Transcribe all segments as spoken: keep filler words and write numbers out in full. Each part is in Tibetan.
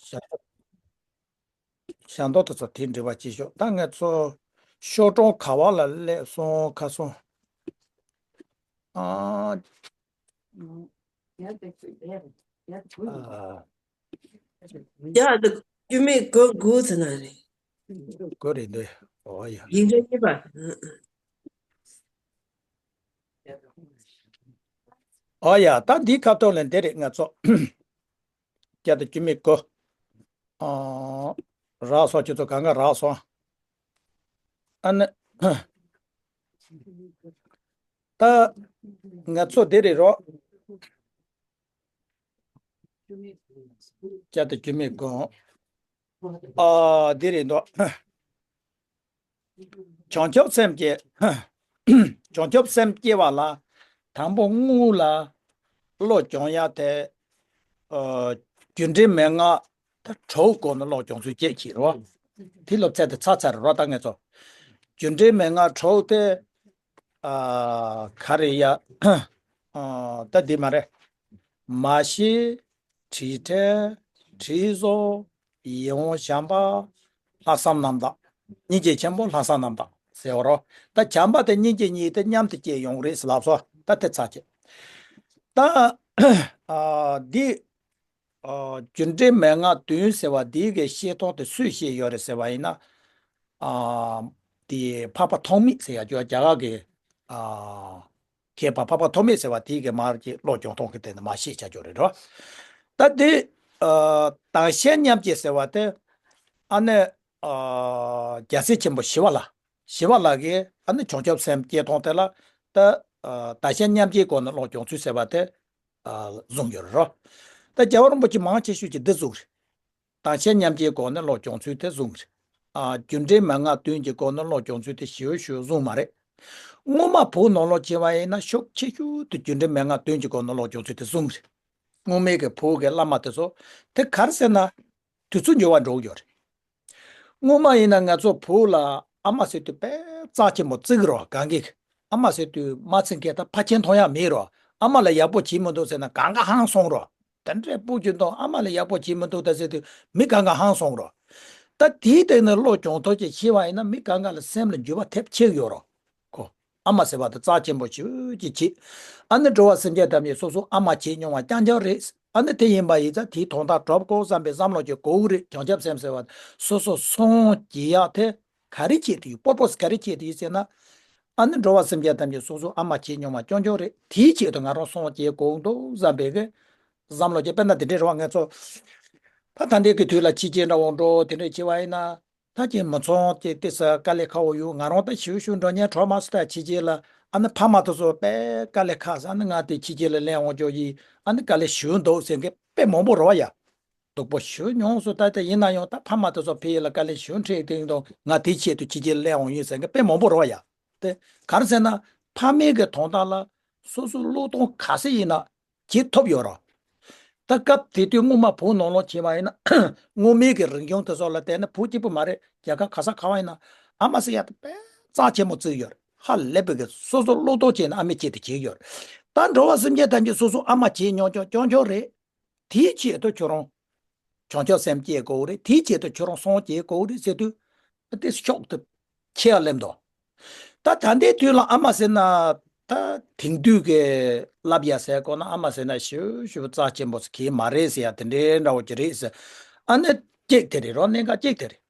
ཞབས་ཞབས་མདོག་དེ་ཚོ་དེ་འདྲི་བ་ཅིག་ཤོག་ད་ངས་ཚོ་ཤོག་གྲོང་ག་བ་ལ་སླེབས་སོང་ཁ་སོང་། ཨ། ཨ། ཡ་ད་རྒྱུ་མེད་གོ་དགུ་ཚེ་ན་རེད། གོ་རེད་འདུག་ཨོ་ཡ། ཡིག་འབྲུ་གཉིས་པ། ཨོ་ཡ་ད་འདིའི་ཁ་ཐོག་ལ་འདི་རེད་ང་ཚོ། བརྒྱ་དང་བཅུ་མེད་དགུ། ཨ། རག་སོང་ཁྱེད་ཚོ་གང་ག་རག་སོང་། ཨ་ནི། ད། ང་ཚོ་འདི་རེད་རོགས། བརྒྱ་དང་བཅུ་མེད་དགུ། ཨ། འདི་རེད་འདུག་བྱང་ཆུབ་སེམས་བསྐྱེད། བྱང་ཆུབ་སེམས་བསྐྱེད་པ་ལ། དང་པོ་དངུལ་ལ། བློ་སྦྱོང་ཡ་དེ། ཨ། རྒྱུ་འབྲས་མན་ངག་ད་དྲུག་སྒོ་ནས་བློ་སྦྱོང་ཚུལ་བསྐྱེད་ཀྱི་རོ། དེ་སློབ་ཚན་དེ་ཚར་ཚར་རོ་ད་ངས་ཚོ། རྒྱུ་འབྲས་མན་ངག་དྲུག་དེ། ཨ། ག་རེ་ཡ། ཨ། ད་འདི་མ་རེད། མ་ཤེས། དྲི་བྲལ། དྲི་བཟོ། ཡིད་འོང་བྱམས་པ། ལྷག་བསམ་རྣམ་དག་སྙིང་རྗེ་ཆེན་པོ་ལྷག་བསམ་རྣམ་དག་ཟེར་བ་རོ། ད་བྱམས་པ་དང་སྙིང་རྗེ་གཉིས་དེ་མཉམ་དུ་སྐྱེ་ཡོང་རེད་ཟེར་ལབ་སོ། ད་དེ་ཚར་བྱེད། ད། ཨ། འདི། ཨ། རྒྱུ་འབྲས་མན་ངག་བདུན་ཟེར་བ་འདི་གའི་བཤད་སྟངས་དེ་སུས་བཤད་ཡོད་རེད་ཟེར་བ་ཡིན་ན། ཨ། དེ་འཕགས་པ་ཐོགས་མེད་ཟེར་ཡ་ཅོ་རྒྱ་གར་གི། ཨ། མཁས་པ་འཕགས་པ་ཐོགས་མེད་ཟེར་བ་དེ་གའི་མར་གྱི་བློ་སྦྱོང་སྟངས་ཀྱི་སྟེང་ནས་མར་བཤད་བྱ་ཅོ་རེད་རོ། ད་དེ། ཨ། དང་ཤེས་མཉམ་སྐྱེས་ཟེར་བ་དེ། ཨ་ནི། ཨ། རྒྱལ་སྲས་ཆེན་པོ་ཞི་བ་ལྷ། ཞི་བ་ལྷ་གིས་ཨ་ནི་བྱང་ཆུབ་སེམས་བསྐྱེད་སྟངས་དེ་ལ། ད། ཨ། དང་ཤེས་མཉམ་སྐྱེས་སྒོ་ནས་བློ་སྦྱོང་ཚུལ་ཟེར་བ་དེ། ཨ། བཟུང་ཡོད་རེད་རོ། ད་རྒྱལ་བ་རིན་པོ་ཆེ་མང་ཆེ་ཤོས་ཀྱིས་འདི་བཟུང་རེད། དང་ཤེས་མཉམ་སྐྱེས་སྒོ་ནས་བློ་སྦྱོང་ཚུལ་དེ་བཟུང་རེད། ཨ། རྒྱུ་འབྲས་མན་ངག་བདུན་གྱི་སྒོ་ནས་བློ་སྦྱོང་ཚུལ་དེ་ཞེ་པོ་ཞེ་པོ་བཟུང་མ་རེད། སྔོན་མ་བོད་ནང་ལོགས་བྱས་པ་ཡིན་ན་ཤུགས་ཆེ་ཤོས་དེ་རྒྱུ་འབྲས་མན་ངག་བདུན་གྱི་སྒོ་ནས་བློ་སྦྱོང་ཚུལ་དེ་བཟུང་རེད། སྔོན་མའི་གི་བོད་ཀྱི་བླ་མ་དེ་ཚོ། དེ་ག་རེ་ཟེར་ན། དུས་ཚོད་འགྱུར་བ་འགྲོ་གི་ཡོད་རེད། སྔོན་མ་ཡིན་ན་ང་ཚོ་བོད་ལ་ཨ་མ་ཟེར་དུས་དཔེ་རྩ་ཆེན་པོ་བརྩི་གི་རོ་གང་གི། ཨ་མ་ཟེར་དུས་མ་བརྩི་མཁན་ད་ཕ་ཆེན་མཐོང་ཡག་མེད་རོ། ཨ་མ་ལ་ཡག་པོ་བྱེད་མི་འདུག་ཟེར་ན་གང་ག་ཧང་སོང་རོ། དེ་འདྲའི་སྤུ་གུ་དང་ཨ་མ་ལ་ཡག་པོ་བྱེད་མི་འདུག་ད་ཟེར་དུས་མི་གང་ག་ཧང་སོང་རོ། ད་དེའི་སྟེང་ནས་བློ་སྦྱོང་ཐབས་ཅིག་ཤེས་པ་ཡིན་ན་མི་གང་ག་ལ་སེམས་ལ་འགྱུར་བ་ཐེབས་ཆེ་གི་ཡོད་རོ། ཁོ། ཨ་མ་ཟེར་བ་དེ་རྩ་ཆེན་པོ་ཞེ་པོ་ཅིག་བྱེད། ཨ་ནི་འགྲོ་བ་སེམས་ཅན་ཐམས་ཅད་སོ་སོ་ཨ་མ་བྱེད་མྱོང་བ་རྐྱང་རྐྱང་རེད། ཨ་ནི་དེ་ཡིན་པ་ཡིན་ཙང་དེའི་དོན་དག་གྲུབ་དགོས་བསམ་པའི་བསམ་བློ་ཅིག་དགོས་ཀྱི་རེད། བྱང་ཆུབ་སེམས་ཟེར་བ་སོ་སོ་སངས་རྒྱས་ཡག་དེ་ག་རེ་བྱེད་དུ་ཡོད། པོར་པོ་སི་ག་རེ་བྱེད་དུ་ཡོད་ཟེར་ན། ཨ་ནི་འགྲོ་བ་སེམས་ཅན་ཐམས་ཅད་སོ་སོ་ཨ་མ་བྱེད་མྱོང་བ་རྐྱང་རྐྱང་རེད། དེའི་ཆེད་དུ་ང་རང་སངས་རྒྱས་དགོས་འདུག་བསམ་པའི་གི་བསམ་བློ་ཅིག་དཔེར་ན་དེ་འདྲའི་རེད་བ་ང་ཚོ། ད་ད་ལྟའི་གི་དུས་ལ་ཕྱི་རྒྱལ་འདྲ་བོ་འགྲོ་དེ་འདྲ་བྱེད་པ་ཡིན་ན། ད་ཅིག་མི་ཚང་ཅིག་ཏོག་ཙམ་དཀའ་ལས་ཁག་པོ་ཡོད། ང་རང་ད་ཞེ་པོ་ཞེ་པོ་འགྲོ་མཁན་གྲོགས་མ་སུ་ད་ཕྱི་རྒྱལ་ལ་ཨ་ནི་ཕ་མ་དེ་ཚོ་དཔེ་དཀའ་ལས་ཁག་ཟེར། ཨ་ནི་ང་དེ་ཕྱི་རྒྱལ་ལ་སླེབས་འོང་ཅོག་ཡིན། ཨ་ནི་དཀའ་ལས་ཞེ་པོ་འདུག་ཟེར་མཁན་དཔེ་མང་པོ་རེད་བ་ཡ། སྡུག་པོ་ཞེ་པོ་མྱོང་སོང་། ད་ལྟ་ཡིན་ན་ཡང་ད་ཕ་མ་དེ་ཚོ་ཕ་གི་ལ་དཀའ་ལས་ཞེ་པོ་འཕྲད་དེ་ཡིན་དང་ང་དེའི་ཆེད་དུ་ཕྱི་རྒྱལ་ལ་སླེབས་འོང་ཡིན་ཟེར་མཁན་དཔེ་མང་པོ་རེད་བ་ཡ། དེ་ག་རེ་ཟེར་ན་ཕ་མའི་གི་དོན་དག་ལ་སོ་སོའི་བློས་གཏོང་ག་ཚོད་ཡིན་ན། བྱེད་ཐུབ་ཡོད་རེད། ད་སྐབས་དེ་དུས་སྔོན་མ་བོད་ནང་ལོགས་བྱས་པ་ཡིན་ན། སྔོན་མའི་གི་རིག་གཞུང་དེ་ཚོ་ལ་བལྟས་ན་བོད་གཅིག་པུ་མ་རེད། རྒྱལ་ཁབ་ག་ས་ག་བ་ཡིན་ན་ཨ་མ་ཟེར་ཡ་དེ་དཔེ་རྩ་ཆེན་པོ་བརྩི་གི་ཡོད་རེད། ཧ་ལས་པའི་གི་སོ་སོ་བློས་གཏོང་བྱས་ན་ཨ་མའི་ཆེད་དུ་བྱེད་ཀྱི་ཡོད་རེད། ད་འགྲོ་བ་སེམས་ཅན་ཐམས་ཅད་སོ་སོ་ཨ་མ་བྱེད་མྱོང་ཀྱང་རྐྱང་རྐྱང་རེད། དེའི་ཆེད་དུ་ཁྱོད་རང་བྱང་ཆུབ་སེམས་སྐྱེ་དགོས་རེད། དེའི་ཆེད་དུ་ཁྱོད་རང་སངས་རྒྱས་དགོས་རེད་ཟེར་དུས། དེ་ཤོག་ཏུ་ཁྱེད་ཡ་སླེབས་འདུག་ད་ད་ལྟའི་དུས་ལ་ཨ་མ་ཟེར་ན། ད་དེང་དུས་ཀྱི་བསླབ་ཡ་ཟེར་དགོས་ན་ཨ་མ་ཟེར་ན་ཞེ་པོ་ཞེ་པོ་རྩ་ཆེན་པོ་ཟེར་གྱི་མ་རེད་ཟེར་ཡ་དེ་འདྲའི་འདྲ་བོ་ཅིག་རེད་ཟེར། ཨ་ནི་གཅིག་དེ་རེད་རོ། གནད་འགག་གཅིག་དེ་རེད།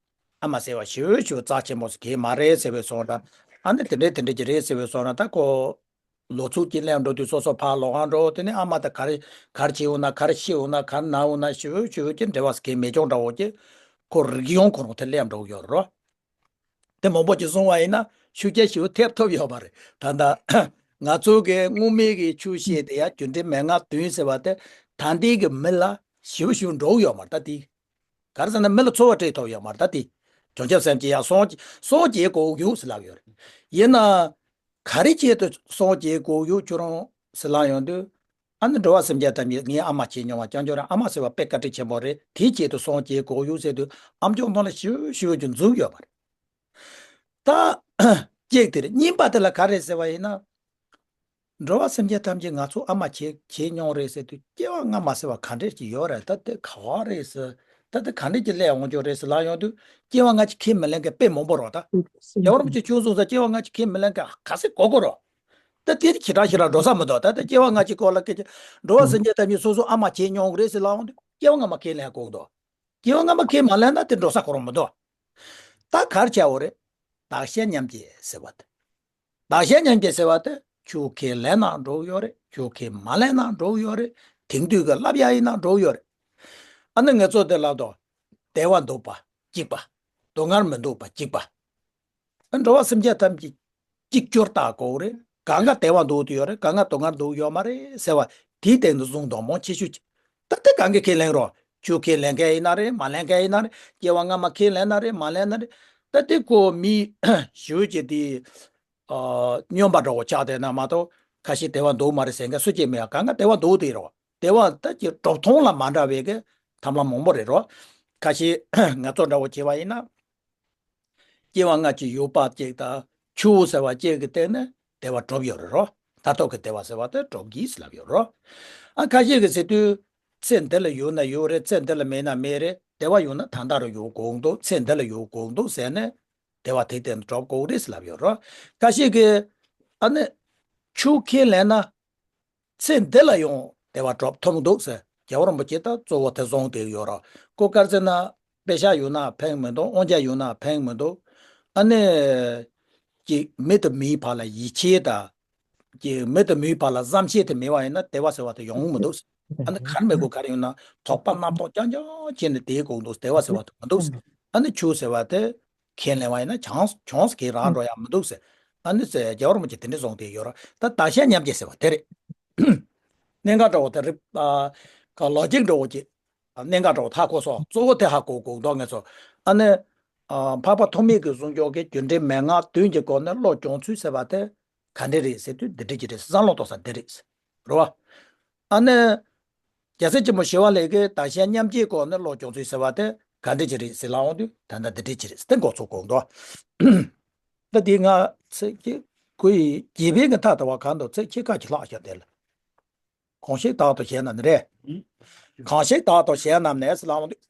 ཨ་མ་ཟེར་བ་ཞེ་པོ་ཞེ་པོ་རྩ་ཆེན་པོ་ཟེར་གྱི་མ་རེད་ཟེར་བའི་བཟོ་འདྲ། ཨ་ནི་དེ་འདྲའི་དེ་འདྲའི་ཅིག་རེད་ཟེར་བའི་བཟོ་འདྲ། ད་ཁོ་ལོ་ཚོད་ཀྱི་སླེབས་འགྲོ་དུས་སོ་སོ་ཕར་ལོག་ག་འགྲོ། དེ་ནས་ཨ་མ་དང་ག་རེ་ག་རེ་བྱེད་འོང་ན། ག་རེ་ཤི་འོང་ན། ག་རེ་ན་འོང་ན། ཞེ་པོ་ཞེ་པོ་ཅིག་འབྲེལ་བ་ཟེར་གྱི་མེད་ཀྱང་འདྲ་བོ་ཅིག་ཁོ་རིག་གཞུང་ཁོ་རང་དེ་སླེབས་འགྲོ་གི་ཡོད་རེད་རོ། དེ་མང་པོ་ཅིག་བཟུང་བ་ཡིན་ན་ཤུགས་རྐྱེན་ཞེ་པོ་ཐེབས་ཐུབ་ཡོད་མ་རེད། ད་ལྟ་ང་ཚོ་གི་སྔོན་མའི་གི་ཆོས་བཤད་དེ་ཡ་རྒྱུ་འབྲས་མན་ངག་བདུན་ཟེར་བ་དེ་ད་ལྟའི་གི་མི་ལ་ཞེ་པོ་ཞེ་པོ་འགྲོ་གི་ཡོད་མ་རེད། ད་དེ་ག་རེ་ཟེར་ན་མི་ལ་ཚོར་བ་སྤྲད་ཐུབ་ཡོད་མ་རེད། ད་དེ་བྱང་ཆུབ་སེམས་ཀྱི་ཡང་སངས་སངས་རྒྱས་དགོས་ཡོད་ཟེར་ལབ་ཡོད་རེད། ཡིན་ན་ག་རེ་ཆེད་དུ་སངས་རྒྱས་དགོས་ཡོད་ཁྱོད་རང་ཟེར་ལབ་ཡོང་དུས། ཨ་ནི་འགྲོ་བ་སེམས་ཅན་ཐམས་ཅད་ངའི་ཨ་མ་བྱེད་མྱོང་བ་རྐྱང་རྐྱང་རེད། ཨ་མ་ཟེར་བ་དཔེ་བཀའ་དྲིན་ཆེན་པོ་རེད། དེའི་ཆེད་དུ་སངས་རྒྱས་དགོས་ཡོད་ཟེར་དུས་ཨམ་ཅོག་ནང་ལ་ཞེ་པོ་ཞེ་པོ་ཅིག་འཛུལ་ཡོད་མ་རེད། ད་གཅིག་དེ་རེད། གཉིས་པ་དེ་ལ་ག་རེ་ཟེར་བ་ཡིན་ན། འགྲོ་བ་སེམས་ཅན་ཐམས་ཅད་ང་ཚོ་ཨ་མ་བྱེད་བྱེད་མྱོང་རེད་ཟེར་དུས་སྐྱེ་བ་སྔ་མ་ཟེར་བ་ག་འདྲས་ཅིག་ཡོད་རེད། ད་དེ་ག་བ་རེད་ཟེར། ད་ལྟ་ག་འདྲ་ཅིག་སླེབས་འོང་ཆོག་རེད་ཟེར་ལབ་ཡོང་དུས། སྐྱེ་བ་སྔ་ཕྱི་ཁས་མི་ལེན་མཁན་དཔེ་མང་པོ་རེད་ད། རྒྱལ་བ་རིན་པོ་ཆེ་ཆོས་གསུངས་ས་སྐྱེ་བ་སྔ་ཕྱི་ཁས་མི་ལེན་མཁན་ག་ཚོད་གོ་གོ་རེད། ད་དེ་ཁྱི་དྲག་ཞིག་ལ་འགྲོ་ས་མི་འདུག་ད་ལྟ་སྐྱེ་བ་སྔ་ཕྱི་སྐོར་ལ་སྐད་ཆ། འགྲོ་བ་སེམས་ཅན་ཐམས་ཅད་སོ་སོ་ཨ་མ་བྱས་མྱོང་གི་རེད་ཟེར་ལབ་འོང་དུས་སྐྱེ་བ་སྔ་མ་ཁས་ལེན་དགོས་འདུག་སྐྱེ་བ་སྔ་མ་ཁས་མ་ལེན་ན་དེ་འགྲོ་ས་ཁོ་རང་མི་འདུག་ད་ག་རེ་བྱ་འོ་རེད། བདག་གཞན་མཉམ་བརྗེ་ཟེར་བ་དེ། བདག་གཞན་མཉམ་བརྗེ་ཟེར་བ་དེ་ཆོས་ཁས་ལེན་ན་འགྲོ་གི་ཡོད་རེད། ཆོས་ཁས་མ་ལེན་ན་འགྲོ་གི་ཡོད་རེད། དེང་དུས་ཀྱི་བསླབ་ཡ་ཡིན་ན་འགྲོ་གི་ཡོད་རེད། ཨ་ནི་ང་ཚོ་དེ་ལབ་དོ། བདེ་བ་འདོད་པ་གཅིག་པ། སྡུག་བསྔལ་མི་འདོད་པ་གཅིག་པ། ཨ་འགྲོ་བ་སེམས་ཅན་ཐམས་ཅད་གཅིག་གྱུར་ལྟ་དགོས་རེད། གང་ག་བདེ་བ་འདོད་དེ་ཡོད་རེད། གང་ག་སྡུག་བསྔལ་འདོད་ཡོད་མ་རེད་ཟེར་བ་དེའི་སྟེང་དུ་བཟུང་དོགས་མང་ཆེ་ཤོས་ཀྱི། ད་དེ་གང་ག་ཁས་ལེན་རོགས། ཆོས་ཁས་ལེན་མཁན་ཡིན་ན་རེད། མ་ལེན་མཁན་ཡིན་ན་རེད། སྐྱེ་བ་སྔ་མ་ཁས་ལེན་ན་རེད། མ་ལེན་ན་རེད། ད་དེ་ཁོ་མི་ཞུ་བྱེད་དེ། ཨ། སྨྱོན་པ་འདྲ་བོ་ཆགས་བསྡད་ན་མ་གཏོགས་ཁ་ཤས་བདེ་བ་འདོད་མ་རེད་ཟེར་མཁན་སུ་གཅིག་མེད་ཡ། གང་ག་བདེ་བ་འདོད་དེ་རེད་བ། བདེ་བ་ད་ཀྱི་གྲུབ་མཐོང་ལ་མ་འདྲ་བའི་གི་ཐབས་ལམ་མང་པོ་རེད་རོ། ཁ་ཤས་ང་ཚོ་འདྲ་བོ་བྱས་པ་ཡིན་ན། སྐྱེ་བ་སྔ་ཕྱི་ཡོད་པ་གཅིག་དང་ཆུ་བོ་ཟེར་བ་གཅིག་གི་སྟེང་ནས་བདེ་བ་གྲུབ་ཡོད་རེད་རོ། མཐར་ཐུག་གི་བདེ་བ་ཟེར་བ་དེ་གྲུབ་གི་ཟེར་ལབ་ཡོད་རོ། ཨ་ཁ་ཤས་ཀྱི་ཟེར་དུས། ཚེ་འདི་ལ་ཡོད་ན་ཡོད་རེད། ཚེ་འདི་ལ་མེད་ན་མེད་རེད། བདེ་བ་ཡོད་ན་ད་ལྟ་རུ་ཡོད་དགོས་འདུག་ཚེ་འདི་ལ་ཡོད་དགོས་འདུག་ཟེར་ནས་བདེ་བ་དེ་སྟེང་དུ་གྲུབ་དགོས་རེད་ཟེར་ལབ་ཡོད་རོ། ཁ་ཤས་ཀྱིས་ཨ་ནི་ཆོས་ཁས་ལེན་ན་ཚེ་འདི་ལ་ཡང་བདེ་བ་གྲུབ་ཐུབ་འདུག་ཟེར། རྒྱལ་བ་རིན་པོ་ཆེ་ད་གཙོ་བོ་དེ་བཟུང་བསྡད་ཡོད་རོ། ཁོ་ག་རེ་ཟེར་ན། དཔེ་ཆ་ཡོད་ན་ཕན་མི་འདུག་དབང་ཆ་ཡོད་ན་ཕན་མི་འདུག་ཨ་ནི། ཀྱི་མི་དང་མིའི་བར་ལ་ཡིད་ཆེས་དང་། ཀྱི་མི་དང་མིའི་བར་ལ་བསམ་ཤེས་དེ་མེད་པ་ཡིན་ན་བདེ་བ་ཟེར་བ་དེ་ཡོང་གི་མི་འདུག་ཨ་ནི་གར་མི་དགོས་གར་ཡོང་ན་དོགས་པ་རྣམ་རྟོག་རྐྱང་རྐྱང་བྱས་ནས་བསྡད་དགོས་འདུག་བདེ་བ་ཟེར་བ་དེ་མི་འདུག་ཨ་ནི་ཆོས་ཟེར་བ་དེ་ཁས་ལེན་པ་ཡིན་ན་བྱང་བྱང་གི་རང་འགྲོ་ཡ་མི་འདུག་ཟེར། ཨ་ནི་ཟེར་རྒྱལ་བ་རིན་པོ་ཆེ་དེ་འདྲ་གསུངས་བསྡད་ཡོད་ར། ད་བདག་གཞན་མཉམ་བརྗེ་ཟེར་བ་དེ་རེད། གནད་འགག་འདྲ་བོ་དེ་རེད། ཨ། ག་ལོ་ཇིག་འདྲ་བོ་ཅིག་གནད་འགག་འདྲ་བོ་ད་གོ་སོང་། གཙོ་བོ་དེ་ཧ་གོ་དགོས་འདུག་ང་ཚོ། ཨ་ནི། ཨ། འཕགས་པ་ཐོགས་མེད་ཀྱི་གསུང་ཕྱོགས་ཀྱི་རྒྱུ་འབྲས་མན་ངག་བདུན་གྱི་སྒོ་ནས་བློ་སྦྱོང་ཚུལ་ཟེར་བ་དེ་ག་འདྲ་རེད་ཟེར་དུས་འདི་འདྲ་ཅིག་རེད། བསམ་བློ་གཏོང་ས་འདི་རེད། རེད་བ། ཨ་ནི། རྒྱལ་སྲས་ཆེན་པོ་ཞི་བ་ལྷས་ཀྱིས་བདག་གཞན་མཉམ་བརྗེའི་སྒོ་ནས་བློ་སྦྱོང་ཚུལ་ཟེར་བ་དེ་ག་འདྲ་ཅིག་རེད་ཟེར་ལབ་འོང་དུས་ད་ལྟ་འདི་འདྲ་ཅིག་རེད་ཟེར་དེ་མགོ་ཚོད་དགོས་འདུག་ད་འདི་ང་ཚེ་ཀྱི་གུ་ཡི་རྒྱལ་པོའི་གི་མཐའ་དང་བ་གང་དུ་ཚེ་ཁྱེད་ཀ་གྱི་ལྷག་བཞག་དེ་ལ། གང་ཞིག་བདག་ཏུ་གཞན་རྣམས་ནས་རེད། གང་ཞིག་བདག་ཏུ་གཞན་རྣམས་ནས་ཟེར་ལབ་འོང་དུས།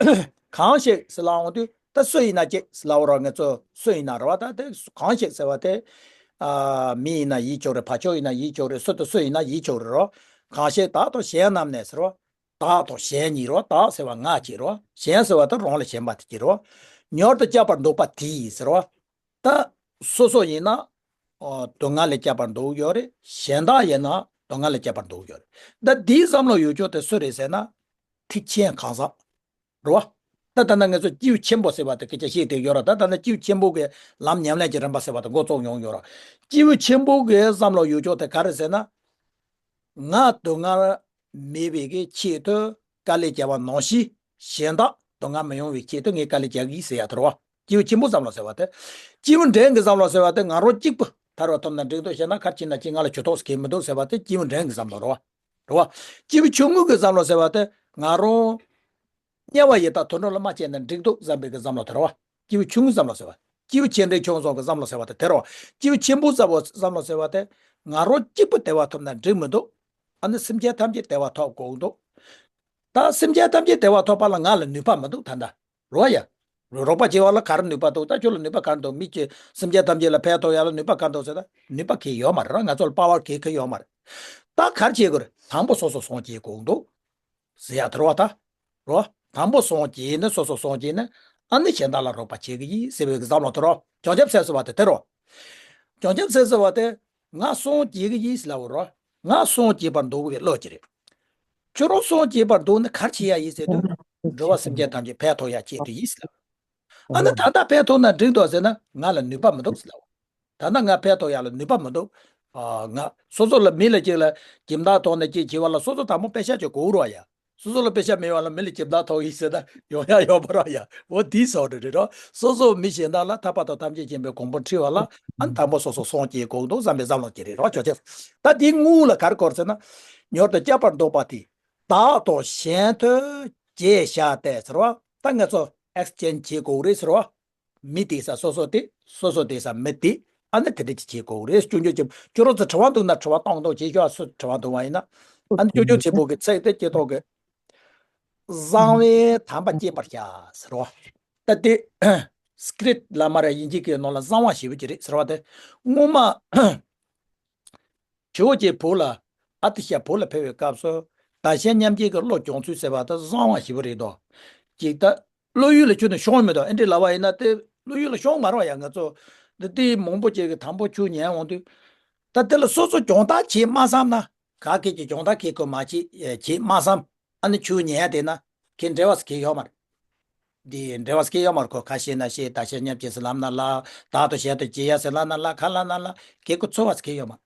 གང་ཞིག་ཟེར་ལབ་འོང་དུས་ད་སུ་ཡིན་ན་ཅིག་ཟེར་ལབ་རོགས། ང་ཚོ་སུ་ཡིན་ན་རེད་བ། ད་དེ་གང་ཞིག་ཟེར་བ་དེ། ཨ། མི་ཡིན་ན་ཡིན་ཆོག་རེད། བ་ཕྱུགས་ཡིན་ན་ཡིན་ཆོག་རེད། སུ་དང་སུ་ཡིན་ན་ཡིན་ཆོག་རེད་རོ། གང་ཞིག་བདག་ཏུ་གཞན་རྣམས་ནས་ཟེར་བ། བདག་དང་གཞན་གཉིས་རོ། བདག་ཟེར་བ་ང་གཅིག་རོ། གཞན་ཟེར་བ་ད་རང་ལས་གཞན་པ་དེ་གཅིག་རོ། མྱུར་དུ་བསྐྱབ་པར་འདོད་པ་དེ་ཡིས་ཟེར་བ། ད་སོ་སོ་ཡིན་ན། ཨོ། སྡུག་བསྔལ་ལས་བསྐྱབ་པར་འདོད་ཡོད་རེད། གཞན་དག་ཡིན་ན་སྡུག་བསྔལ་ལས་བསྐྱབ་པར་འདོད་ཡོད་རེད། ད་འདིའི་བསམ་བློ་ཡོད་ཆོག་དེ་སུ་རེད་ཟེར་ན། ཐེག་ཆེན་གང་ཟག་རེད་བ། ད་ད་ནང་ང་ཚོ་སྐྱེས་བུ་ཆེན་པོ་ཟེར་བ་དེ་སྐད་ཆ་བཤད་བསྡད་ཡོད་ར། ད་ད་ནང་སྐྱེས་བུ་ཆེན་པོ་གི་ལམ་ཉམས་ལེན་གྱི་རིམ་པ་ཟེར་བ་དེ་འགོ་བཙུགས་ཡོང་ཡོད་ར། སྐྱེས་བུ་ཆེན་པོ་གི་བསམ་བློ་ཡོད་ཆོག་དེ་ག་རེ་ཟེར་ན། ང་སྡུག་བསྔལ་མེད་པའི་གི་ཆེད་དུ་དཀའ་ལས་བརྒྱབ་པ་ནང་བཞིན་གཞན་དག་སྡུག་བསྔལ་མི་ཡོང་བའི་ཆེད་དུ་ངས་དཀའ་ལས་རྒྱག་གི་ཡིན་ཟེར་ཡ་དེ་རེད་བ། སྐྱེས་བུ་ཆེན་པོའི་བསམ་བློ་ཟེར་བ་དེ། སྐྱེས་བུ་འབྲིང་གི་བསམ་བློ་ཟེར་བ་དེ་ང་རང་གཅིག་པུ་ཐར་བ་ཐོབ་ན་འགྲིག་འདུག་བྱས་ན་ཁར་ཕྱིན་ན་ཅི་ང་ལ་ཇུས་གཏོགས་སུ་གང་ཡང་མི་འདུག་ཟེར་བ་དེ་སྐྱེས་བུ་འབྲིང་གི་བསམ་བློ་རེད་བ། རེད་བ། སྐྱེས་བུ་ཆུང་ངུ་གི་བསམ་བློ་ཟེར་བ་དེ་ང་རང་དམྱལ་བ་ཡི་དྭགས་དུད་འགྲོ་ལ་མ་སྐྱེས་ན་འགྲིག་འདུག་བསམ་པའི་གི་བསམ་བློ་དེ་རེད་བ། སྐྱེས་བུ་ཆུང་ངུའི་བསམ་བློ་ཟེར་བ། སྐྱེས་བུ་ཆེ་འབྲིང་ཆུང་གསུམ་གི་བསམ་བློ་ཟེར་བ་དེ་དེ་རེད་བ། སྐྱེས་བུ་ཆེན་པོའི་བསམ་བློ་བསམ་བློ་ཟེར་བ་དེ་ང་རང་གཅིག་པུ་བདེ་བ་ཐོབ་ན་འགྲིག་མི་འདུག་ཨ་ནི་སེམས་ཅན་ཐམས་ཅད་བདེ་བ་ཐོབ་དགོས་འདུག་ད་སེམས་ཅན་ཐམས་ཅད་བདེ་བ་ཐོབ་པ་ལ་ང་ལ་ནུས་པ་མི་འདུག་ད་ལྟ། རོ་ཡ། རོགས་པ་བྱེད་པ་ལ་ག་རེ་ནུས་པ་འདུག་ད་ཁྱོད་ལ་ནུས་པ་ག་རེ་འདུག་མི་ཁྱོད་སེམས་ཅན་ཐམས་ཅད་ལ་ཕན་ཐོགས་ཡ་ལ་ནུས་པ་ག་རེ་འདུག་ཟེར་ན་ནུས་པ་གང་ཡང་ཡོད་མ་རེད་ར། ང་ཚོ་ལ་པ་ཝར་གང་ཡང་ཡོད་མ་རེད། ད་ག་རེ་བྱེད་དགོས་རེད། དང་པོ་སོ་སོ་སྲུང་བྱེད་དགོས་འདུག་ཟེར་ཡ་དེ་རེད་བ་ད། རོ། དང་པོ་སྲུང་བྱེད་ནས་སོ་སོ་སྲུང་བྱེད་ནས་ཨ་ནི་གཞན་དག་ལ་རོགས་པ་བྱེད་ཀྱི་ཡིན་ཟེར་བའི་བསམ་བློ་དེ་རོ། བྱང་ཆུབ་སེམས་ཟེར་བ་དེ་དེ་རོ། བྱང་ཆུབ་སེམས་ཟེར་བ་དེ་ང་སྲུང་བྱེད་ཀྱི་ཡིན་ཟེར་ལབ་རོ། ང་སྲུང་བྱེད་པར་འདོད་པའི་བློ་ཅིག་རེད། ཁྱོད་རང་སྲུང་བྱེད་པར་འདོད་ནི་ག་རེ་བྱེད་ཡ་ཡིན་ཟེར་དུས། འགྲོ་བ་སེམས་ཅན་ཐམས་ཅད་ཕན་ཐོགས་ཡ་ཆེད་དུ་ཡིན་ཟེར་ལབ། ཨ་ནི་ད་ལྟ་ཕན་ཐོགས་ན་འགྲིག་འདུག་ཟེར་ན་ང་ལ་ནུས་པ་མི་འདུག་ཟེར་ལབ། ད་ལྟ་ང་ཕན་ཐོགས་ཡ་ལ་ནུས་པ་མི་འདུག་ཨ། ང་སོ་སོ་ལ་མི་ལ་ཅིག་ལ་སྦྱིན་བདག་ཐོག་ནས་ཅིག་བྱེད་པ་ལ་སོ་སོ་དང་པོ་པེ་ཤ་ཅིག་དགོས་རོགས་ཡ། སོ་སོ་ལ་པེ་ཤ་མེད་པ་ལ་མི་ལ་སྦྱིན་བདག་ཐོག་ཡིན་ཟེར་ན་ཡོང་ཡ་ཡོད་མ་རེད་ཡ། འོ་དེའི་བཟོ་འདྲ་རེད་རོ། སོ་སོ་མི་གཞན་དག་ལ་ཐར་པ་དང་ཐམས་ཅད་མཁྱེན་པའི་གོ་འཕང་འཁྲི་བ་ལ་ཨ་ནི་དང་པོ་སོ་སོ་སྲུང་བྱེད་དགོས་འདུག་བསམ་པའི་བསམ་བློ་ཅིག་རེད་རོ། ཆོག་ཆོག་ད་དེའི་དངུལ་ལ་ག་རེ་དགོས་ཟེར་ན། མྱུར་དུ་བསྐྱབ་པར་འདོད་པ་དེ། བདག་དང་གཞན་དུ་བརྗེས་བཞག་སྟེ་ཟེར་བ། ད་ང་ཚོ་ཨེག་སི་ཅེན་ཇི་བྱེད་དགོས་རེད་ཟེར་བ། མི་དེ་ས་སོ་སོ་དེ། སོ་སོ་དེ་ས་མི་དེ། ཨ་ནི་དེ་འདྲ་ཅིག་བྱེད་དགོས་རེད། སྐྱོན་བརྗོད་ཅིག་ཁྱོད་རང་ཚོ་དྲི་བ་འདུག་ན་དྲི་བ་གཏོང་དང་བྱེད་ཤོག་སུ་དྲི་བ་འདུག་བ་ཡིན་ན། ཨ་ནི་སྐྱོན་བརྗོད་ཆེན་པོ་གི་ཚིག་དེ་སྐྱེ་ཐོག་གི། གསང་བའི་དམ་པ་བསྐྱེད་པར་བྱ་ཟེར་བ། ད་དེ་སྐྲིད་ལ་མ་ར་དབྱིན་ཇི་སྐད་ནང་ལ་གསང་བ་ཞེས་པ་ཅིག་རེད་ཟེར་བ་དེ་སྔོན་མ་ཇོ་བོ་རྗེ་བོད་ལ་ཨ་ཏི་ཤ་བོད་ལ་ཕེབས་པའི་སྐབས་སུ་བདག་གཞན་མཉམ་བརྗེ་གི་བློ་སྦྱོང་ཚུལ་ཟེར་བ་དེ་གསང་བ་ཞེས་པ་རེད་དོ། ཅིག་ད་བློ་ཡུལ་ལ་ཁྱོན་ནས་ཤོང་མི་འདུག་ཨེ་འདྲ་ལབ་པ་ཡིན་ན་དེ་བློ་ཡུལ་ལ་ཤོང་མ་རེད་བ་ཡ། ང་ཚོ་འདི་ལྟའི་མང་པོ་ཅིག་གི་དང་པོ་ཆོས་ཉན་འོང་དུས། ད་དེ་ལ་སོ་སོ་སྦྱོང་བརྡར་བྱེད་མ་བསམ་ན། ག་གེ་ཅིག་སྦྱོང་བརྡར་གེ་ཁོ་མ་བྱེད་བྱེད་མ་བསམ། ཨ་ནི་ཆོས་ཉན་ཡ་དེ་ན་གེ་འབྲེལ་བ་ཟེར་གེ་ཡོད་མ་རེད། འདི་འབྲེལ་བ་ཟེར་གེ་ཡོད་མ་རེད། ཁོ་ཁ་ཤེས་ན་ཤེས། བདག་གཞན་མཉམ་བརྗེ་ཟེར་ལབ་ན་ལབ། བདག་ཏུ་གཞན་དུ་བརྗེ་ཡ་ཟེར་ལབ་ན་ལབ། ག་ལབ་ན་ལབ། གེ་ཁོ་ཚོར་བ་ཟེར་གེ་ཡོད་མ་རེད།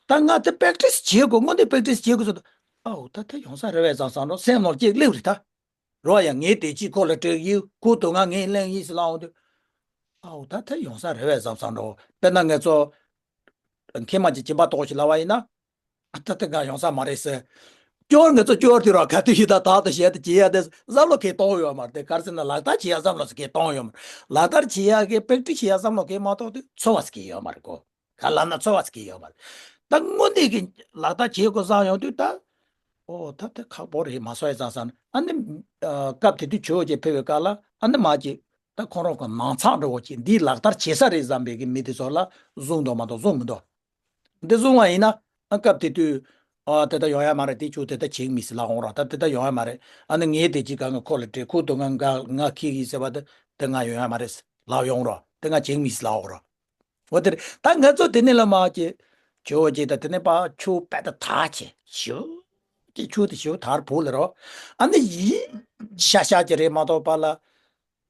ད་ང་དེ་པེག་ཊི་སི་བྱེད་དགོས། དངོས་གནས་པེག་ཊི་སི་བྱེད་དགོས་ཟེར་དུས། ཨའོ་ད་དེ་ཡོང་ས་རེད་བས་བསམ་བསམ་རོ་སེམས་ནང་གཅིག་སླེབས་རེད་ད། རོ་ཡ་ངའི་བདེ་སྐྱིད་ཁོ་ལ་སྤྲད་ཡིན། ཁོ་སྡུག་བསྔལ་ངས་ལེན་ཡིན་ཟེར་ལབ་འོང་དུས། ཨའོ་ད་དེ་ཡོང་ས་རེད་བས་བསམ་བསམ་རོ། དཔེར་ན་ང་ཚོ་མཁལ་མ་ཅིག་སྦྱིན་པ་གཏོང་ཞིག་ལབ་པ་ཡིན་ན། ཨ་ད་དེ་ང་ཡོང་ས་མ་རེད་ཟེར། སྐྱོར་ང་ཚོ་སྐྱོར་དུས་རོ་ག་དུས་ཤིག་ད་བདག་ཏུ་གཞན་དུ་བརྗེ་ཡ་དེ་བསམ་བློ་གང་གཏོང་ཡོད་མ་རེད། དེ་ག་རེ་ཟེར་ན་ལག་བསྟར་བྱེད་ཡ་བསམ་བློ་ཟེར་གང་གཏོང་ཡོད་མ་རེད། ལག་བསྟར་བྱེད་ཡ་གི་པེག་ཊི་སི་བྱེད་ཡ་བསམ་བློ་གང་མ་གཏོང་དུས་ཚོར་བ་ཟེར་གང་ཡོད་མ་རེད་གོ། ག་ལབ་ན་ཚོར་བ་ཟེར་གང་ཡོད་མ་རེད། ད་དངོས་གནས་ཀྱི་ལག་བསྟར་བྱེད་དགོས་བསམ་ཡོང་དུས་ད། ཨོ་ད་དེ་ཁག་པོ་རེད་མ་སོ་ཡ་བསམ་བསམ་ཨ་ནི། སྐབས་དེ་དུས་ཇོ་བོ་རྗེ་ཕེབས་པའི་སྐབས་ལ་ཨ་ནི་མ་ཅིག་ད་ཁོང་རང་གི་ནང་ཚགས་འདྲ་བོ་ཅིག་འདིའི་ལག་བསྟར་བྱེད་ས་རེད་བསམ་པའི་གི་མི་དེ་ཚོ་ལ་བཟུང་འདུག་མ་གཏོགས་བཟུང་མི་འདུག་འདི་བཟུང་བ་ཡིན་ན་ཨ་སྐབས་དེ་དུས། ཨ་དེ་ལྟར་ཡོང་ཡ་མ་རེད། དེ་ཆོས་དེ་ལྟར་བྱེད་མི་སྲིད་ལབ་འོང་ར། ད་དེ་ལྟར་ཡོང་ཡ་མ་རེད། ཨ་ནི་ངའི་བདེ་སྐྱིད་གང་གི་ཁོ་ལ་སྤྲད། ཁོ་སྡུག་བསྔལ་ང་ང་ཁྱེར་གི་ཟེར་བ་དེ་དེ་ང་ཡོང་ཡ་མ་རེད་ལབ་ཡོང་ར། དེ་ང་བྱེད་མི་སྲིད་ལབ་འོང་ར། འོ་དེ་རེད། ད་ང་ཚོ་དེ་ནས་ལ་མ་ཅེ། ཇོ་བོ་རྗེ་དང་དེ་ནས་པ་ཆོས་དཔེ་ད་དར་ཆེ་ཞུ། ཅེ་ཆོས་དེ་ཞུ་དར་བུ་ལ་རོ། ཨ་ནི་ཡིན། ཤ་ཤ་ཅེ་རེད་མ་གཏོགས་པ་ལ།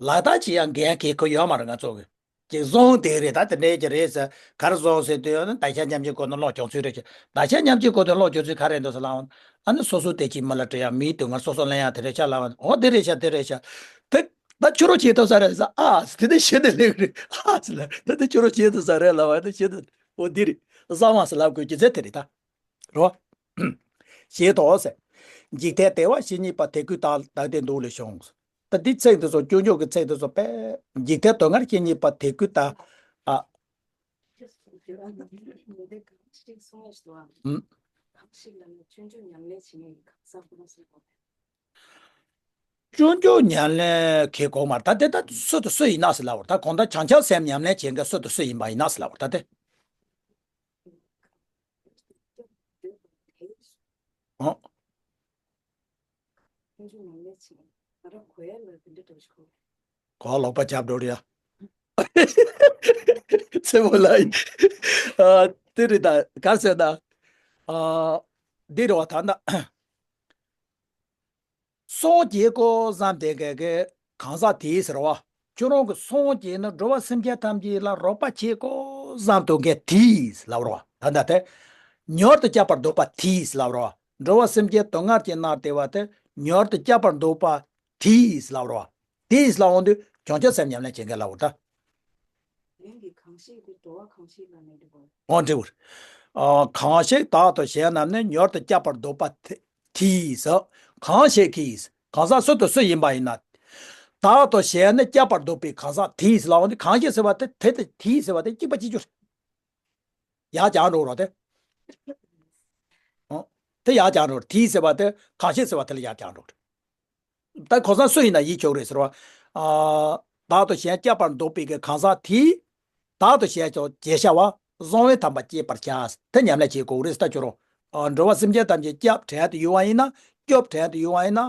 ལག་བསྟར་བྱེད་ཡ་འགན་གེ་ཁོ་ཡོད་མ་རེད་ང་ཚོ་གི། ཅེ་བཟང་དེ་རེད། ད་དེ་འདྲས་ཅེ་རེད་ཟེར་གར་བཟང་ཟེར་དུས་ཨ་ནི་བདག་གཞན་མཉམ་བརྗེ་སྒོ་ནས་བློ་སྦྱོང་ཚུལ་རེད་ཅེ། བདག་གཞན་མཉམ་བརྗེ་སྒོ་ནས་བློ་སྦྱོང་ཚུལ་ག་རེ་འདུག་ཟེར་ལབ་འོང་། ཨ་ནི་སོ་སོ་བདེ་སྐྱིད་མི་ལ་སྤྲད་ཡ། མིའི་སྡུག་བསྔལ་སོ་སོ་ལེན་ཡ་དེ་རེད་ཤག་ལབ་འོང་། འོ་དེ་རེད་ཤག་དེ་རེད་ཤག་དེ། ད་ཁྱོད་རང་བྱེད་ཐུབ་ས་རེད་ཟེར། ཨ་ཟེར་དེ་ནས་ཤེས་ནས་ལེགས་རེད། ཨ་ཟེར་ལ་ད་དེ་ཁྱོད་རང་བྱེད་ཐུབ་ས་རེད་ལབ་པ་དེ་བྱེད་ཐུབ། འོ་འདི་རེད། གསང་བ་ཟེར་ལབ་དགོས་ཀྱི་ཚེ་དེ་རེད་ད། རོ། ཞེས་དོགས་ཟེར། འཇིག་རྟེན་བདེ་བ་བཤེས་གཉེན་པ། དད་གུས་དག་དག་ལྡན་འདུག་ལས་བྱུང་། ད་འདི་ཚིག་འདི་ཚོ་སྐྱོན་བརྗོད་ཀྱི་ཚིག་འདི་ཚོ་དཔེ། འཇིག་རྟེན་སྡུག་བསྔལ་བཤེས་གཉེན་པ། དད་གུས་དག་ཨ། ཨུམ། སྐྱོན་བརྗོད་ཉམས་ལེན་གྱི་གོང་མར་ད་དེ་ད་སུ་དང་སུ་ཡིན་ན་ཟེར་ལབ་པར། ད་གང་ལྟར་བྱང་ཆུབ་སེམས་ཉམས་ལེན་བྱེད་མཁན་སུ་དང་སུ་ཡིན་པ་ཡིན་ན་ཟེར་ལབ་པར་ད་དེ། ཨོ། གོ་ལོག་པ་རྒྱབ་འགྲོ་རེད་ཡ། ཚེ་མོ་ལ་ཡིན། ཨ་དེ་རེད་ད་ག་ཟེར་ན། ཨ་འདི་རེད་བ་ད་ན། སངས་རྒྱས་དགོས་བསམ་བསྡད་མཁན་གྱི་གང་ཟག་དེས་ཟེར་བ། ཁྱོད་རང་གི་སངས་རྒྱས་ནི་འགྲོ་བ་སེམས་ཅན་ཐམས་ཅད་ལ་རོགས་པ་བྱེད་དགོས་བསམ་འདུག་མཁན་དེས་ལབ་རོགས། ད་ལྟ་དེ། མྱུར་དུ་བསྐྱབ་པར་འདོད་པ་དེས་ལབ་རོགས། འགྲོ་བ་སེམས་ཅན་སྡུག་བསྔལ་གྱི་ནང་བདེ་བ་དེ་མྱུར་དུ་བསྐྱབ་པར་འདོད་པ་དེས་ལབ་རོགས། དེས་ལབ་འོང་དུས་བྱང་ཆུབ་སེམས་ཉམས་ལེན་བྱེད་མཁན་ལབ་འོང་ད། ཡིན་གྱི་གང་ཞིག་དེ་འགྲོ་བ་གང་ཞིག་ལ་ནི་འགྲོ་བ། འོ་འདྲི་བར། ཨ་གང་ཞིག་བདག་ཏུ་གཞན་རྣམས་ནི། མྱུར་དུ་བསྐྱབ་པར་འདོད་པ་དེ་དེས། གང་ཞིག་གིས། གང་ཟག་སུ་དང་སུ་ཡིན་པ་ཡིན་ན། བདག་ཏུ་གཞན་ནི་བསྐྱབ་པར་འདོད་པའི་གང་ཟག་དེས་ལབ་འོང་དུས་གང་ཞིག་ཟེར་བ་དེ་དེ་དེ་དེས་ཟེར་བ་དེ་གཅིག་པ་གཅིག་གྱུར། ཡར་བརྐྱངས་འགྲོ་རོགས་དེ། ཨོ། དེ་ཡར་བརྐྱངས་འགྲོ་རོགས། དེས་ཟེར་བ་དེ་གང་ཞིག་ཟེར་བ་དེ་ལ་ཡར་བརྐྱངས་འགྲོ་རོགས། ད་གང་ཟག་སུ་ཡིན་ན་ཡིན་ཆོག་རེད་ཟེར་བ། ཨ་བདག་ཏུ་གཞན་བསྐྱབ་པར་འདོད་པའི་གི་གང་ཟག་དེས། བདག་ཏུ་གཞན་ཀྱང་བྱེད་བྱ་བ། གསང་བའི་དམ་པ་བསྐྱེད་པར་བྱ། དེ་ཉམས་ལེན་བྱེད་དགོས་རེད་ཟེར་ད་ཁྱོད་རང་། ཨ་འགྲོ་བ་སེམས་ཅན་ཐམས་ཅད་བསྐྱབ་བྲལ་དུ་ཡོང་བ་ཡིན་ན། སྐྱོབ་བྲལ་དུ་ཡོང་བ་ཡིན་ན།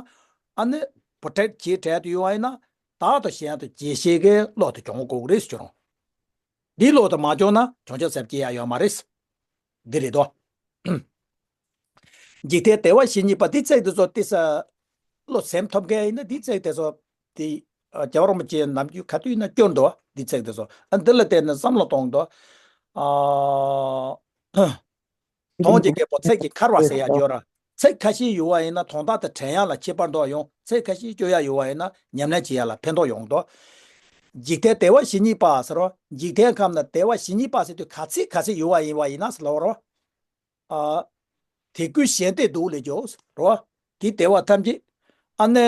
ཨ་ནི་པོ་ཊེག་བྱེད་བྲལ་དུ་ཡོང་བ་ཡིན་ན། བདག་ཏུ་གཞན་དུ་བྱེད་ཤེས་ཀྱི་བློ་དེ་སྦྱོང་དགོས་རེད་ཟེར་ཁྱོད་རང་། འདིའི་བློ་དེ་མ་སྦྱོང་ན་བྱང་ཆུབ་སེམས་སྐྱེ་ཡ་ཡོད་མ་རེད། འདི་རེད་དོ། འཇིག་རྟེན་བདེ་བ་བཤེས་གཉེན་པ། འདི་ཚིག་དེ་ཚོ་ཏི་ས་བློ་སེམས་ཐོབ་མཁན་ཡིན་ན་འདི་ཚིག་དེ་ཚོ་དེ་རྒྱལ་བ་རིན་པོ་ཆེ་ནམ་རྒྱུན་ག་དུས་ཡིན་ན་སྐྱོར་འདུག་འདི་ཚིག་དེ་ཚོ་ཨ་འདི་ལ་བརྟེན་ནས་བསམ་བློ་གཏོང་འདུག་ཨ། དོན་གྱི་རྒྱལ་པོ་ཚིག་གི་འཁར་བ་ཟེར་ཡ་ཡོད་ར། ཚིག་ཁ་ཤས་ཡོད་པ་ཡིན་ན་དོན་དག་དེ་དྲན་ཡག་ལ་ཁྱད་པར་འདུག་ཡོང་། ཚིག་ཁ་ཤས་སྐྱོར་ཡག་ཡོད་པ་ཡིན་ན་ཉམས་ལེན་བྱེད་ཡག་ལ་ཕན་ཐོགས་ཡོང་འདུག་འཇིག་རྟེན་བདེ་བ་བཤེས་གཉེན་པ་ཟེར་རོ། འཇིག་རྟེན་ཁམས་ན་བདེ་བ་བཤེས་གཉེན་པ་ཟེར་དུས་ག་ཚིག་ག་ཚིག་ཡོད་པ་ཡིན་པ་ཡིན་ན་ཟེར་ལབ་རོ། ཨ། དད་གུས་གཞན་དད་འདུག་ལས་ཀྱོ་རོ། དེ་བདེ་བ་ཐམས་ཅད། ཨ་ནི།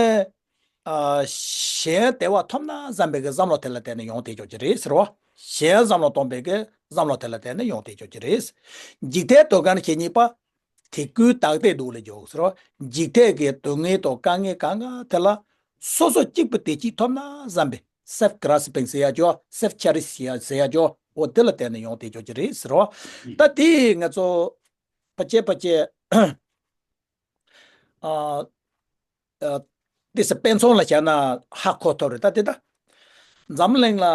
ཨ། གཞན་བདེ་བ་ཐོབ་ན་བསམ་པའི་གི་བསམ་བློ་དེ་ལ་བརྟེན་ནས་ཡོང་བསྡད་ཀྱོག་ཅིག་རེད་ཟེར་བ། གཞན་བསམ་བློ་གཏོང་བའི་གི་བསམ་བློ་དེ་ལ་བརྟེན་ནས་ཡོང་བསྡད་ཀྱོག་ཅིག་རེད། འཇིག་རྟེན་སྡུག་བསྔལ་བཤེས་གཉེན་པ། དེ་ཀུན་བདག་ལྟས་འདུག་ལ་འཇོག་ཟེར་བ། འཇིག་ཐད་ཀྱི་སྡུག་བསྔལ་དང་དཀའ་ངལ་གང་ག་དེ་ལ་སོ་སོ་གཅིག་པུ་བདེ་སྐྱིད་ཐོབ་ན་བསམ་པའི་self grasping ཟེར་ཡ་ཅོ། self charity ཟེར་ཡ་ཅོ། འོ་དེ་ལ་བརྟེན་ནས་ཡོང་བསྡད་ཆོག་གི་རེད་ཟེར་བ། ད་དེ་ང་ཚོ་ཕལ་ཆེར་ཕལ་ཆེར། ཨ། ཨ། ཏི་སི་དཔེ་མཚོན་ལ་བཞག་ན་ཧ་གོ་ཐུབ་རེད། ད་དེ་ད་འཛམ་གླིང་ལ་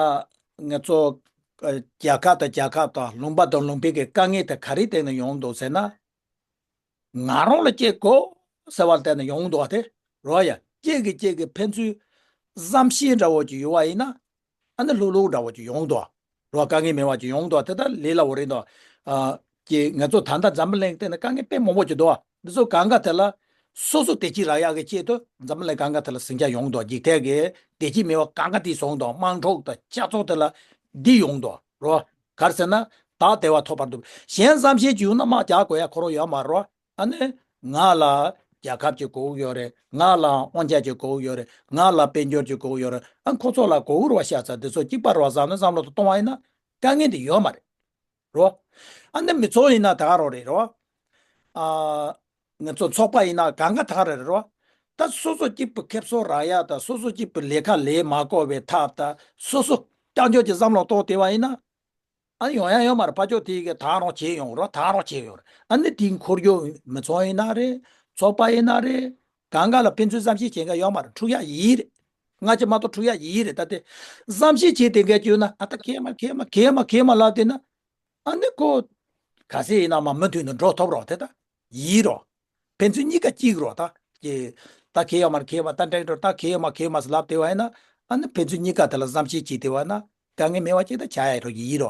ང་ཚོ་ཨ་རྒྱལ་ཁབ་དང་རྒྱལ་ཁབ་དང་ལུང་པ་དང་ལུང་པའི་གི་དཀའ་ངལ་དེ་ག་རེ་སྟེང་ནས་ཡོང་འདུག་ཟེར་ན། ང་རང་ལ་སྐྱེ་དགོས་ཟེར་བ་སྟེང་ནས་ཡོང་འདུག་བ་དེ་རོ་ཡ། སྐྱེ་གི་སྐྱེ་གི་ཕན་ཚུན་བསམ་ཤེས་འདྲ་བོ་ཅིག་ཡོད་བ་ཡིན་ན། ཨ་ནི་ལྷུག་ལྷུག་འདྲ་བོ་ཅིག་ཡོང་འདུག་རོ། དཀའ་ངལ་མེད་པ་ཅིག་ཡོང་འདུག་དེ་ལྟར་ལས་སླ་བོ་རེད་འདུག་ཨ། ཀྱི་ང་ཚོ་ད་ལྟ་འཛམ་བུ་གླིང་སྟེང་ན་དཀའ་ངལ་དཔེ་མང་པོ་ཅིག་འདུག་འདི་ཚོ་གང་ག་དེ་ལ་སོ་སོ་བདེ་སྐྱིད་རག་ཡག་གི་ཆེད་དུ་འཛམ་བུ་གླིང་གང་ག་དེ་ལ་ཟིང་ཆ་ཡོང་འདུག་འཇིག་རྟེན་གྱི་བདེ་སྐྱིད་མེད་པ་གང་ག་དེ་སོང་འདུག་དམངས་ཁྲོད་དང་ཆ་ཚང་དེ་ལ་འདི་ཡོང་འདུག་རོ། ག་རེ་ཟེར་ན། བདག་བདེ་བ་ཐོབ་པར་འདུག་གཞན་བསམ་ཤེས་ཅིག་ཡོང་ན་དམག་རྒྱག་དགོས་ཡ་ཁོ་རང་ཡོད་མ་རེད་རོ། ཨ་ནི། ང་ལ་རྒྱལ་ཁབ་ཅིག་དགོས་ཀྱི་ཡོད་རེད། ང་ལ་དབང་ཆ་ཅིག་དགོས་ཀྱི་ཡོད་རེད། ང་ལ་དཔལ་འབྱོར་ཅིག་དགོས་ཀྱི་ཡོད་རེད། ཨ་ཁོ་ཚོ་ལ་དགོས་ཀྱི་རེད་བ། ཤ་ཚ་འདི་ཚོ་གཅིག་པ་རེད་བ་བསམ་ན་བསམ་བློ་དུ་གཏོང་བ་ཡིན་ན་དཀའ་ངལ་འདི་ཡོད་མ་རེད། རོ། ཨ་ནི་མི་ཚོགས་ཡིན་ན་ད་ག་རང་རེད་རོ། ཨ། ང་ཚོ་ཚོགས་པ་ཡིན་ན་གང་ག་ད་ག་རང་རེད་རོ། ད་སོ་སོ་གཅིག་པུ་ཁེ་བཟང་རག་ཡ་ད་སོ་སོ་གཅིག་པུ་ལས་ཀ་ལས་མ་དགོས་པའི་ཐབས་ད་སོ་སོ་རྐྱང་ཕྱོགས་ཀྱི་བསམ་བློ་གཏོང་བསྡད་པ་ཡིན་ན། ཨ་ནི་ཡོང་ཡ་ཡོད་མ་རེད། ཕར་ཕྱོགས་དེ་གི་ད་རང་བྱེད་ཡོང་རོགས། ད་རང་བྱེད་ཡོང་རོགས། ཨ་ནི་དེའི་འཁོར་སྐྱོད་མི་ཚོགས་ཡིན་ན་རེད། ཚོགས་པ་ཡིན་ན་རེད། གང་ག་ལ་ཕན་ཚུན་བསམ་ཤེས་བྱེད་མཁན་ཡོད་མ་རེད། འཁྲུག་ཡ་ཡིན་རེད། སྔ་ཕྱི་མ་གཏོགས་འཁྲུག་ཡ་ཡིན་རེད། ད་དེ་བསམ་ཤེས་བྱེད་བསྡད་མཁན་བྱུང་ན་ཨ་ད་གལ་མ་གལ་མ་གལ་མ་གལ་མ་ལབ་བསྡད་ན། ཨ་ནི་ཁོ་ག་ཚད་ཡིན་ན་མ་མུ་མཐུད་ནས་འགྲོ་ཐུབ་རོགས་དེ་ད། ཡིན་རོ། ཕན་ཚུན་གཉིས་ཀ་གཅིག་རོ་ད། ཀྱེ། ད་ཁེ་ཡོད་མ་རེད། ཁེ་ཡོད་མ་ད་འགྲིག་འགྲོ། ད་ཁེ་ཡོད་མ་ཁེ་ཡོད་མ་ཟེར་ལབ་བསྡད་པ་ཡིན་ན། ཨ་ནི་ཕན་ཚུན་གཉིས་ཀ་དེ་ལ་བསམ་ཤེས་བྱེད་བསྡད་པ་ན་དཀའ་ངལ་མེད་པ་ཅིག་ད་ཆགས་ཡ་རོ་ཡིན་རོ།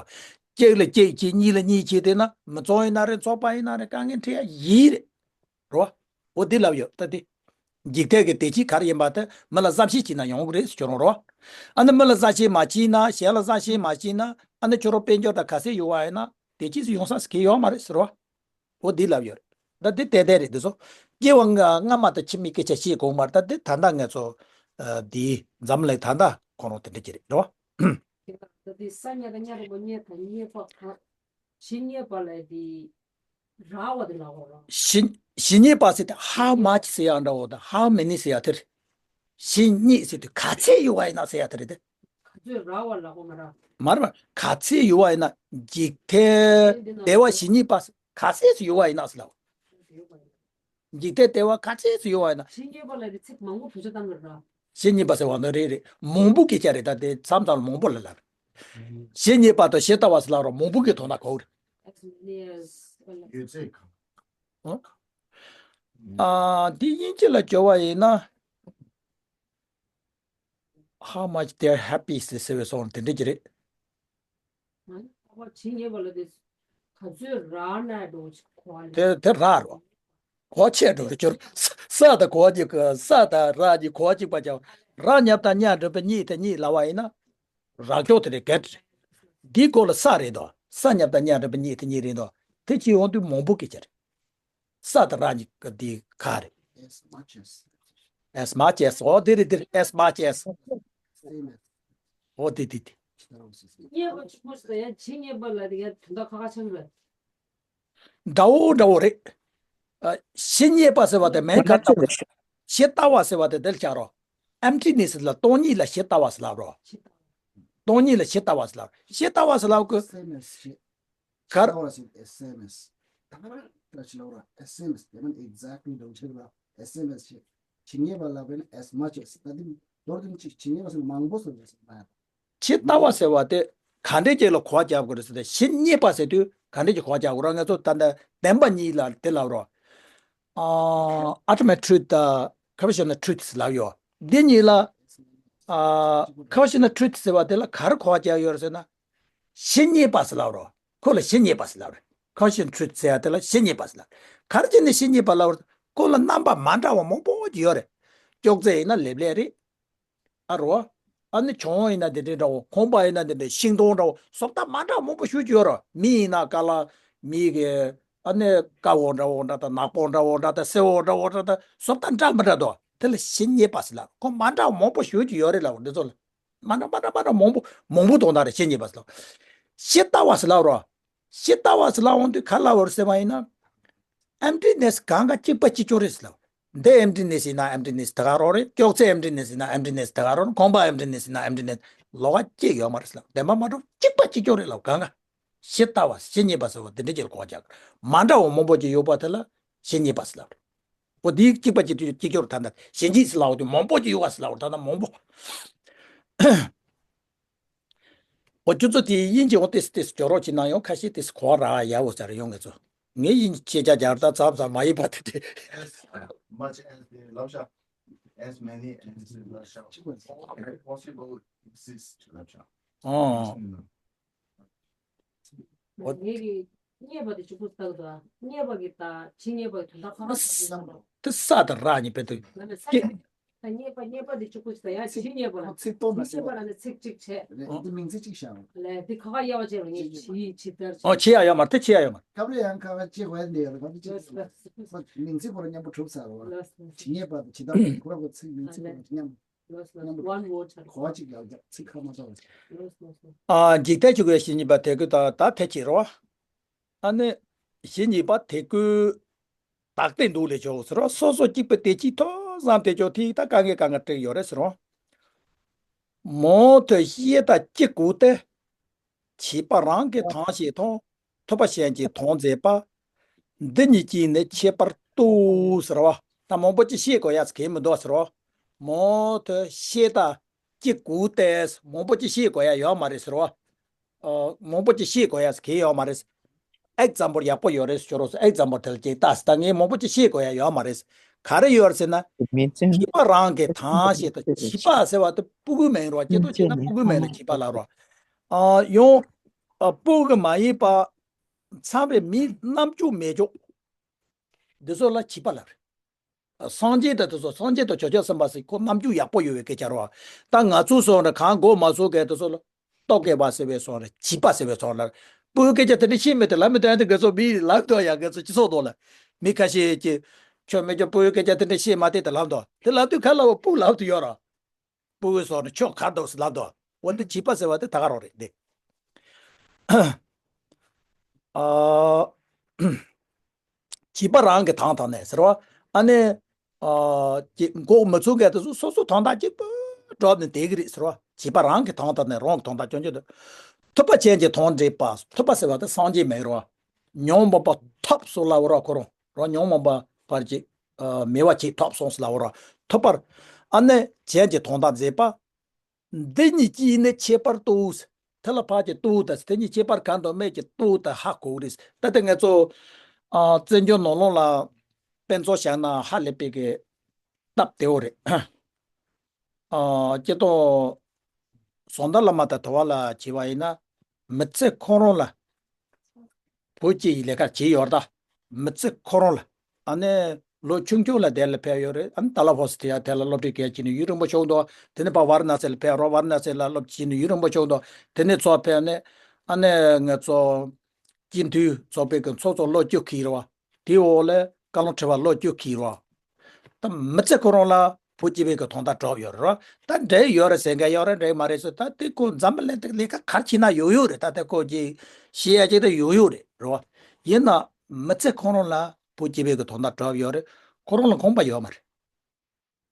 གཅིག་ལ་གཅིག་བྱེད། གཉིས་ལ་གཉིས་བྱེད་བསྡད་ན་མི་ཚོགས་ཡིན་ན་རེད། ཚོགས་པ་ཡིན་ན་རེད། དཀའ་ངལ་འཕྲད་ཡ་ཡིན་རེད། རོ། འོ་འདི་ལབ་ཡོད་ད་དེ། འཇིག་རྟེན་གྱི་བདེ་སྐྱིད་ག་རེ་ཡིན་པ་དེ་མི་ལ་བསམ་ཤེས་བྱེད་ན་ཡོང་གི་རེད་ཟེར་ཁྱོད་རང་རོ། ཨ་ནི་མི་ལ་བསམ་ཤེས་མ་བྱེད་ན། གཞན་ལ་བསམ་ཤེས་མ་བྱེད་ན། ཨ་ནི་ཁྱོད་རང་དཔལ་འབྱོར་དང་ག་ཚད་ཡོད་པ་ཡིན་ན་བདེ་སྐྱིད་ཡོང་ས་གི་ཡོད་མ་རེད་ཟེར་རོ། འོ་འདི་ལབ་ཡོད་རེད། ད་འདི་ཏན་ཏན་རེད། འདི་ཚོ་སྐྱེ་བ་སྔ་སྔ་མ་དང་ཕྱི་མའི་སྐད་ཆ་བཤད་དགོས་མ་རེད། ད་འདི་ད་ལྟ་ང་ཚོ་ཨ་འདི་འཛམ་གླིང་ད་ལྟ་ཁོ་རང་དེ་འདྲ་ཅིག་རེད་རོ། ད་འདི་ས་ཉ་དང་ཉ་རིང་པོ་ཉ་དང་ཉ་པ་ག་ཞི་གཉིས་པ་ལ་འདི་རག་པ་དེ་ལབ་དགོས་རོ། ཞི་ཞི་གཉིས་པ་ཟེར་དེ་how much ཟེར་ཡ་འདྲ་བོ་དང་how many ཟེར་ཡ་དེ་རེད། ཞི་གཉིས་ཟེར་དེ་ག་ཚད་ཡོད་པ་ཡིན་ན་ཟེར་ཡ་དེ་རེད་དེ། ག་ཚོད་རག་པ་ལབ་དགོས་མ་རེད། མ་རེད་མ་རེད། ག་ཚད་ཡོད་པ་ཡིན་ན། འཇིག་རྟེན་བདེ་བ་ཞི་གཉིས་པ་ག་ཚད་ཡོད་པ་ཡིན་ན་ཟེར་ལབ། འཇིག་རྟེན་བདེ་བ་ག་ཚད་ཡོད་པ་ཡིན་ན། ཞི་གཉིས་པ་ལ་རེ་ཚིག་མང་པོ་བེད་སྤྱོད་བཏང་གི་རེད། ཞི་གཉིས་པ་ཟེར་བ་ནི་རེད་རེད། མང་པོ་སྐད་ཆ་རེད། ད་དེ་མཚམས་མཚམས་ལ་མང་པོ་ལ་ལབ། ཞི་གཉིས་པ་དང་ཇི་ལྟ་བ་ཟེར་ལབ་རོགས། མང་པོ་གི་དོན་དག་གོ་རེད། ཡོད་ཚད་གང་། ཨ། འདི་དབྱིན་ཇི་ལ་བསྒྱུར་བ་ཡིན་ན། How much they're happy ཟེར་ཟེར་བའི་སོང་དེ་འདྲ་ཅིག་རེད། ཨ་ནི་ཁོ་བ་ཇི་སྙེད་པ་ལ་དེ་ག་ཚོད་རག་ན་འགྲོ་ཆེ་གོ་བ་ལས། དེ་དེ་རག་རོ། གོ་བ་ཆེ་འགྲོ་རེད་ཁྱོད། ས་དང་གོ་བ་གཉིས་ཀ་ས་དང་རག་གཉིས་གོ་བ་གཅིག་པ་ཀྱང་། རག་ཉབ་དང་གཉའ་འགྲམ་པ་གཉིས་དེ་གཉིས་ལབ་པ་ཡིན་ན། རག་ཁྱོག་དེ་རེད་གད་རེད། འདིའི་སྐོར་ལ་ས་རེད་དོ། ས་ཉབ་དང་གཉའ་འགྲམ་པ་གཉིས་དེ་གཉིས་རེད་དོ། དེ་ཅི་ཡོང་དུས་མང་པོ་སྐད་ཆ་རེད། ས་དང་རག་གཉིས་ཀ་འདི་ག་རེད། As much as. As much as. ཨོ་དེ་རེད་དེ་རེད། As much as. Same as. ཨོ་དེ་དེ་དེ། རྙེད་པ་ཆེན་པོ་ཟེར་ཡང་ཇི་སྙེད་པ་ལ་དེ་ཡང་དོན་དག་ཁ་ཁ་ཆགས་རེད། འདྲ་བོ་འདྲ་བོ་རེད། ཨ། ཇི་སྙེད་པ་ཟེར་བ་དེ་མེད་ཁ་ཁ་ཆགས་རེད། ཇི་ལྟ་བ་ཟེར་བ་དེ་དེ་ལ་ཆགས་རོགས། Emptiness ལ་སྟོང་ཉིད་ལ་ཇི་ལྟ་བ་ཟེར་ལབ་རོགས། སྟོང་ཉིད་ལ་ཇི་ལྟ་བ་ཟེར་ལབ། ཇི་ལྟ་བ་ཟེར་ལབ་གི། Same as ཇི། གར། ལྟ་བ་ཟེར་ཨེ་སེམ་ཨེས། ད་ག་རང་ལྟ་ཅི་ལབ་ར་ཨེ་སེམ་ཨེས་དེ་མིན་exactly འདྲ་བོ་ཆགས་ར་ཨེ་སེམ་ཨེས་ཞེས། ཇི་སྙེད་པ་ལབ་པས་ན་as much as ད་དེ་མདོར་དེ་ཅིག་ཇི་སྙེད་པ་ཟེར་ན་མང་པོ་ཟེར་བ་ཟེར་ན། ཇི་ལྟ་བ་ཟེར་བ་དེ་ག་འདྲས་ཅིག་ལ་གོ་བ་རྒྱབ་དགོས་རེད་ཟེར་ཏེ་ཇི་སྙེད་པ་ཟེར་དུས་ག་འདྲས་ཅིག་གོ་བ་རྒྱབ་དགོས་ར། ང་ཚོ་ད་ལྟ་བདེན་པ་གཉིས་ལ་དེ་ལབ་རོགས། ཨ། ultimate truth དང་conventional truth ལབ་ཡོད། འདི་གཉིས་ལ། ཨ། conventional truth ཟེར་བ་དེ་ལ་ག་རེ་གོ་བ་རྒྱབ་ཡོད་རེད་ཟེར་ན། ཇི་སྙེད་པ་ཟེར་ལབ་རོགས། ཁོ་ལ་ཇི་སྙེད་པ་ཟེར་ལབ་རེད། conventional truth ཟེར་ཡ་དེ་ལ་ཇི་སྙེད་པ་ཟེར་ལབ། ག་རེ་བྱས་ནས་ཇི་སྙེད་པ་ལབ་རེད། ཁོ་ལ་རྣམ་པ་མ་འདྲ་བ་མང་པོ་ཅིག་ཡོད་རེད། ཅོག་ཙེ་ཡིན་ན་ལེབ་ལེབ་རེད། ཨ་རོ། ཨ་ནི་གྱོང་ཡིན་ན་དེ་འདྲའི་འདྲ་བོ། ཁང་པ་ཡིན་ན་དེ་འདྲའི་ཤིང་སྡོང་འདྲ་བོ། བཟོ་ལྟ་མ་འདྲ་བ་མང་པོ་ཞེ་ཅིག་ཡོད་རེད། མི་ཡིན་ན་ཀ་ལ་མི་གི་ཨ་ནི་དཀར་བོ་འདྲ་བོ་འདྲ་དང་ནག་པོ་འདྲ་བོ་འདྲ་དང་སེར་བོ་འདྲ་བོ་འདྲ་དང་བཟོ་ལྟ་འདྲ་མི་འདྲ་འདུག་དེ་ལ་ཇི་སྙེད་པ་ཟེར་ལབ། ཁོ་མ་འདྲ་བ་མང་པོ་ཞེ་ཅིག་ཡོད་རེད་ལབ། འདི་ཚོ་ལ་མ་འདྲ་མ་འདྲ་མ་འདྲ་མང་པོ་མང་པོ་དོན་དག་རེད། ཇི་སྙེད་པ་ཟེར་ལབ། ཇི་ལྟ་བ་ཟེར་ལབ་རོ། ཇི་ལྟ་བ་ཟེར་ལབ་འོང་དུས་ག་ལབ་རེད་ཟེར་བ་ཡིན་ན། emptiness གང་ག་གཅིག་པ་གཅིག་ཀྱང་རེད་ཟེར་ལབ། འདི་emptiness ཡིན་ན་emptiness དེ་ག་རང་རེད། ཅོག་ཙེ་emptiness ཡིན་ན་emptiness དེ་ག་རང་རེད། ཁང་པ་emptiness ཡིན་ན་emptiness ལོགས་ཀ་གཅིག་ཡོད་མ་རེད་ཟེར་ལབ། བདེན་པ་མ་གྲུབ་གཅིག་པ་གཅིག་ཀྱང་རེད་ལབ། གང་ག་ཇི་ལྟ་བ་ཇི་སྙེད་པ་ཟེར་བ་འདི་འདྲ་ཅིག་ལ་གོ་རྒྱག་མ་འདྲ་བ་མང་པོ་ཅིག་ཡོད་པ་དེ་ལ་ཇི་སྙེད་པ་ཟེར་ལབ་རེད། འོ་དེའི་གཅིག་པ་གཅིག་ཏུ་གཅིག་ཀྱང་རེད། ད་ལྟ་ཇི་སྙེད་ཟེར་ལབ་པ་དེ་མང་པོ་ཅིག་ཡོད་པ་ཟེར་ལབ་པ་རེད། ད་ལྟ་མང་པོ། འོ་ཁྱོད་ཚོ་དེ་དབྱིན་ཇི་འོ་ཏིས་ཏིས་སྦྱོར་རོགས་བྱེད་ན་ཡང་ཁ་ཤས་ཏིས་གོ་ར་ཡག་པོ་ཟེར་ཡོང་། ངེད་ཚོ་ངས་དབྱིན་ཇི་ཤེས་བྱ་རྒྱ་གར་ད་ཙམ་ཙམ་མ་ཡིན་པ་དེ་དེ། As much as the ལབ་ཤག As many as the ལབ་ཤག Possible exist ལབ་ཤག་ཨོ། ངེད་ཀྱི་རྙེད་པ་དེ་གཅིག་པུ་ལྟ་གི་འདུག་རྙེད་པ་གི་ད་ཇི་སྙེད་པ་གི་དོན་དག་ཁ་ཁ་ས་ས་ལ་འདུག་དེ་ས་དང་ར་གཉིས་པའི་དོན། ང་ནི་ས་ཀྱི་ད་རྙེད་པ་རྙེད་པ་དེ་གཅིག་པུ་ཞིག་ད་ཡ་ཇི་སྙེད་པ་ལ་ཚིག་སྟོང་ཇི་མ་སྙེད་པ་ཟེར་ལ་ནི་ཚིག་གཅིག་བྱས། རེད། འདི་མིང་ཚིག་གཅིག་བཞག་རེད། དེ་ཁ་ཁ་གཡར་བ་བྱས་པ་ངས་ཇི་ཇི་ལྟར་ཨོ་ཆེ་ཡ་ཡོད་མ་རེད། དེ་ཆེ་ཡ་ཡོད་མ་རེད། སྐབས་རེ་ཡང་ཁ་ཁ་ཅིག་བས་འདི་ཡོད་རེད། ཁ་ཁ་ཅིག་མིང་ཚིག་སྐོར་ལ་མཉམ་པོ་གྲུབ་ཚར་བ། ཇི་སྙེད་པ་དེ་ཇི་ལྟར་ཁོ་ར་ཁོ་ཚིག་མིང་ཚིག་སྐོར་ལ་མཉམ། One word གོ་བ་གཅིག་ལ་རྒྱབ་ཚིག་ཁ་མ་ཚོགས། ཨ་འཇིག་རྟེན་གྱི་གོས་ཞི་གཉིས་པ་དེ་ཀུན་དང་ད་ཐེ་ཆེ་རོ། ཨ་ནི་ཞི་གཉིས་པ་དེ་ཀུན་དག་སྟེ་འདུག་ལས་ཆོག་ཟེར་རོ། སོ་སོ་གཅིག་པུ་དེ་གཅིག་ཐོག་བསམ་དེ་ཆོག་ཐིག་ད་དཀའ་ངལ་དཀའ་ངལ་སྤྲད་ཡོད་རེད་ཟེར་རོ། མོ་ཐོས་ཤེས་དང་གཅིག་གུ་སྟེ། བྱིས་པ་རང་གིས་དང་ཞེས་མཐོང་། ཐོས་པ་གཞན་གྱིས་དང་མཛད་པ། འདི་གཉིས་ཀྱིས་ནི་ཁྱད་པར་དུ་ཟེར་བ། ད་མང་པོ་ཅིག་ཤེས་དགོས་ཡ་གང་མི་འདུག་ཟེར་བ། མོ་ཐོས་ཤེས་དང་གཅིག་གུ་སྟེ་མང་པོ་ཅིག་ཤེས་དགོས་ཡ་ཡོད་མ་རེད་ཟེར་བ། ཨ་མང་པོ་ཅིག་ཤེས་དགོས་ཡ་གང་ཡོད་མ་རེད། ཨེག་ཛམ་པལ་ཡག་པོ་ཡོད་རེད་ཟེར་རོ། ཨེག་ཛམ་པལ་དེ་ལ་ཅིག་ལྟ་ཟེར། ད་ངས་མང་པོ་ཅིག་ཤེས་དགོས་ཡ་ཡོད་མ་རེད། ག་རེ་ཡོད་རེད་ཟེར་ན། མིང་ཚིག་བྱིས་པ་རང་གིས་དང་ཞེས་དང་བྱིས་པ་ཟེར་བ་དེ་སྤུ་གུའི་མིང་རོ། སྐྱེ་སྟོབས་ཆེ་ན་སྤུ་གུའི་མིང་ལ་བྱིས་པ་ལབ་རོ། ཨ་ཡང་ཨ་སྤུ་གུ་མ་ཡིན་པ་ཚང་བའི་མིའི་རྣམ་འགྱུར་མེད་ཅོག་འདི་ཚོ་ལ་བྱིས་པ་ལབ་རེད། སངས་རྒྱས་དང་དེ་ཚོ་སངས་རྒྱས་དང་ཆོས་སྐྱོང་སེམས་དཔའ་ཟེར་ཁོ་རྣམ་འགྱུར་ཡག་པོ་ཡོད་པའི་སྐད་ཆ་རོ། ད་ང་ཚོ་སོང་ར་གང་གོ་མ་ཚོ་གས་དེ་ཚོ་ལ་རྟོག་གེ་བ་ཟེར་བའི་སོང་ར་བྱིས་པ་ཟེར་བའི་སོང་ར། སྤུ་གུའི་སྐད་ཆ་དེ་འདྲ་ཤེས་མེད་དེ་ལབ་མི་འདུག་ཨ་ནི་དེ་གས་ཚོ་མི་ལབ་འདུག་ཡ། གས་ཚོ་སྤྱི་ཚོགས་ཐོག་ལ་མི་ཁ་ཤས་ཀྱིས་ཆོས་མེད་ཀྱང་སྤུ་གུའི་སྐད་ཆ་དེ་འདྲ་ཤེས་མ་དེ་དེ་ལབ་འདུག་དེ་ལབ་དུས་ག་ལབ་བ་སྤུ་ལབ་དུ་ཡོད་ར། སྤུ་གུའི་སོང་ར་ཆོས་ག་འདུག་ཟེར་ལབ་འདུག་འོ་འདི་བྱིས་པ་ཟེར་བ་དེ་ད་ག་རང་རེད་འདི། ཨ། བྱིས་པ་རང་གིས་དང་དང་ནས་ཟེར་བ། ཨ་ནི། ཨ། ཀྱི་འགོག་མི་ཚུགས་མཁན་དེ་ཚོ་སོ་སོ་དོན་དག་གཅིག་པུ་སྒྲུབ་ནས་བསྡད་ཀྱི་རེད་ཟེར་བ། བྱིས་པ་རང་གིས་དང་དང་ནས་རང་གི་དོན་དག་སྐྱོན་གྱི་འདུག་ཐོས་པ་ཅན་གྱིས་དང་འབྲེལ་པ། ཐོས་པ་ཟེར་བ་དེ་སངས་རྒྱས་མིན་རོ། ཉོན་མོངས་པ་ཐོབ་སོང་ལབ་རོ། ཁོ་རང་རང་ཉོན་མོངས་པ་བར་གྱི་ཨ་མེད་པ་ཅིག་ཐོབ་སོང་ཟེར་ལབ་རོ། ཐོས་པར། ཨ་ནི་གཞན་གྱིས་དང་དང་མཛད་པ། འདི་གཉིས་ཀྱིས་ནི་ཁྱད་པར་དུ། དེ་ལ་ཕར་གྱི་དུ་དང་དེ་གཉིས་ཁྱད་པར་གང་དང་མེད་ཀྱི་དུ་དང་ཧ་གོ་གི་རེད། ད་ལྟ་ང་ཚོ་ཨ་བཙན་བྱོལ་ནང་ལོགས་ལ་དཔེ་མཚོན་བཞག་ན་ཧ་ལས་པའི་གི་སྟབས་བདེ་བོ་རེད། ཨ་སྤྱིར་བཏང་བཟོ་ལྟ་བླ་མ་དང་དུ་བ་ལ་བྱས་པ་ཡིན་ན། མི་ཚེ་ཁོ་རང་ལ་བོད་སྤྱི་ཡི་ལས་ཀ་བྱས་ཡོད་རེད་ད། མི་ཚེ་ཁོ་རང་ལ། ཨ་ནི་ལོ་ཆུང་ཆུང་ལ་དེ་ལ་ཕེབས་ཡོད་རེད། ཨ་ནི་ཏཱ་ལ་ཧོ་སི་ཐི་ཡ་དེ་ལ་སློབ་ཁྲིད་གལ་ཆེ་ནི་ཡུན་རིང་པོ་བྱུང་འདུག་དེ་ནས་ཕར་ཝཱ་ར་ཎ་སི་ལ་ཕེབས་རོགས། ཝཱ་ར་ཎ་སི་ལ་སློབ་ཁྲིད་ནི་ཡུན་རིང་པོ་བྱུང་འདུག་དེ་ནས་ཚུར་ཕེབས་ནས་ཨ་ནི་ང་ཚོ་སྤྱི་འཐུས་ཚོགས་པའི་གི་ཚོགས་གཙོ་ལོ་བཅུ་འཁྱེར་བ། དེའི་འོག་ལ་བཀའ་བློན་ཁྲི་པ་ལོ་བཅུ་འཁྱེར་བ། ད་མི་ཚེ་ཁོ་རང་ལ་བོད་སྤྱི་པའི་གི་དོན་དག་སྒྲུབ་ཡོད་རེད། ད་འབྲེལ་ཡོད་རེད་ཟེར་མཁན་ཡོད་རེད། འབྲེལ་མ་རེད་ཟེར། ད་དེ་ཁོ་འཛམ་བུ་གླིང་དེ་ལས་ཀ་ག་རེ་བྱས་ན་ཡོད་ཡོད་རེད། ད་དེ་ཁོ་ཅིག་ཤེས་ཡ་ཅིག་ད་ཡོད་ཡོད་རེད། རེད་བ། ཡིན་ན་མི་ཚེ་ཁོ་རང་ལ་བོད་སྤྱི་པའི་གི་དོན་དག་སྒྲུབ་ཡོད་རེད། ཁོ་རང་ལ་ཁོམ་པ་ཡོད་མ་རེད།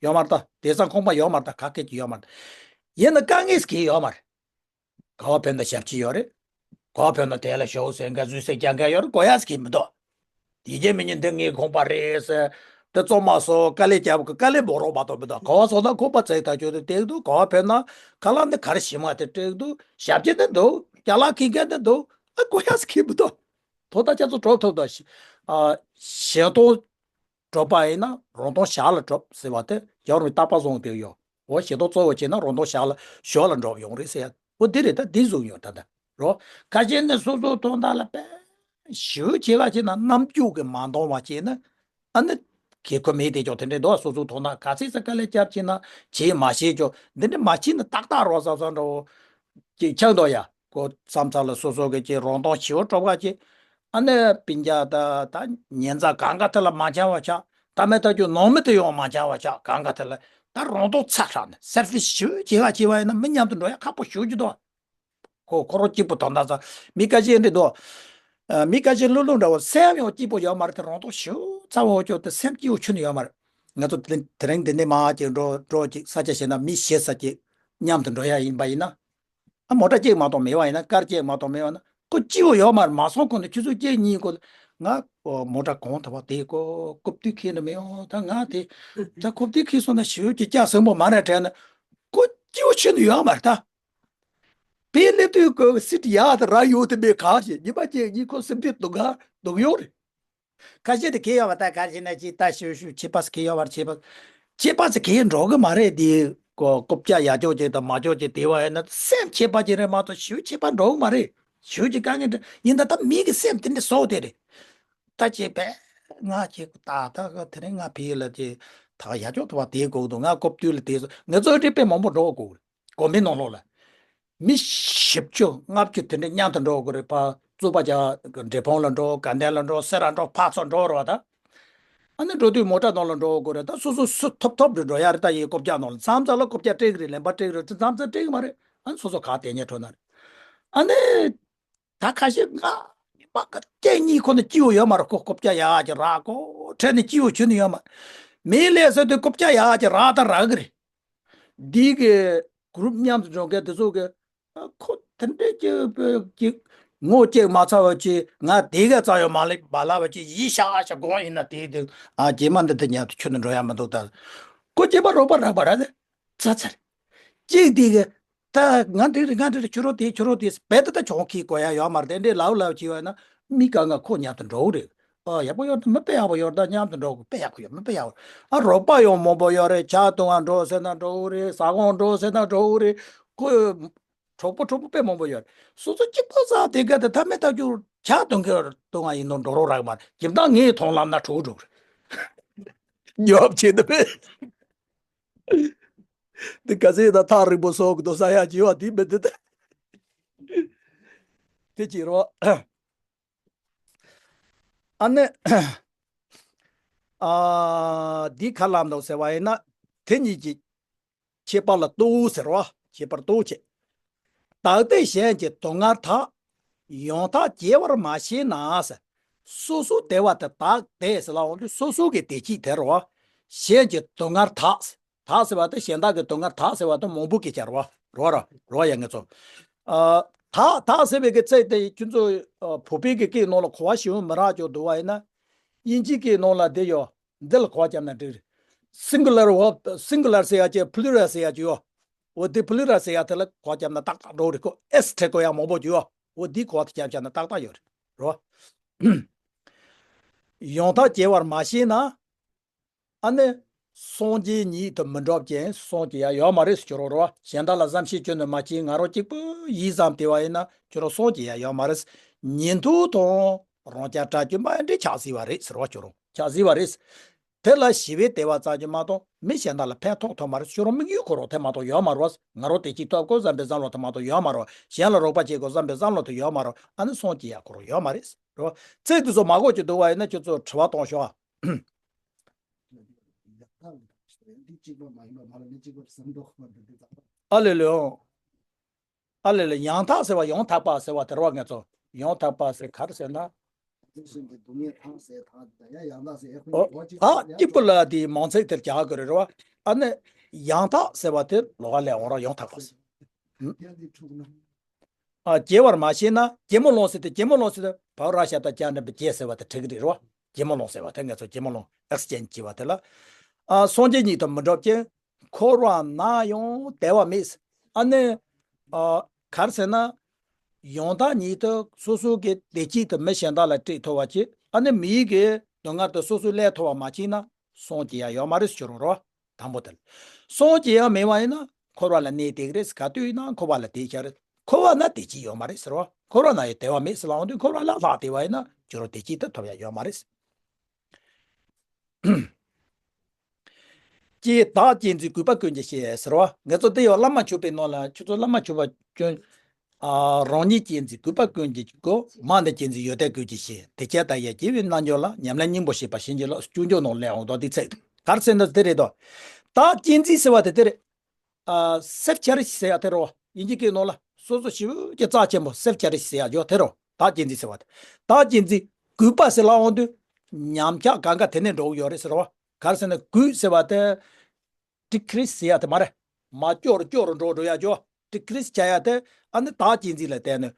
ཡོད་མ་རེད། ད་དེང་སང་ཁོམ་པ་ཡོད་མ་རེད། ད་ག་སྐད་ཀྱི་ཡོད་མ་རེད། ཡིན་ན་དཀའ་ངལ་ཟེར་མཁན་ཡོད་མ་རེད། ག་བ་ཕེབས་ན་ཞབས་ཕྱི་ཡོད་རེད། ག་བ་ཕེབས་ན་དེ་ལ་ཞོག་ཟེར་མཁན་ཟུར་ཟ་རྒྱག་མཁན་ཡོད་རེད། དགོས་ཡ་ཟེར་མཁན་མི་འདུག་དེ་རྗེས་མི་ཉིན་འདི་ངའི་ཁོམ་པ་རེད་ཟེར། དེ་གཙོ་མ་སོ་དཀའ་ལས་རྒྱབ་གི་དཀའ་ལས་འབོག་རོགས་མ་གཏོགས་མི་འདུག་ག་བ་སོང་ན་ཁོག་པ་བརྩེགས་ཐག་ཆོད་དེ་བསྡད་འདུག་ག་བ་ཕེབས་ན་ཁ་ལག་འདི་ག་རེ་ཞིམ་བ་དེ་སྤྲད་འདུག་ཞབས་ཕྱི་འདི་འདུག་ཅ་ལག་འཁྱེར་མཁན་འདི་འདུག་ཨ་དགོས་ཡ་ཟེར་མཁན་མི་འདུག་དོན་དག་ཁྱེད་ཚོ་གྲུབ་ཐུབ་དང་། ཨ་ཞལ་གདོང་སྒྲུབ་པ་ཡིན་ན་རང་གདོང་ཞལ་ལ་སྒྲུབ་ཟེར་བ་དེ་རྒྱལ་བ་རིན་པོ་ཆེས་བརྟག་པ་བཟུང་བསྡད་ཡོད། འོ་ཞལ་གདོང་གཙོ་བོ་བྱས་ན་རང་གདོང་ཞལ་ལ་ཞོར་ལ་སྒྲུབ་ཡོང་རེད་ཟེར་ཡ། འོ་འདི་རེད། ད་འདི་བཟུང་ཡོད་ད་ལྟ་རོ། ཁ་ཤས་ནི་སོ་སོའི་དོན་དག་ལ་དཔེ་ཞེ་པོ་ཅིག་ལ་བྱས་ན་རྣམ་འགྱུར་གྱིས་མ་འདང་བ་བྱས་ན་ཨ་ནི་གལ་ཁོ་མེད་དེ་ཅོག་དེ་འདྲས་འདུག་སོ་སོའི་དོན་དག་ག་ཚད་ཙམ་དཀའ་ལས་བརྒྱབ་བྱས་ན་བྱས་མ་བྱས་ཅོག་འདི་འདྲས་མ་བྱས་ན་ཏག་ཏག་རོ་བཟང་བཟང་འདྲ་བོ་ཅིག་ཆགས་འདུག་ཡ། ཁོ་མཚམས་མཚམས་ལ་སོ་སོ་གི་ཅིག་རང་གདོང་ཞེ་པོ་སྒྲུབ་ག་ཅིག་ཨ་ནི་སྤུན་ཀྱག་ད་ད་ཉེ་མཚམས་གང་ག་དེ་ལ་མ་འཆམ་པ་ཆགས། ད་མེད་ཐག་ཆོད་ནང་མི་དེ་ཡང་མ་འཆམ་པ་ཆགས། གང་ག་དེ་ལ་ད་རང་གདོང་ཚ་དྲགས་ནས་སེལ་ཕི་ཤི་ཞེ་པོ་བྱེད་པ་བྱས་པ་ཡིན་ན་མི་མཉམ་དུ་འགྲོ་ཡ་ཁག་པོ་ཞེ་པོ་ཅིག་འདུག་ཁོ་ཁོ་རང་གཅིག་པུ་དོན་དག་ཚ་མི་ཁ་ཤས་འདྲ་འདུག་ཨ། མི་ཁ་ཤས་ལྷུག་ལྷུག་འདྲ་བོ་སེམས་ཡང་སྐྱིད་པོ་ཡོད་མ་རེད་དེ། རང་ཐོག་ཞེ་པོ་ཚ་བོ་ཅོག་དེ་སེམས་སྐྱིད་པོ་ཁྱོན་ནས་ཡོད་མ་རེད། ང་ཚོ་དེ་དེ་རིང་འདི་ནས་མར་ཅིག་འགྲོ་འགྲོ་ཅིག་ས་ཆ་ཞིག་ན་མི་ཞེ་ས་ཅིག་མཉམ་དུ་འགྲོ་ཡ་ཡིན་པ་ཡིན་ན། ཨ། མོ་ཊ་གཅིག་མ་གཏོགས་མེད་པ་ཡིན་ན། ཀར་གཅིག་མ་གཏོགས་མེད་པ་ན་ཁོ་སྐྱིད་པོ་ཡོད་མ་རེད། མ་སོང་གོང་དུ་ཆུ་ཚོད་གཅིག་གཉིས་གོ་ང་མོ་ཊ་གོང་དུ་བ་དེ་ཀོ་རྐུབ་སྟེགས་ཁེལ་ནི་མེད་འོ། ད་ང་དེ་ད་རྐུབ་སྟེགས་ཁེལ་སོང་ན་ཞེ་པོ་ཅིག་སྐྱ་སེང་པོ་མ་རེད་དྲན་ན་ཁོ་སྐྱིད་པོ་ཁྱོན་ནས་ཡོད་མ་རེད་ད། པའི་སླེབས་དུས་ཀོ་སིཊ་ཡག་དེ་རག་ཡོད་དེ་མེད་གང་ཞིག་ཉི་མ་གཅིག་གཉིས་ཁོ་སེམས་སྡུག་ག་སྡུག་ཡོད་རེད། ཁ་ཤས་དེ་གས་ཡོད་པ་ད་ག་རེ་ཟེར་ན་ཅིག་ད་ཤུ་ཤུ་ཆད་པ་ཟེར་གས་ཡོད་པ་ཆད་པ། ཆད་པ་ཟེར་གས་འགྲོ་གི་མ་རེད་དེ། ཀོ་རྐུབ་བཀྱག་ཡག་ཅོག་ཅིག་དང་མ་ཅོག་ཅིག་དེ་བ་ཡིན་ན་སེམས་ཆད་པ་ཅིག་རེད་མ་གཏོགས་ཤུ་ཆད་པ་འགྲོ་གི་མ་རེད། ཤུ་ཅིག་དཀའ་ངལ་འདྲ་ཡིན་ད། ད་མི་གི་སེམས་དེ་འདྲ་བཟོ་དེ་རེད། ད་ཅིག་པས་ང་ཅིག་ད་ད་ག་དེ་རིང་ང་ཕི་ལ་ཅིག་ད་ཡག་ཅོག་ཐུབ་པ་དེ་དགོས་འདུག་ང་རྐུབ་སྟོད་ལ་དེ་ང་ཚོ་འདྲ་དཔེ་མང་པོ་འགྲོ་དགོས་རེད། དགོན་པའི་ནང་ལོགས་ལ། མི་བཞི་བཅུ་ལྔ་བཅུ་དེ་འདྲ་མཉམ་དུ་འགྲོ་དགོས་རེད། ཕ་གཙུག་པ་རྒྱལ་འབྲས་སྤུངས་ལ་འགྲོ། དགའ་ལྡན་ལ་འགྲོ། སེ་ར་འགྲོ། ཕར་ཚུར་འགྲོ་རེད་བ་ད། ཨ་ནི་འགྲོ་དུས་མོ་ཊ་ནང་ལ་འགྲོ་དགོས་རེད། ད་སོ་སོ་སུ་ཐོབ་ཐོབ་རེ་འགྲོ་ཡ་རེད། ད་ཡི་རྐུབ་བཀྱག་ནང་ལ་མཚམས་མཚམས་ལ་རྐུབ་བཀྱག་སྤྲད་གི་རེད། ལེན་པ་སྤྲད་གི་རེད། མཚམས་མཚམས་སྤྲད་གི་མ་རེད། ཨ་ནི་སོ་སོ་ག་དེ་ཉལ་འགྲོ་ན་རེད། ཨ་ནི། ད་ཁ་ཤས་ང་ཉི་མ་གཅིག་གཉིས་ཁོ་ན་སྐྱིད་པོ་ཡོད་མ་རེད། ཁོ་རྐུབ་བཀྱག་ཡག་ཅིག་རག་གོ་དྲན་ནས་སྐྱིད་པོ་ཁྱོན་ནས་ཡོད་མ་རེད། མི་ལས་ཟེར་དུས་རྐུབ་བཀྱག་ཡག་ཅིག་རག་ད་རག་གི་རེད། འདི་གི་གུ་རུབ་མཉམ་དུ་འགྲོ་མཁན་དེ་ཚོ་གི་ཁོ་དེ་འདྲས་ཀྱི་ཀྱི་ངོ་གཅིག་མ་ཚ་བ་ཅིག་ང་དེ་ག་རྩ་ཡོད་མ་ལེགས་མ་ལབ་པ་ཅིག་ཡིད་ཤག་ཤག་དགོངས་ཡིན་ན་དེ་དེ་ཨ་རྗེས་མ་འདི་འདི་མཉམ་དུ་ཁྱོན་ནས་འགྲོ་ཡ་མི་འདུག་ད་ཁོ་སྐྱེས་པ་རོགས་པ་རག་པ་ར་ཚ་ཚ་རེད། གཅིག་དེ་གི་ད་ང་འདི་རེད་ང་འདི་རེད། ཁྱོད་རོགས་དེ་ཁྱོད་རོགས་དེ་བས་ད་ད་གྱོང་ཁེ་གོ་ཡ་ཡོད་མ་རེད། དེ་འདྲའི་ལའུ་ལའུ་བྱས་ཡོད་ན་མི་གང་ག་ཁོ་མཉམ་དུ་འགྲོ་གི་རེད། ཨ་ཡག་པོ་ཡོད་ད་མི་དཔེ་ཡག་པོ་ཡོད་ད་མཉམ་དུ་འགྲོ་དགོས། དཔེ་ཡག་པོ་ཡོད་མི་དཔེ་ཡག་པོ། ཨ་རོགས་པ་ཡང་མང་པོ་ཡོད་རེད། ཇ་བཏུང་བ་འགྲོ་ཟེར་ན་འགྲོ་གི་རེད། ཟ་ཁང་འགྲོ་ཟེར་ན་འགྲོ་གི་རེད། ཁོ་གྲོགས་པོ་གྲོགས་པོ་དཔེ་མང་པོ་ཡོད་རེད། སོ་སོ་གཅིག་པོ་ཟ་དེ་ག་དེ་ཐ་མའི་ཐག་གཅོད་ཇ་བཏུང་གི་བཏུང་བ་ཡིན་ནོ་འགྲོ་རོགས་རག་མ་རེད། ཁྱིམ་བདག་ངའི་མཐོང་ལམ་ན་གྲོགས་འགྲོ་གི་རེད། ཉོབ་བྱེད་འདི་པས། འདི་ག་ཚོད་ད་ཐག་རིང་པོ་སོང་གི་འདུག་ས་ཡ་བྱེད་པ་འདི་མི་འདི་ད། དེ་བྱེད་རོགས། ཨ་ནི། ཨ་འདི་ག་ལ་འདུག་ཟེར་བ་ཡིན་ན། དེ་གཉིས་ཀྱི་ཁྱད་པར་ལ་རྟོགས་ཟེར་བ། ཁྱད་པར་རྟོགས་བྱེད། བདག་ལྟས་གཞན་གྱི་སྡུག་བསྔལ་དག་ཡང་དག་བརྗེ་བར་མ་ཤེས་ན་ཟེར། སོ་སོ་བདེ་བ་དེ་བདག་བདེ་ཟེར་ལ་འོང་དུས་སོ་སོ་གི་བདེ་སྐྱིད་དེ་རོ། གཞན་གྱི་སྡུག་བསྔལ་དག་ཟེར། དག་ཟེར་བ་དེ་གཞན་དག་གི་སྡུག་བསྔལ་དག་ཟེར་བ་དེ་མང་པོ་གི་ཆ་རོ། རོ་རོ་རོ་ཡ་ངེ་ཚོ། ཨ་དག་དག་ཟེར་བའི་གི་ཚད་དེ་ཁྱོད་ཚོ་ཨ་བོད་པའི་གི་སྐད་ནང་ལ་གོ་བ་ཞིག་མི་རག་ཅོག་འདུག་བ་ཡིན་ན། དབྱིན་ཇིའི་སྐད་ནང་ལ་དེ་ཡོད། འདི་ལ་གོ་བ་བརྒྱབ་ན་འགྲིག་རེད། སིང་གུ་ལར་འོ། སིང་གུ་ལར་ཟེར་ཡ་ཅིག་པུ་ལུ་རལ་ཟེར་ཡ་ཅིག་ཡོད། འོ་དེ་པུ་ལུ་རལ་ཟེར་ཡ་དེ་ལ་གོ་བ་བརྒྱབ་ན་ཏག་ཏག་འགྲོ་རེད་ཁོ། ཨེས་འབྲི་དགོས་ཡ་མང་པོ་ཅིག་ཡོད། འོ་དེའི་གོ་བ་དེ་བརྒྱབ་བཞག་ན་ཏག་ཏག་ཡོད་རེད། རོ། ཡང་དག་བརྗེ་བར་མ་ཤེས་ན། ཨ་ནི། སངས་རྒྱས་ཉིད་དུ་མི་འགྲུབ་ཅིང་སངས་རྒྱས་ཡ་ཡོད་མ་རེད་ཟེར་གྱི་རོ་རོ། གཞན་དག་ལ་བསམ་ཤེས་ཁྱོན་ནས་མ་བྱས་ང་རང་གཅིག་པུ་ཡིད་བསམ་དེ་བ་ཡིན་ན་ཁྱོད་རང་སངས་རྒྱས་ཡ་ཡོད་མ་རེད། ཉན་ཐོས་དང་རང་རྐྱ་གྲྭ་རྒྱུན་པ་འདྲ་ཆགས་སྲིད་པ་རེད་ཟེར་བ་ཁྱོད་རང་ཆགས་སྲིད་པ་རེད། དེ་ལ་ཞི་བའི་བདེ་བ་ཙམ་གྱིས་མ་གཏོགས་མི་གཞན་དག་ལ་ཕན་ཐོགས་ཐོགས་མ་རེད། ཁྱོད་རང་དམིགས་ཡུལ་ཁོ་རང་དེ་མ་གཏོགས་ཡོད་མ་རེད། ང་རང་བདེ་སྐྱིད་ཐོབ་དགོས་བསམ་པའི་བསམ་བློ་དེ་མ་གཏོགས་ཡོད་མ་རེད། གཞན་ལ་རོགས་པ་བྱེད་དགོས་བསམ་པའི་བསམ་བློ་དེ་ཡོད་མ་རེད། ཨ་ནི་སངས་རྒྱས་ཡ་ཁོ་རང་ཡོད་མ་རེད། རེད་བ། ཚིག་དེ་ཚོ་མ་གོ་ཅིག་འདུག་བ་ཡིན་ན་ཁྱོད་ཚོ་དྲི་བ་གཏོང་ཤོག་ཨ། ཨ་ལེ་ལེ་ཨོ། ཨ་ལེ་ལེ་ཡང་དག་ཟེར་བ་ཡང་དག་པ་ཟེར་བ་དེ་རེད་བ་ངེད་ཚོ། ཡང་དག་པ་ཟེར་ག་རེ་ཟེར་ན། ཨོ། ཨ་སྐྱིད་པོ་ལ་དེའི་མང་ཚིག་དེར་རྒྱག་དགོས་རེད་བ། ཨ་ནི། ཡང་དག་ཟེར་བ་དེ་ལོགས་ཀ་ལས་འོང་ར་ཡང་དག་པ་ཟེར། ཨ་བརྗེ་བར་མ་ཤེས་ན་གྱི་མོ་ལོང་ཟེར་ཏེ་གྱི་མོ་ལོང་ཟེར་ཏེ་བར་ར་ཤ་ད་ཅ་འདྲ་བའི་བརྗེ་ཟེར་བ་དེ་འགྲིག་གི་རེད་རོ། གྱི་མོ་ལོང་ཟེར་བ་དེ་ངེད་ཚོ་གྱི་མོ་ལོང་ཨེག་སི་ཅེན་ཇི་བྱེད་བ་དེ་ལ། ཨ་སངས་རྒྱས་ཉིད་དུ་མི་འགྲུབ་ཅིང་འཁོར་བ་ན་ཡང་བདེ་བ་མེད། ཨ་ནི། ཨ་ག་རེ་ཟེར་ན། ཡང་དག་ཉིད་དུ་སོ་སོ་གི་བདེ་སྐྱིད་དུ་མི་གཞན་དག་ལ་སྤྲད་ཐུབ་པ་ཅིག་ཨ་ནི་མི་ཡི་གི་སྡུག་བསྔལ་དུ་སོ་སོས་ལེན་ཐུབ་པ་མ་བྱས་ན། སངས་རྒྱས་ཡ་ཡོད་མ་རེད་ཟེར་རོ། དང་པོ་དེ་ལ། སངས་རྒྱས་ཡ་མེད་པ་ཡིན་ན་འཁོར་བ་ལ་གནས་བསྡད་ཀྱི་རེད། ག་དུས་ཡིན་ན་འཁོར་བ་ལ་བསྡད་ཀྱི་རེད། འཁོར་བ་ན་བདེ་སྐྱིད་ཡོད་མ་རེད་ཟེར་རོ། འཁོར་བ་ན་ཡང་བདེ་བ་མེད་ཟེར་ལབ་འོང་དུས་འཁོར་བ་ལ་ལྷག་བསྡད་པ་ཡིན་ན་ཁྱོད་རང་བདེ་སྐྱིད་དེ་ཐོབ་ཡ་ཡོད་མ་རེད། ཀྱེ་བདག་གཅེས་འཛིན་གུས་པ་ཀུན་གྱིས་བཤད་ཟེར་བ། ངེད་ཚོ་འདི་ཡང་བླ་མ་མཆོད་པའི་ནང་ལ་ཁྱོད་ཚོ་བླ་མ་མཆོད་པ་སྐྱོན། ཨ་རང་ཉིད་གཅེས་འཛིན་གུས་པ་ཀུན་གྱིས་བསྒོ། མ་ཎི་གཅེས་འཛིན་ཡོན་ཏན་ཀུན་གྱིས་བཤད། དེ་སྐད་བདག་གཞན་བརྗེ་བའི་རྣལ་འབྱོར་ལ། ཉམས་ལེན་སྙིང་པོ་བཤད་པ་བྱིན་གྱིས་རློབས། སྐྱོན་བརྗོད་ནང་ལས་འོང་དོ་འདི་ཚིག་ག་རེ་ཟེར་ན་དེ་རེད་དོ། བདག་གཅེས་འཛིན་ཟེར་བ་དེ་དེ་རེད། ཨ་སེལཕ་ཅེ་རི་ཟེར་ཡ་དེ་རོ། དབྱིན་ཇི་སྐད་ནང་ལ་སོ་སོ་ཞེ་པོ་ཅིག་རྩ་ཆེན་པོ་སེལཕ་ཅེ་རི་ཟེར་ཡ་ཡོད་དེ་རོ། བདག་གཅེས་འཛིན་ཟེར་བ་དེ། བདག་གཅེས་འཛིན་རྒུད་པ་ཟེར་ལབ་འོང་དུས་ཉམས་ཆག་གང་ག་དེ་ནས་འགྲོ་གི་ཡོད་རེད་ཟེར་བ། ག་རེ་ཟེར་ན་རྒུད་ཟེར་བ་དེ་ཏི་ཁི་རི་ཟེར་ཡ་དེ་མ་རེད། མར་སྐྱོ་རུ་སྐྱོ་རུ་འགྲོ་འགྲོ་ཡ་ཅོ། ཏི་ཁི་རི་བྱ་ཡ་དེ་ཨ་ནི་བདག་གཅེས་འཛིན་ལ་བརྟེན་ནས།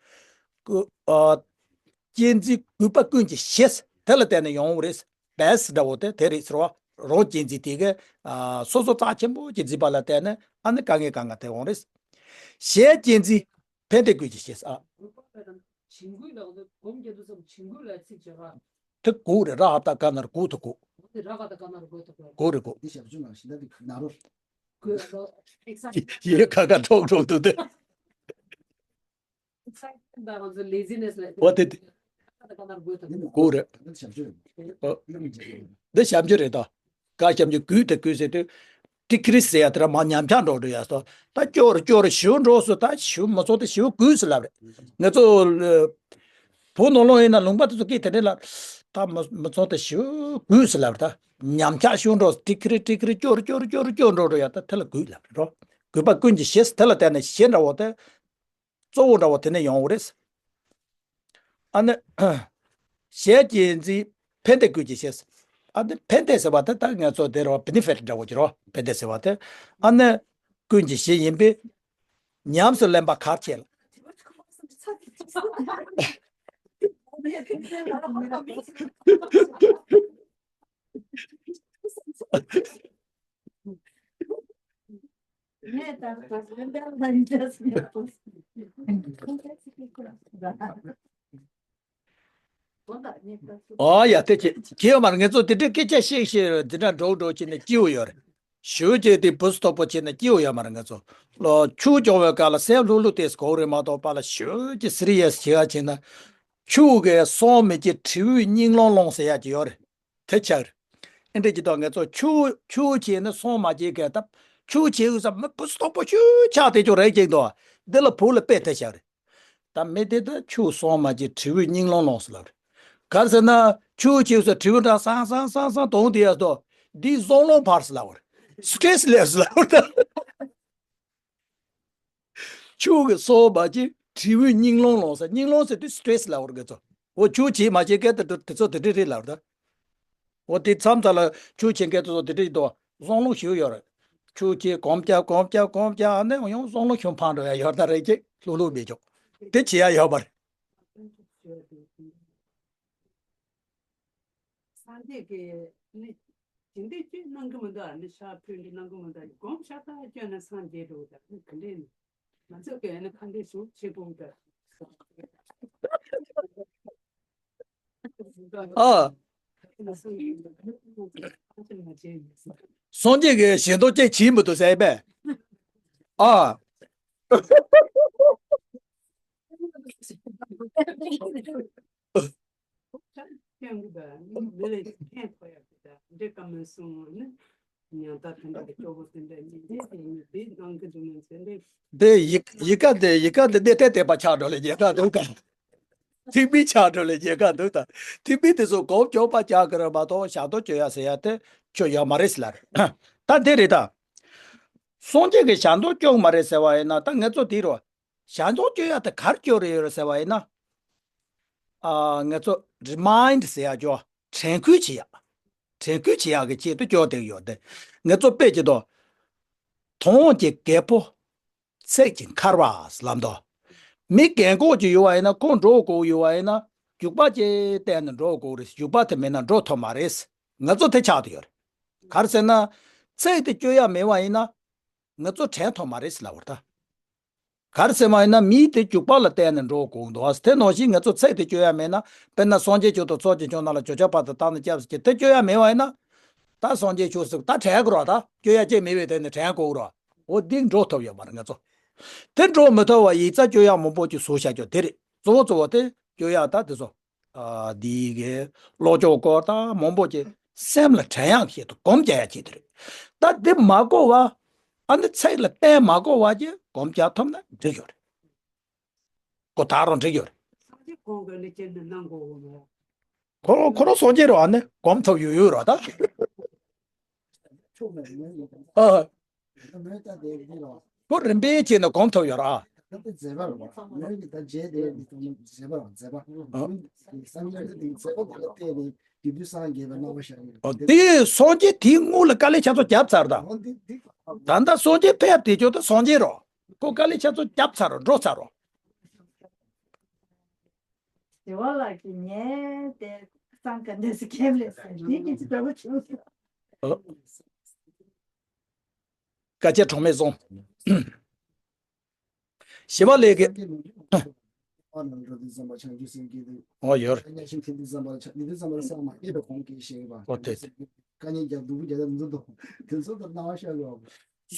རྒུད་ཨ། གཅེས་འཛིན་རྒུད་པ་ཀུན་གྱི་གཞི་དེ་ལ་བརྟེན་ནས་ཡོང་བ་རེད། བེ་སི་འདྲ་བོ་དེ་དེ་རེད་ཟེར་བ། རང་གཅེས་འཛིན་དེ་གའི་ཨ། སོ་སོ་རྩ་ཆེན་པོ་གཅེས་འཛིན་པ་ལ་བརྟེན་ནས་ཨ་ནི་དཀའ་ངལ་གང་ག་དེ་འོང་རེད། གཞན་གཅེས་འཛིན་ཕན་བདེ་ཀུན་གྱི་གཞི་ཨ། བྱིང་རྒོད་ལ་གོམ་རྒྱག་དུས་ཙམ་བྱིང་རྒོད་ལ་ཚིག་བྱེད་ག་དེ་གུག་རེད། ར་ཧ་བཏགས་ཀ་ན་རོ་གུག་དེ་གུག་དེ་ར་ཧ་བཏགས་ཀ་ན་རོ་གུག་དེ་གུག་གུག་རེད་གུག་དེ་ཞབས་ཞུ་ནང་བཞིན་ད་དེ་ན་རོ། གུག་རོ། ཨེག་སའི་ཡེ་ཁ་ཁ་ཁྲོག་ཁྲོག་འདུག་དེ། ཨེག་སའི་ད་ང་ཚོ་ལེ་ཟི་ནེ་སི་ལ། འོ་དེ་དེ། ཀ་ན་རོ་གུག་དེ་གུག་གུག་རེད། དེ་ཞབས་ཞུ་རེད། ཨོ། འདི་ཞབས་ཞུ་རེད་ད། ག་ཞབས་ཞུ་རྒུད་དེ་རྒུད་ཟེར་དུས། ཏི་ཁི་རི་ཟེར་ཡ་དེ་ར་མར་ཉམས་ཆག་འགྲོ་འགྲོ་ཡ་སོ། ད་སྐྱོ་རུ་སྐྱོ་རུ་ཞེ་པོ་འགྲོ་སོ། ད་ཞེ་པོ་མི་ཚོགས་དེ་ཞེ་པོ་རྒུད་ཟེར་ལབ་རེད། ང་ཚོ་ལ་བོད་ནང་ལོགས་ཡིན་ན་ལུང་པ་དེ་ཚོ་སྐད་དེ་འདྲ་ལ། ད་མི་མི་ཚོགས་དེ་ཞེ་པོ་རྒུད་ཟེར་ལབ་རེད། ད་ཉམས་ཆག་ཞེ་པོ་འགྲོ་སོ། ཏི་ཁི་རི་ཏི་ཁི་རི་སྐྱོ་རུ་སྐྱོ་རུ་སྐྱོ་རུ་སྐྱོ་འགྲོ་འགྲོ་ཡ་ད་དེ་ལ་རྒུད་ལབ་རེད་རོ། རྒུད་པ་ཀུན་གྱི་གཞི་དེ་ལ་བརྟེན་ནས་གཞི་འདྲ་བོ་དེ། གཙོ་བོ་འདྲ་བོ་དེ་ནས་ཡོང་བ་རེད། ཨ་ནི། གཞན་གཅེས་འཛིན་ཕན་བདེ་ཀུན་གྱི་གཞི། ཨ་ནི་ཕན་བདེ་ཟེར་བ་དེ་ད་ང་ཚོ་དེ་རོ་བེ་ནི་ཕེ་ཊི་འདྲ་བོ་ཅིག་རོ། ཕན་བདེ་ཟེར་བ་དེ་ཨ་ནི་ཀུན་གྱི་གཞི་ཡིན་པས། ཉམས་སུ་ལེན་པ་གལ་ཆེ་ལ། ཨོ་ཡ་དེ་ཁྱེད་ཁྱེད་ཡོད་མ་རེད། ང་ཚོ་དེ་འདྲའི་སྐད་ཆ་བཤད་བཤད་འདི་འདྲ་འགྲོ་འགྲོ་བྱས་ནས་སྐྱིད་པོ་ཡོད་རེད། ཞུ་རྒྱུ་དེ་བུ་སྟོབས་པོ་བྱས་ནས་སྐྱིད་པོ་ཡོད་མ་རེད། ང་ཚོ་ལོ་ཆུ་སྐྱོང་བའི་སྐབས་ལ་སེམས་ལྷུག་ལྷུག་དེ་གོ་རེད་མ་གཏོགས་པ་ལ་ཞུ་རྒྱུ་སི་རི་ཡས་བྱེད་ཡ་བྱས་ན། ཆུ་གིས་སོང་མི་བྱེད་དྲེའུས་སྙིང་རླུང་སློང་ཟེར་ཡ་ཅིག་ཡོད་རེད། དེ་ཆགས་རེད། ཨེ་འདྲ་ཅིག་དང་ང་ཚོ་ཆུ་ཆུ་བྱས་ནས་སོང་མ་བྱེད་མཁན་ད། ཆུ་བྱེད་དུས་ཙམ་མི་བུ་སྟོབས་པོ་ཆུ་ཆགས་དེ་ཅུང་རེད་ཅིག་འདུག་འདི་ལ་བོད་ལ་དཔེ་དེ་ཆགས་རེད། ད་མི་དེ་ད་ཆུ་སོང་མ་བྱེད་དྲེའུས་སྙིང་རླུང་སློང་ཟེར་ལབ་རེད། ག་རེ་ཟེར་ན་ཆུ་བྱེད་དུས་དྲེའུ་འདྲ་སང་སང་སང་སང་དོང་དེ་ཡ་དོ། འདིས་བཟང་རླུང་འཕར་ཟེར་ལབ་པ་རེད། སི་ཊེ་རེ་སི་སླེབས་ཟེར་ལབ་པ་རེད་ད། ཆུ་གིས་སོང་མ་བྱེད་དྲེའུས་སྙིང་རླུང་སློང་ཟེར། སྙིང་རླུང་ཟེར་དུས་སི་ཊེ་རེ་སི་ལབ་པ་རེད་ང་ཚོ། འོ་ཆུ་བྱེད་མ་བྱེད་མཁན་དེ་དེ་ཚོ་དེ་འདྲ་རེད་ལབ་པ་རེད་ད། འོ་དེ་མཚམས་མཚམས་ལ་ཆུ་བྱེད་མཁན་དེ་ཚོ་དེ་འདྲ་ཡིན་དོ། བཟང་རླུང་ཞིག་ཡོད་རེད། ཆུ་བྱེད་གོམ་རྒྱག་གོམ་རྒྱག་གོམ་རྒྱག་ཨ་ནི་ཡང་བཟང་རླུང་ཞིག་འཕར་འགྲོ་ཡ་ཡོད་ད་རེད་ཅེས་ལྷུག་ལྷུག་མི་ཆོག་དེ་བྱེད་ཡ་ཡོད་པ་རེད། སངས་རྒྱས་ཀྱི་ནི་ཇི་འདྲའི་སྤྱོད་གནང་གི་མི་འདུག་ཨ་ནི་ཕྱག་ཕུལ་འདི་གནང་གི་མི་འདུག་སྒོམ་ཤ་སྟག་སྤྱོད་ན་སངས་རྒྱས་འགྲོ་ད་ནི་ག་འདྲས་ནི་ང་ཚོ་གི་ཨ་ནི་ཁ་འདྲས་ཞུགས་བྱེད་དགོས་ད། ཨ། སངས་རྒྱས་ཀྱི་ཞལ་མདོག་ཅན་བྱིས་མི་འདུག་ཟེར་པས། ཨ། དེ་ཡི་ཡི་ག་དེ་ཡི་ག་དེ་དེ་དེ་པ་ཆགས་འགྲོ་ལེ་རྒྱལ་ཁ་འདུག་ག་ཐིག་པི་ཆགས་འགྲོ་ལེ་རྒྱལ་ཁ་འདུག་ད། ཐིག་པི་དེ་ཚོ་གོག་ཅོག་པ་ཆགས་ཀྱི་རེད་མ་གཏོགས་ཞག་ཏོ་ཅོ་ཡ་ཟེར་ཡ་དེ་ཆོ་ཡོད་མ་རེད་ཟེར་ལ་རེད། ད་དེ་རེད་ད། སངས་རྒྱས་ཀྱི་ཞག་ཏོ་ཅོག་མ་རེད་ཟེར་བ་ཡིན་ན་ད་ང་ཚོ་དེ་རོ། ཞག་ཏོ་ཅོ་ཡ་དེ་གར་ཅོ་རེ་ཡོད་རེད་ཟེར་བ་ཡིན་ན། ཨ་ང་ཚོ་རི་མའིན་ཌི་ཟེར་ཡ་ཅོ། དྲན་སྐུལ་བྱེད་ཡ། དྲན་སྐུལ་བྱེད་ཡ་གི་ཆེད་དུ་ཅོ་དེ་ཡོད་དེ། ང་ཚོ་དཔེ་ཅིག་ཏོ། དོང་གི་རྒད་པོ། ཚེགས་ཀྱི་འཁར་བ་ལབ་འདུག་མི་རྒན་གོག་ཅིག་ཡོད་པ་ཡིན་ན་ཁོ་འགྲོ་དགོས་ཡོད་པ་ཡིན་ན་རྒྱུག་པ་ཅིག་བསྟན་ནས་འགྲོ་དགོས་རེད། རྒྱུག་པ་དེ་མེད་ན་འགྲོ་ཐུབ་མ་རེད། ང་ཚོ་དེ་ཆགས་བསྡད་ཡོད་རེད། ག་རེ་ཟེར་ན། ཚེགས་དེ་གཅོད་ཡ་མེད་པ་ཡིན་ན། ང་ཚོ་དྲན་ཐུབ་མ་རེད་ལབ་པ་རེད་ད། ག་རེ་ཟེར་བ་ཡིན་ན་མི་དེ་རྒྱུག་པ་ལ་བརྟེན་ནས་འགྲོ་དགོས་འདུག་དེ་ནང་བཞིན་ང་ཚོ་ཚེགས་དེ་གཅོད་ཡ་མེད་ན་དཔེར་ན་སངས་རྒྱས་ཆོས་དང་ཚོགས་ཀྱི་མཆོག་རྣམས་ལ་བྱང་ཆུབ་བར་དུ་བཏང་ནས་སྐྱབས་སུ་མཆི་དེ་གཅོད་ཡ་མེད་པ་ཡིན་ན། ད་སངས་རྒྱས་ཆོས་ཟེར་ད་དྲན་དགོས་ར་ད་གཅོད་ཡ་ཅིག་མེད་པའི་དེ་ནི་དྲན་དགོས་ར། འོ་འདི་འགྲོ་ཐུབ་ཡོད་མ་རེད་ང་ཚོ། དེ་འགྲོ་མི་ཐུབ་པ་ཡིག་རྩ་གཅོད་ཡ་མང་པོ་ཅིག་བཟོ་བྱ་རྒྱུ་དེ་རེད། གཙོ་བོ་གཙོ་བོ་དེ་གཅོད་ཡ་ད་དེ་ཚོ། ཨ་འདི་གའི་བློ་སྦྱོང་སྐོར་དང་མང་པོ་ཅིག་སེམས་ལ་དྲན་ཡག་ཆེད་དུ་སྒོམ་རྒྱག་ཡག་ཆེད་དུ་རེད། ད་འདི་མ་གོ་བ། ཨ་ནི་ཚེགས་ལ་བརྟེན་མ་གོ་བ་ཅིག་སྒོམ་རྒྱག་ཐུབ་ན་འགྲིག་ཡོད་རེད། གོ་ད་རུང་འགྲིག་ཡོད་རེད། སངས་རྒྱས་གོང་ག་ནི་ཅན་ནི་གནང་དགོས་འོ་མ། ཁོ་རང་ཁོ་རང་སངས་རྒྱས་རེད་བ། ཨ་ནི་སྒོམ་ཐུབ་ཡོད་ཡོད་རེད་ད། ཨ། ཁོ་རིམ་པས་བྱས་ནས་སྒོམ་ཐུབ་ཡོད་རེད། ད་དེ་མཛད་པ་རེད་བ། ངོས་ཀྱི་ད་རྗེས་དེ་འདི་ཚོ་མཛད་པ་རེད། མཛད་པ། ཨ། སངས་རྒྱས་དེ་མཛད་པ་དེ་ལ་བརྟེན་ནས་རྒྱུ་དུས་སངས་རྒྱས་པའི་རྣམ་པ་ཤར་ཡོད། ཨོ། དེ་སངས་རྒྱས་དེའི་ངོ་ལ་དཀའ་ལས་ཁྱེད་ཚོ་བརྒྱབ་ཚར་ད། ཨོ་འདི་འདི། ད་ལྟ་སངས་རྒྱས་ཕེབས་དེ་ཚོ་ད་སངས་རྒྱས་རོ། ཁོ་དཀའ་ལས་ཁྱེད་ཚོ་བརྒྱབ་ཚར་རོ། འགྲོ་ཚར་རོ། ཞི་བ་ལྷ་གིས་ཉན་ཏེ་སང་ག་འདྲ་ཞིག་ཁྱེར་ལས་ཟེར་དེ་གི་ཅི་འདྲ་པོ་བྱུང་སོང་། ཨོ། དཀའ་སྤྱད་གྲངས་མེད་སོང་། ཞི་བ་ལྷ་གིས། ཨོ་ཡོད། ཨོ་དེ།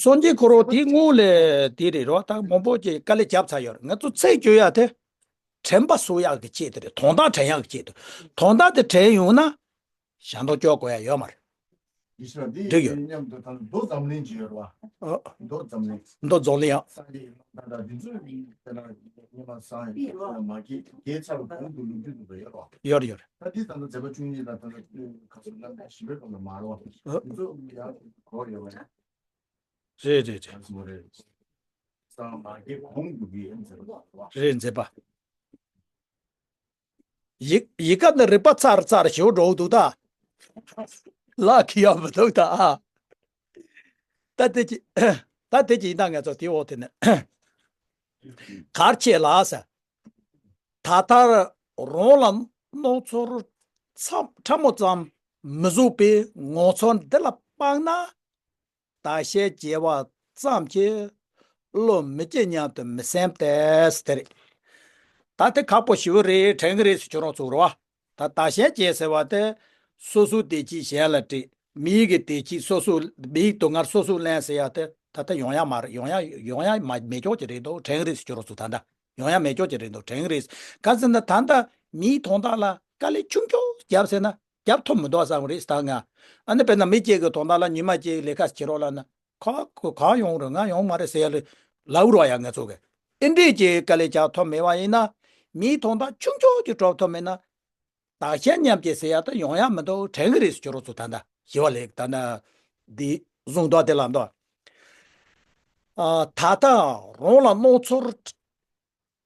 སངས་རྒྱས་ཁོ་རང་དེའི་ངོ་ལ་དེ་རེད་རོ། ད་མང་པོ་ཅིག་དཀའ་ལས་བརྒྱབ་ཚར་ཡོད་རེད། ང་ཚོ་ཚེ་སྐྱོ་ཡག་དེ། དྲན་པ་གསོ་ཡག་གི་ཆེད་དུ་རེད། དོན་དག་དྲན་ཡག་གི་ཆེད་དུ། དོན་དག་དེ་དྲན་ཡོང་ན། ཞེ་དྲག་སྐྱོ་དགོས་ཡ་ཡོད་མ་རེད། ཡིན་ཤག་འདི་འགྲིག་ཡོད། མཉམ་དུ་ད་མདོ་འཛམ་གླིང་ཅིག་ཡོད་རེད་བ། ཨོ། མདོ་འཛམ་གླིང་། མདོ་འཛམ་གླིང་ཡང་། སངས་རྒྱས་ཡིན་ན་ད་འདི་ཚོ་དཔེར་ན་སྔོན་མ་སངས་རྒྱས་མ་སྐྱེས་དགེ་ཚར་བའི་གོང་དུ་ལོ་རྒྱུས་འདུག་པ་ཡོད་རེད་བ། ཡོད་རེད་ཡོད་རེད། ད་འདི་ད་ལྟ་མཛད་པ་བཅུ་གཉིས་ལ་ད་ལྟ་ཁ་སང་ལ་ཞི་བའི་གོང་ལ་མ་རེད་བ། ཨོ། འདི་ཚོ་ཡང་གོ་ཡོད་པ་རེད། རེད་རེད་རེད། ད་སོ་རེད། སངས་མ་རྒྱས་གོང་དུ་གི་མཛད་པ་རེད་བ། རེད་མཛད་པ། ཡི་ཡི་ག་ནི་རིག་པ་ཚར་ཚར་ཞེ་པོ་འགྲོ་འདུག་ད། ལག་གི་ཡག་མི་འདུག་ད་ཨ། ད་དེ་ཅི། ད་དེ་ཅི་ཡིན་ད་ང་ཚོ་དེ་འོག་དེ་ནས། གར་ཆེ་ལ་ཟེར། ད་ལྟར་རང་ལ་མནོ་ཚོར་ཚ་ཕྲ་མོ་ཙམ་མི་བཟོད་པའི་ངོ་ཚ་འདི་ལ་དཔག་ན། བདག་གཞན་བརྗེ་བ་ཙམ་གྱིས་བློ་མི་སྐྱིད་སྙམ་དུ་མི་སེམས་ཏེ་ཟེར་དེ་རེད། ད་དེ་ཁག་པོ་ཞེ་པོ་རེད། དྲན་གི་རེད་ཟེར་ཁྱོད་རང་ཚོ་རེད་བ། ད་བདག་གཞན་བརྗེ་ཟེར་བ་དེ། སོ་སོའི་བདེ་སྐྱིད་གཞན་ལ་སྤྲད། མི་ཡི་གི་བདེ་སྐྱིད་སོ་སོ། མི་ཡི་སྡུག་བསྔལ་སོ་སོས་ལེན་ཟེར་ཡ་དེ་ད་ལྟ་ཡོང་ཡ་མ་རེད། ཡོང་ཡ་ཡོང་ཡ་མ་མེད་ཀྱོག་ཅིག་རེད་འདུག་དྲན་གི་རེད་ཟེར་ཁྱོད་རང་ཚོ་ད་ལྟ། ཡོང་ཡ་མེད་ཀྱོག་ཅིག་རེད་འདུག་དྲན་གི་རེད། ག་ཟེར་ན་ད་ལྟ་མིའི་དོན་དག་ལ་དཀའ་ལས་ཆུང་ཆུང་བརྒྱབ་ཟེར་ན། རྒྱབ་ཐུབ་མི་འདུག་བསམ་གི་རེད་ད་ང་། ཨ་ནི་དཔེར་ན་མི་གཅིག་གི་དོན་དག་ལ་ཉི་མ་གཅིག་ལས་ཀ་བྱེད་རོགས་ལབ་ན། ཁ་ཁོ་གང་ཡོང་རེད། ང་ཡོང་མ་རེད་ཟེར་ཡ་ལ་ལབ་རོགས་ཡ་ང་ཚོ་གི། ཨེ་འདྲས་ཀྱི་དཀའ་ལས་རྒྱག་ཐུབ་མེད་པ་ཡིན་ན། མིའི་དོན་དག་ཆུང་ཆུང་ཅིག་སྒྲུབ་ཐུབ་མེད་ན། བདག་གཞན་མཉམ་བརྗེ་ཟེར་ཡ་ད་ཡོང་ཡ་མི་འདུག་དྲན་གི་རེད་ཟེར་ཁྱོད་རང་ཚོ་ད་ལྟ་ཞི་བ་ལྷས་ད་ལྟ་འདི་གསུངས་འདུག་དེ་ལ་འདུག་ཨ། ད་ལྟ་རང་ལ་མནོ་ཚོར་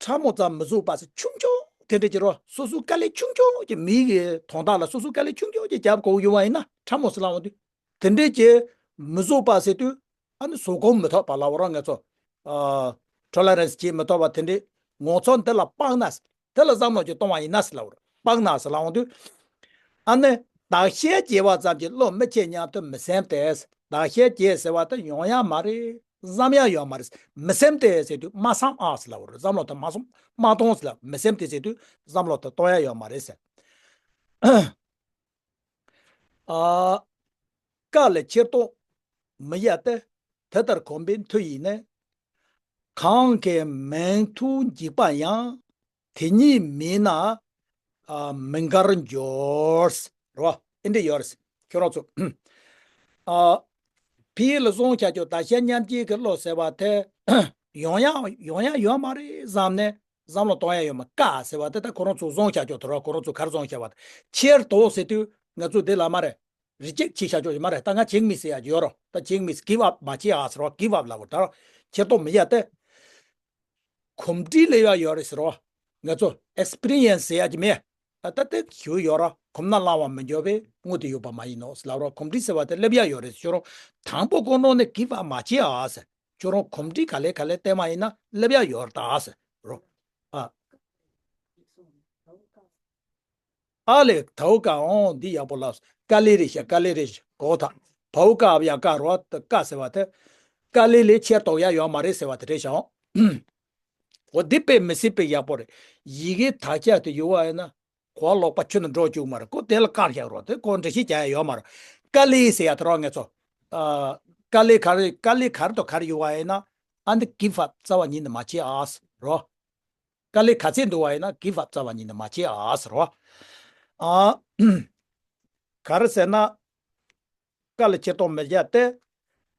ཕྲ་མོ་ཙམ་མི་བཟོད་པ་ཟེར་ཆུང་ཆུང་དེ་འདྲ་ཅིག་རོ། སོ་སོའི་དཀའ་ལས་ཆུང་ཆུང་ཅིག་མི་གི་དོན་དག་ལ་སོ་སོའི་དཀའ་ལས་ཆུང་ཆུང་ཅིག་རྒྱབ་དགོས་ཡོང་བ་ཡིན་ན་ཕྲ་མོ་ཟེར་ལབ་འོང་དུས། དེ་འདྲས་ཀྱི་མི་བཟོད་པ་ཟེར་དུས། ཨ་ནི་བཟོད་སྒོམ་མི་ཐོབ་པ་ལབ་རོགས་ང་ཚོ། ཨ། ཊོ་ལེ་རན་སི་བྱེད་མི་ཐུབ་པ་དེ་འདྲས་ངོ་ཚ་འདི་ལ་དཔག་ན། དེ་ལ་བསམ་བློ་ཅིག་གཏོང་བ་ཡིན་ན་ཟེར་ལབ་རོགས། དཔག་ན་ཟེར་ལབ་འོང་དུས། ཨ་ནི་བདག་གཞན་བརྗེ་བ་ཙམ་གྱིས་བློ་མི་སྐྱིད་སྙམ་དུ་མི་སེམས་ཏེ། བདག་གཞན་བརྗེ་ཟེར་བ་དེ་ཡོང་ཡ་མ་རེད། བསམ་ཡ་ཡོད་མ་རེད། མི་སེམས་ཏེ་ཟེར་དུས་མ་བསམ་ཨ་ཟེར་ལབ་རེད། བསམ་བློ་དེ་མ་བསམ་མ་གཏོང་ཟེར་ལབ། མི་སེམས་ཏེ་ཟེར་དུས་བསམ་བློ་དེ་གཏོང་ཡ་ཡོད་མ་རེད་ཟེར། ཨ། བཀའ་ལ་ཕྱིར་ལྡོག་མི་ཡལ་ཏེ། དེ་ལྟར་གོམས་པའི་མཐུ་ཡིས་ནི། གང་གི་མིང་ཐོས་འཇིགས་པ་ཡང་། དེ་ཉིད་མེད་ན་ཨ་མི་དགར་འགྱུར། རོ། ཨེ་འདྲ་ཡོད་རེད། ཁྱོད་རང་ཚོ། ཨ། ཕ་གི་ལ་སོང་བྱ་ཆོག་བདག་གཞན་མཉམ་བརྗེ་གི་བློ་ཟེར་བ་དེ། ཡོང་ཡ་ཡོང་ཡ་ཡོད་མ་རེད་བསམ་ནས་བསམ་བློ་གཏོང་ཡ་ཡོད་མ། བཀའ་ཟེར་བ་དེ་ད་ཁོ་རང་ཚོ་སོང་བྱ་ཆོག་དེ་རོ། ཁོ་རང་ཚོ་གར་སོང་བྱ་བ་དེ། ཕྱིར་ལྡོག་ཟེར་དུས་ང་ཚོ་དེ་ལ་མ་རེད། རི་ཇེག་བྱེད་བྱ་ཆོག་ཡོད་མ་རེད། ད་ང་བྱེད་མི་ཟེར་ཡ་ཡོད་རོ། ད་བྱེད་མི་ཟེར། གིབ་ཨབ་མ་བྱེད་ཨ་ཟེར་རོ། གིབ་ཨབ་ལབ་རོ། ད་རོ། ཕྱིར་ལྡོག་མི་ཡལ་ཏེ། གོམས་འདྲིས་སླེབས་ཡ་ཡོད་རེད་ཟེར་རོ། ང་ཚོ་ཨེག་སི་པི་རི་ཡན་སི་ཟེར་ཡ་ཅིག་མེད། ད་ལྟ་དེ་ཞུ་ཡོད་ར། གོམས་ན་བླང་བར་མི་འགྱུར་བས་མངོན་དུ་ཡོད་པ་མ་ཡིན་ནོ་ལབ་ར། གོམས་འདྲིས་ཟེར་བ་དེ་སླེབས་ཡ་ཡོད་རེད་ཟེར་རོ། དང་པོ་ཁོ་ནོ་ནས་གིབ་ཨབ་མ་བྱེད་ཨ་ཟེར། ཁྱོད་རང་གོམས་འདྲིས་ག་ལེ་ག་ལེ་བསྟན་པ་ཡིན་ན་སླེབས་ཡ་ཡོད་རེད་ད་ཟེར་རོ། ཨ། ཨ་ལེ་ད་འོ་ཀ་འོང་འདི་ཡག་པོ་ལབ། ཀ་ལི་རེད་ཤག་ཀ་ལི་རེད་ཤག་གོ་ཐག་བའོ་ཀ་ཨབ་ཡ་ཀ་རོ། ཀ་ཟེར་བ་དེ། ཀ་ལི་ལས་ཕྱིར་ལྡོག་ཡ་ཡོད་མ་རེད་ཟེར་བ་དེ་རེད་ཤག་འོ་འདི་དཔེ་མི་སྲིད་པའི་ཡག་པོ་རེད། ཡི་གེ་དག་ཆ་དེ་ཡོད་པ་ཡིན་ན། གོ་ལོག་པ་ཁྱོན་ནས་འགྲོ་བཅུག་མ་རེད། ཁོ་དེ་ལ་བཀག་བཞག་རོགས། དེ་ཁོ་འགྲེལ་བཤད་རྒྱག་ཡ་ཡོད་མ་རེད། ཀ་ལི་ཟེར་ཡ་དེ་རོགས་ངེད་ཚོ། ཨ། ཀ་ལི་ག་རེ་ཀ་ལི་ག་རེ་དང་ག་རེ་ཡོད་པ་ཡིན་ན། ཨ་འདི་གིབ་ཨབ་རྩ་བ་ཉིད་ནས་མ་བྱེད་ཨ་ཟེར་རོ། དཀའ་ལས་ག་ཚད་འདུག་བ་ཡིན་ན་གིབ་ཨབ་རྩ་བ་ཉིད་ནས་མ་བྱེད་ཨ་ཟེར་བ། ཨ། ག་རེ་ཟེར་ན། བཀའ་ལ་ཕྱིར་ལྡོག་མི་བྱ་སྟེ།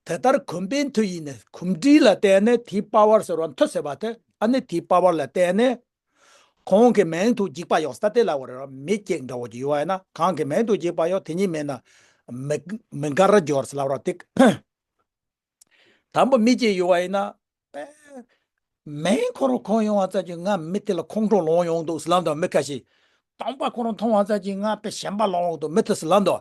དེ་ལྟར་གོམས་པའི་མཐུ་ཡིས་ནི། གོམས་འདྲིས་ལ་བརྟེན་ནས་དེའི་པ་ཝར་ཟེར་བ་མཐུ་ཟེར་བ་དེ་ཨ་ནི་དེའི་པ་ཝར་ལ་བརྟེན་ནས། གང་གི་མིང་ཐོས་འཇིགས་པ་ཡང་ཟེར་ད་དེ་ལ་བར་མི་སྐྱེ་འདྲ་བོ་ཅིག་ཡོད་བ་ཡིན་ན། གང་གི་མིང་ཐོས་འཇིགས་པ་ཡང་དེ་ཉིད་མེད་ན། མི་མི་དགར་འགྱུར་ཟེར་ལབ་ར་དེ། དང་པོ་མི་གཅིག་ཡོད་པ་ཡིན་ན། དཔེ་ མིང་ཁོ་རང་གོ་ཡོང་བ་ཙམ་གྱིས་ང་མི་དེ་ལ་ཁོང་ཁྲོ་ལངས་ཡོང་འདུག་ཟེར་ལབ་འདུག་མི་ཁ་ཤས། སྟོང་པ་ཁོ་རང་མཐོང་བ་ཙམ་གྱིས་ང་དཔེ་ཞེན་པ་ལངས་འདུག་མི་དེ་ཟེར་ལབ་འདུག་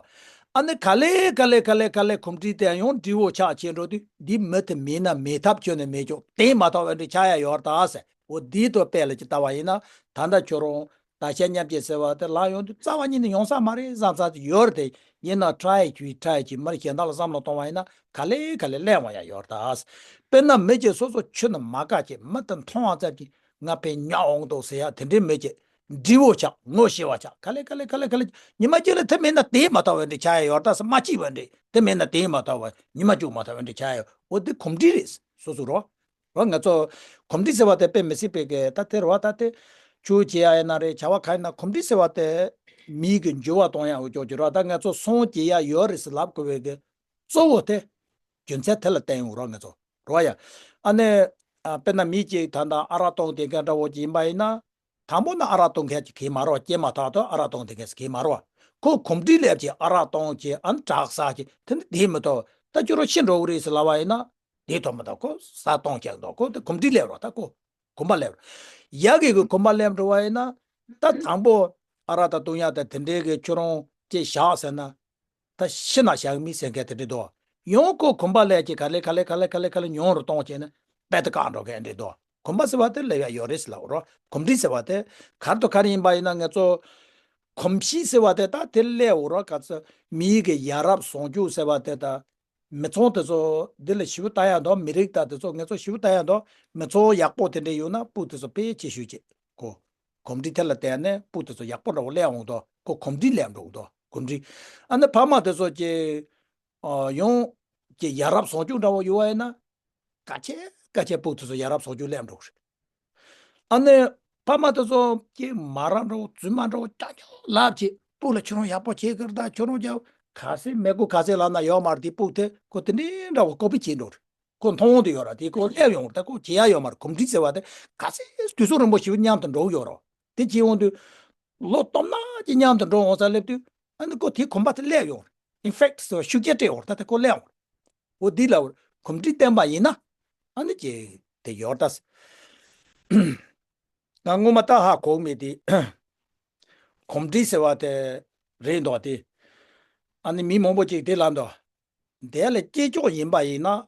ཨ་ནི་ག་ལེ་ག་ལེ་ག་ལེ་ག་ལེ་གོམས་འདྲིས་དེ་ཡང་འདྲིས་པོ་ཆགས་ཕྱིན་འགྲོ་དུས། འདི་མི་དེ་མིན་ན་མེད་ཐབས་ཁྱོན་ནས་མེད་ཀྱོག་དེ་མ་ཐག་པའི་འདྲ་ཆགས་ཡ་ཡོད་རེད་ད་ཟེར། འོ་འདི་དོ་དཔེ་ལ་ཅིག་ལྟ་བ་ཡིན་ན། ད་ལྟ་ཁྱོད་རང་བརྟག་དཔྱད་མཉམ་བྱེད་ཟེར་བ་དེ་ལ་ཡོང་དུས་རྩ་བ་ཉིད་ནས་ཡོང་ས་མ་རེད་བསམ་ས་ཅིག་ཡོད་རེད་དེ། ཡིན་ན་try་བྱས་try་བྱས་མར་གཞན་དག་ལ་བསམ་བློ་གཏོང་བ་ཡིན་ན་ག་ལེ་ག་ལེ་སླེབས་འོང་ཡ་ཡོད་རེད་ད། དཔེར་ན་མི་གཅིག་སོ་སོ་ཁྱོན་ནས་མ་དགའ་བྱས་མི་དེ་མཐོང་བ་ཙམ་གྱིས་ང་དཔེ་ཉོག་འོང་འདུག་ཟེར་ཡ་དེ་འདྲའི་མི་གཅིག་འདྲིས་པོ་ཆགས་ངོ་ཤེས་པ་ཆགས་ག་ལེ་ག་ལེ་ག་ལེ་ག་ལེ། ཉི་མ་གཅིག་ལ་དེ་མིན་ན་དེ་མ་ཐག་པའི་འདྲ་ཆགས་ཡ་ཡོད་རེད་ད་ཟེར། མ་གཅིག་པའི་འདྲ་དེ་མིན་ན་དེ་མ་ཐག་པ་ཉི་མ་གཅིག་མ་ཐག་པའི་འདྲ་ཆགས་ཡ་ཡོད། འོ་དེ་གོམས་འདྲིས་རེད། སོ་སོ་རོ། རོ་ང་ཚོ་གོམས་འདྲིས་ཟེར་བ་དེ་དཔེ་མི་སྲིད་པའི་གི་ད་དེ་རེད་བ། ད་དེ་ཆུ་བྱེད་ཡ་ཡིན་ན་རེད། བྱ་བ་ག་ཡིན་ན་གོམས་འདྲིས་ཟེར་བ་དེ་མིའི་གི་འགྱུར་བ་གཏོང་ཡ་འོ་ཅོག་ཅིག་རོ། ད་ང་ཚོ་སོང་བྱེད་ཡ་ཡོད་རེད་ཟེར་ལབ་དགོས་པའི་གི་གཙོ་བོ་དེ་རྒྱུ་མཚན་དེ་ལ་བརྟེན་ཡོང་རོ་ང་ཚོ་རོ་ཡ། ཨ་ནི་ཨ་དཔེར་ན་མི་གཅིག་ད་ལྟ་ཨ་རག་བཏུང་བསྡད་མཁན་འདྲ་བོ་ཅིག་ཡིན་པ་ཡིན་ན། དང་པོ་ན་ཨ་རག་བཏུང་མཁན་ཅིག་གིས་མ་རོ། སྐྱེས་མ་ཐག་ཏུ་ཨ་རག་བཏུང་བསྡད་མཁན་ཅིག་གིས་མ་རོ། ཁོ་གོམས་འདྲིས་སླེབས་ཀྱི་ཨ་རག་བཏུང་ཅིག་ཨ་ནི་ཌྲག་ཟ་ཅིག་དེ་ནི་དེ་མི་ཐོབ། ད་ཁྱོད་རང་ཤི་འགྲོ་གི་རེད་ཟེར་ལབ་པ་ཡིན་ན། དེ་ཐོབ་མི་ཐོབ། ཁོ་ཟ་བཏུང་ཀྱག་འདུག་ཁོ་དེ་གོམས་འདྲིས་སླེབས་རོ། ད་ཁོ་གོམས་པ་སླེབས་རོ། ཡ་གི་གི་གོམས་པ་སླེབས་འགྲོ་བ་ཡིན་ན། ད་དང་པོ་ཨ་རག་ད་བཏུང་ཡ་ད་དེ་འདྲའི་གི་ཁྱོད་རང་ཅིག་བཞག་ཟེར་ན། ད་ཤི་ན་བཞག་མི་ཟེར་མཁན་དེ་འདྲ་འདུག་ཡང་ཁོ་གོམས་པ་ལས་ཀྱི་ག་ལེ་ག་ལེ་ག་ལེ་ག་ལེ་ག་ལེ་ཉུང་རུ་གཏོང་བྱས་ནས་དཔེ་དེ་བཀག་འགྲོ་མཁན་འདྲ་འདུག་གོམས་པ་ཟེར་བ་དེ་སླེབས་ཡ་ཡོད་རེད་ཟེར་ལབ་རོ། གོམས་འདྲིས་ཟེར་བ་དེ་གར་དུ་ག་རེ་ཡིན་པ་ཡིན་ན་ང་ཚོ་གོམས་གཤིས་ཟེར་བ་དེ་ད་དེ་སླེབས་འོ་རོ། ག་ཚོད་མིའི་གི་ཡ་རབས་ཟུང་འཇུག་ཟེར་བ་དེ་ད་མི་ཚང་དེ་ཚོ་འདི་ལ་ཞིབ་ལྟ་ཡ་འདུག་མི་རིགས་ད་དེ་ཚོ་ང་ཚོ་ཞིབ་ལྟ་ཡ་འདུག་མི་ཚང་ཡག་པོ་དེ་འདྲ་ཡོད་ན་སྤུ་དེ་ཚོ་དཔེ་ཆེ་ཤོས་ཅིག་གོ་གོམས་འདྲིས་དེ་ལ་བརྟེན་ནས་སྤུ་དེ་ཚོ་ཡག་པོ་འདྲ་བོ་སླེབས་འོང་དོ། ཁོ་གོམས་འདྲིས་སླེབས་འགྲོ་འདོ། གོམས་འདྲིས། ཨ་ནི་ཕ་མ་དེ་ཚོ་ཀྱི་ཨ་ཡོང་ཀྱི་ཡ་རབས་ཟུང་འཇུག་འདྲ་བོ་ཡོད་བ་ཡིན་ན། ག་ཆེ་ག་ཆེ་སྤུ་དེ་ཚོ་ཡ་རབས་ཟུང་འཇུག་སླེབས་འགྲོ་རེད། ཨ་ནི་ཕ་མ་དེ་ཚོ་ཀྱི་མ་ར་འདྲ་བོ་རྫུན་མ་འདྲ་བོ་ཀྱག་ཀྱོག་ལབ་ཀྱི་སྤུ་ལ་ཁྱོད་རང་ཡག་པོ་བྱེད་ཀྱི་རེད་ད། ཁྱོད་རང་ཀྱང་ག་ཚད་མི་དགོས་ག་ཚད་ལབ་ན་ཡོད་མ་རེད། དེ་སྤུ་དེ་ཁོ་དེ་འདྲའི་འདྲ་བོ་ཀོ་པི་བྱེད་འགྲོ་རེད། ཁོ་མཐོང་དུ་ཡོད་ར། དེ་ཁོ་སླེབས་ཡོང་ར། ད་ཁོ་བྱེད་ཡ་ཡོད་མ་རེད། གོམས་འདྲིས་ཟེར་བ་དེ་ག་ཚད་དུས་ཚོད་རིང་པོ་ཞིག་མཉམ་དུ་འགྲོ་གི་ཡོད་ར། དེ་བྱེད་ཡོང་དུས་ལོ་སྟོང་ན་གཅིག་མཉམ་དུ་འགྲོ་འོང་ས་སླེབས་དུས་ཨ་ནི་ཁོ་དེའི་གོམས་པ་དེ་སླེབས་ཡོང་ར། ཨིན་ཕེག་ཊི་ཟེར་བ་ཤུགས་རྐྱེན་སྤྲད་ཡོང་ར། ད་དེ་ཁོ་སླེབས་ཡོང་ར། འོ་འདི་ལ་གོམས་འདྲིས་བསྟན་པ་ཡིན་ན་ཨ་ནི་ཅེ་དེ་ཡོད་ད། ང་སྔོན་མ་ད་ཧ་གོ་མེད་དེ། གོམས་འདྲིས་ཟེར་བ་དེ་རེད་འདུག་དེ། ཨ་ནི་མི་མང་པོ་ཅིག་དེ་ལབ་འདུག་དེ་ལ་སྐྱེས་ཆོག་ཡིན་པ་ཡིན་ན།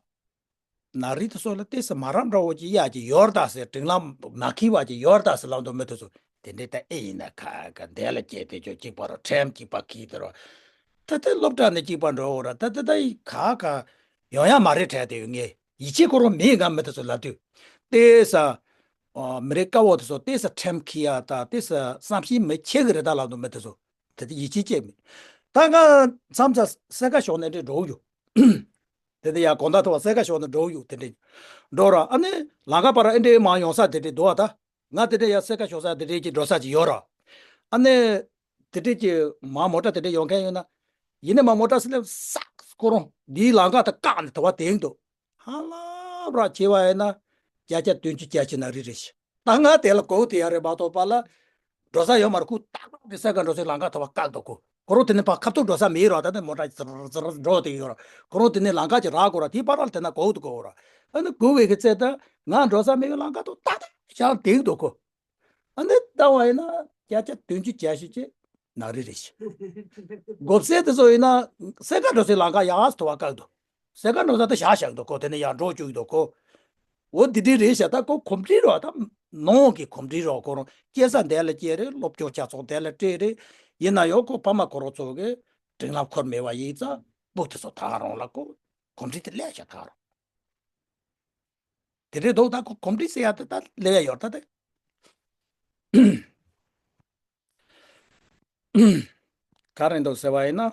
ནག་རིལ་དེ་ཚོ་ལ་ཏོག་ཙམ་མ་རབས་འདྲ་བོ་ཅིག་གཡར་གྱི་ཡོད་ད་ཟེར། སྒྲིག་ལམ་མ་འཁེལ་བ་ཅིག་ཡོད་ད་ཟེར་ལབ་འདུག་མི་དེ་ཚོ། དེ་འདྲའི་ད་ཨེ་ཡིན་ན་ཁ་ཁ་དེ་ལ་སྐྱེས་དེ་ཆོག་གཅིག་པ་རོ་ཁྲེམ་གཅིག་པ་ཁིས་དེ་རོ། ད་ལྟ་སློབ་གྲྭ་ནས་གཅིག་པ་འགྲོ་འོ་ར། ད་ལྟ་ད་ཡི་ཁ་ཁ་ཡོང་ཡ་མ་རེད་དྲན་དེ་ཡོད། ངས་ཡིད་ཆེས་ཁོ་རང་མེད། ང་མི་དེ་ཚོ་ལབ་དུས་ཏོག་ཙམ་མི་རིགས་དཀར་པོ་དེ་ཚོ་ཏོག་ཙམ་ཁྲེམ་ཁིས་ཡ་ད་ཏོག་ཙམ་བསམ་ཤེས་མི་ཆེ་གི་རེད་ད་ལབ་འདུག་མི་དེ་ཚོ། དེ་དེ་ཡིད་ཆེས་བྱས་མེད། ད་ང་མཚམས་མཚམས་སེར་ཁ་ཤོར་ནས་འདྲེ་འགྲོ་གི་ཡོད། དེ་དེ་ཡ་དགོང་དག་ཐོག་སེར་ཁ་ཤོར་ནས་འགྲོ་གི་ཡོད། དེ་འདྲེ་འགྲོ་ར། ཨ་ནི་ལམ་ཁ་བར་ཨེ་འདྲེ་མང་ཡོང་ས་དེ་འདྲེ་འདུག་ཨ། ད་ང་དེ་འདྲེ་ཡ་སེར་ཁ་ཤོར་ས་དེ་འདྲེ་ཅིག་འགྲོ་ས་ཅིག་ཡོད་ར། ཨ་ནི་དེ་འདྲེ་ཅིག་མ་མོ་ཊ་དེ་འདྲེ་ཡོང་མཁན་ཡོད་ན། ཡིན་ནི་མ་མོ་ཊ་སི་ལེབ་སག་ཁོ་རང་འདིའི་ལམ་ཁ་ད་བཀག་ནས་དེ་བ་དེང་དུ་ཧ་ལབ་ར་བྱེད་བ་ཡིན་ན། བརྒྱ་ཆ་བདུན་ཅུ་གྱ་བཞི་ནག་རིལ་རེད་ཤག་ད་ང་དེ་ལ་གོ་དེ་ཡ་རེད་མ་གཏོགས་པ་ལ་འགྲོ་ས་ཡོད་མ་རེད། ཁོ་ཏག་ཏག་དེ་སེར་ཁ་འགྲོ་སའི་ལམ་ཁ་ཐོག་བཀག་འདུག་གོ་ཁོ་རང་དེ་ནས་ཕར་ཁ་ཐུག་འགྲོ་ས་མེད་རོགས། ད་ནས་མོ་ཊ་ཙིར་ཙིར་འགྲོ་དེ་ཡོད་རོགས། ཁོ་རང་དེ་ནས་ལམ་ཁ་ཅིག་རག་གོ་རོགས། དེའི་བར་ལ་དེ་ན་གོ་དུ་གོ་རོགས། ཨ་ནི་གོ་བའི་གི་ཚེ་ད་ང་འགྲོ་ས་མེད་པའི་ལམ་ཁ་ཐོག་ཏག་ཏག་བཞག་དེ་འདུག་གོ་ཨ་ནི་ལྟ་བ་ཡིན་ན་བརྒྱ་ཆ་བདུན་ཅུ་གྱ་བཞི་ཅེ་ནག་རིལ་རེད་ཤག་གོ་སེར་དེ་ཚོ་ཡིན་ན་སེར་ཁ་འགྲོ་སའི་ལམ་ཁ་ཡག་ཐོག་བ་བཀག་འདུག་སེར་ཁ་འགྲོ་ས་དེ་བཞག་བཞག་འདུག་གོ་དེ་ནས་ཡར་འགྲོ་བཅུག་འདུག་གོ་འོ་དེ་འདྲའི་རེད་ཤག་ད་ཁོ་གོམས་འདྲིས་རོགས། ད་ནང་གི་གོམས་འདྲིས་རོགས། ཁོ་རང་སྐྱེ་ས་འདི་ལ་སྐྱེས་རེད། སློབ་སྦྱོང་བྱ་ཚོགས་འདི་ལ་སྤྲད་རེད། ཡིན་ན་ཡང་ཁོ་ཕ་མ་ཁོ་རང་ཚོ་གི་སྒྲིག་ལམ་ཁུར་མེད་པ་ཡིན་ཙང་སྤུ་དེ་ཚོ་ད་རང་ལ་ཁོ་གོམས་འདྲིས་དེ་སླེབས་ཤག་ད་རང་། དེ་འདྲའི་འདུག་ད་ཁོ་གོམས་འདྲིས་ཟེར་ཡ་དེ་ད་སླེབས་ཡ་ཡོད་ད་དེ། ག་རེ་འདུག་ཟེར་བ་ཡིན་ན།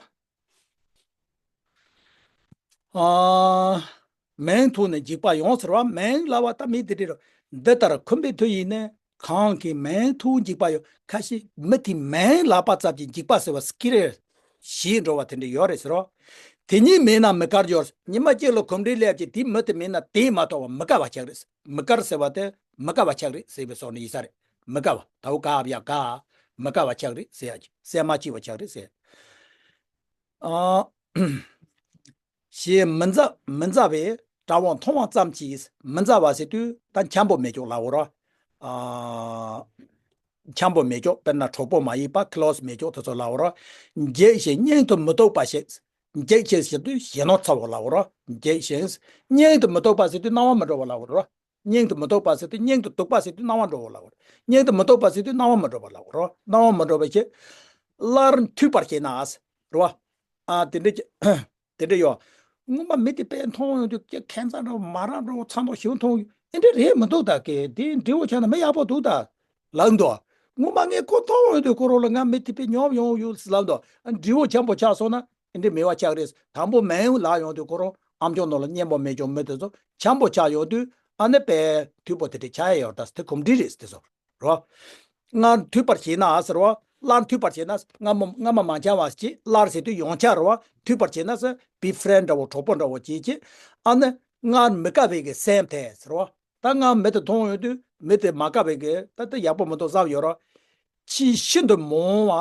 ཨ། མིང་ཐོག་ནས་འཇིགས་པ་ཡོང་ཟེར་བ། མིང་ལབ་པ་ད་མི་དེ་འདྲ་རེད། འདི་ལྟར་འཁོན་པའི་མཐུ་ཡིས་ནི། གང་གི་མིང་ཐོག་འཇིགས་པ་ཡོད། ཁ་ཤས་མི་དེའི་མིང་ལབ་པ་ཙམ་གྱིས་འཇིགས་པ་ཟེར་བ་སྐྱེ་རེ་ཞེས་འགྲོ་བ་དེ་འདྲ་ཡོད་རེད་ཟེར་རོ། དེ་ཉིད་མེད་ན་མི་དཀར་འགྱུར། ཉི་མ་གཅིག་ལ་གོམས་འདྲིས་སླེབས་ཀྱི་དེ་མི་དེ་མེད་ན་དེས་མ་གཏོགས་པ་མི་དཀར་བ་ཆགས་རེད། མི་དཀར་ཟེར་བ་དེ་མི་དཀར་བ་ཆགས་རེད་ཟེར་བའི་སོགས་ནི་ཡིན་ས་རེད། མི་དཀར་བ་དའུ་ཀ་བ་ཡ་དཀར། མི་དཀར་བ་ཆགས་རེད་ཟེར་ཡ་ཅིག་གསལ་མ་ཕྱིན་པ་ཆགས་རེད་ཟེར། ཨ། ཞེས་མི་མཛའ་མི་མཛའ་བའི་ འདྲ་བོ་མཐོང་བ་ཙམ་གྱིས་མི་མཛའ་བ་ཟེར་དུས་ད་འཁྱམ་པོ་མེད་ཀྱོག་ལབ་འོ་ར། ཨ། འཁྱམ་པོ་མེད་ཀྱོག་དཔེར་ན་གྲོགས་པོ་མ་ཡིན་པ་ཁི་ལོ་སི་མེད་ཀྱོག་དེ་ཚོ་ལབ་འོ་ར། འགྱིག་ཞིང་སྙིང་དུ་མི་སྡུག་པ་ཞིག་འགྱིག་ཞིང་ཟེར་དུས་ཞེ་ནོར་ཚ་བོ་ལབ་འོ་ར། འགྱིག་ཞིང་། སྙིང་དུ་མི་སྡུག་པ་ཟེར་དུས་སྣང་བ་མི་འགྲོ་བ་ལབ་འོ་ར། སྙིང་དུ་མི་སྡུག་པ་ཟེར་དུས་སྙིང་དུ་སྡུག་པ་ཟེར་དུས་སྣང་བ་འགྲོ་བ་ལབ་འོ་ར། སྙིང་དུ་མི་སྡུག་པ་ཟེར་དུས་སྣང་བ་མི་འགྲོ་བ་ལབ་འོ་ར། སྣང་བ་མི་འགྲོ་བ་ཞིག་སླར་མཐུད་པར་བྱེད་ན་ཟེར་ར། ཨ། དེ་འདྲ་ཅིག་དེ་འདྲ་ཡོད། སྔོན་མ་མི་དེ་དཔེ་མཐོང་ཡོང་དུས་ཀྱི་ཁྱད་མཚར་འདྲ་བོ་མ་རབས་འདྲ་བོ་ཚ་མདོག་ཞིག་མཐོང་། ཨེ་འདྲ་རེད་མི་འདུག་ད་ཀྱེ་དེ་འདྲི་བོ་ཆགས་ན་མི་ཡག་པོ་འདུག་ད་ལབ་འདུག་སྔོན་མ་ངས་ཁོ་མཐོང་ཡོང་དུས་ཁོ་རང་ལ་ང་མི་དེ་དཔེ་ཉོབ་ཡོང་ཡོད་ལབ་འདུག་ཨ། འདྲི་བོ་འཁྱམ་པོ་ཆགས་སོང་ན་ཨེ་འདྲ་མི་བ་ཆགས་རེད། དང་པོ་མེད་ལབ་ཡོང་དུས་ཁོ་རང་ཨམ་ཅོག་ནང་ལ་སྙན་པོ་མེད་ཀྱང་མི་དེ་ཚོ་འཁྱམ་པོ་ཆགས་ཡོང་དུས་ཨ་ནི་དཔེ་མཐུད་པོ་དེ་འདྲ་ཆགས་ཡ་ཡོད་ད་དེ་གོམས་འདྲིས་རེད་དེ་ཚོ། རོ། སྔར་མཐུད་པར་བྱེད་ན་ཟེར་བ། སླར་མཐུད་པར་བྱེད་ན་སྔ་མོ་སྔ་མ་མ་འཁྱམ་པ་ཅིག་སླར་ཟེར་དུས་ཡང་འཁྱམ་རོ། མཐུད་པར་བྱེད་ན་ཟེར་བི་ཕི་རེན་འདྲ་བོ་གྲོགས་པོ་འདྲ་བོ་ཅིག་ཅིག་ཨ་ནི་སྔར་མི་དགའ་བའི་གི་སེམས་དེ་ཟེར་བ། ད་སྔར་མི་དེ་མཐོང་ཡོང་དུས་མི་དེ་མ་དགའ་བའི་གི་ད་ལྟ་ཡག་པོ་མི་འདུག་བསམ་ཡོད་རོ། ཕྱིས་ཤིན་ཏུ་མང་བ་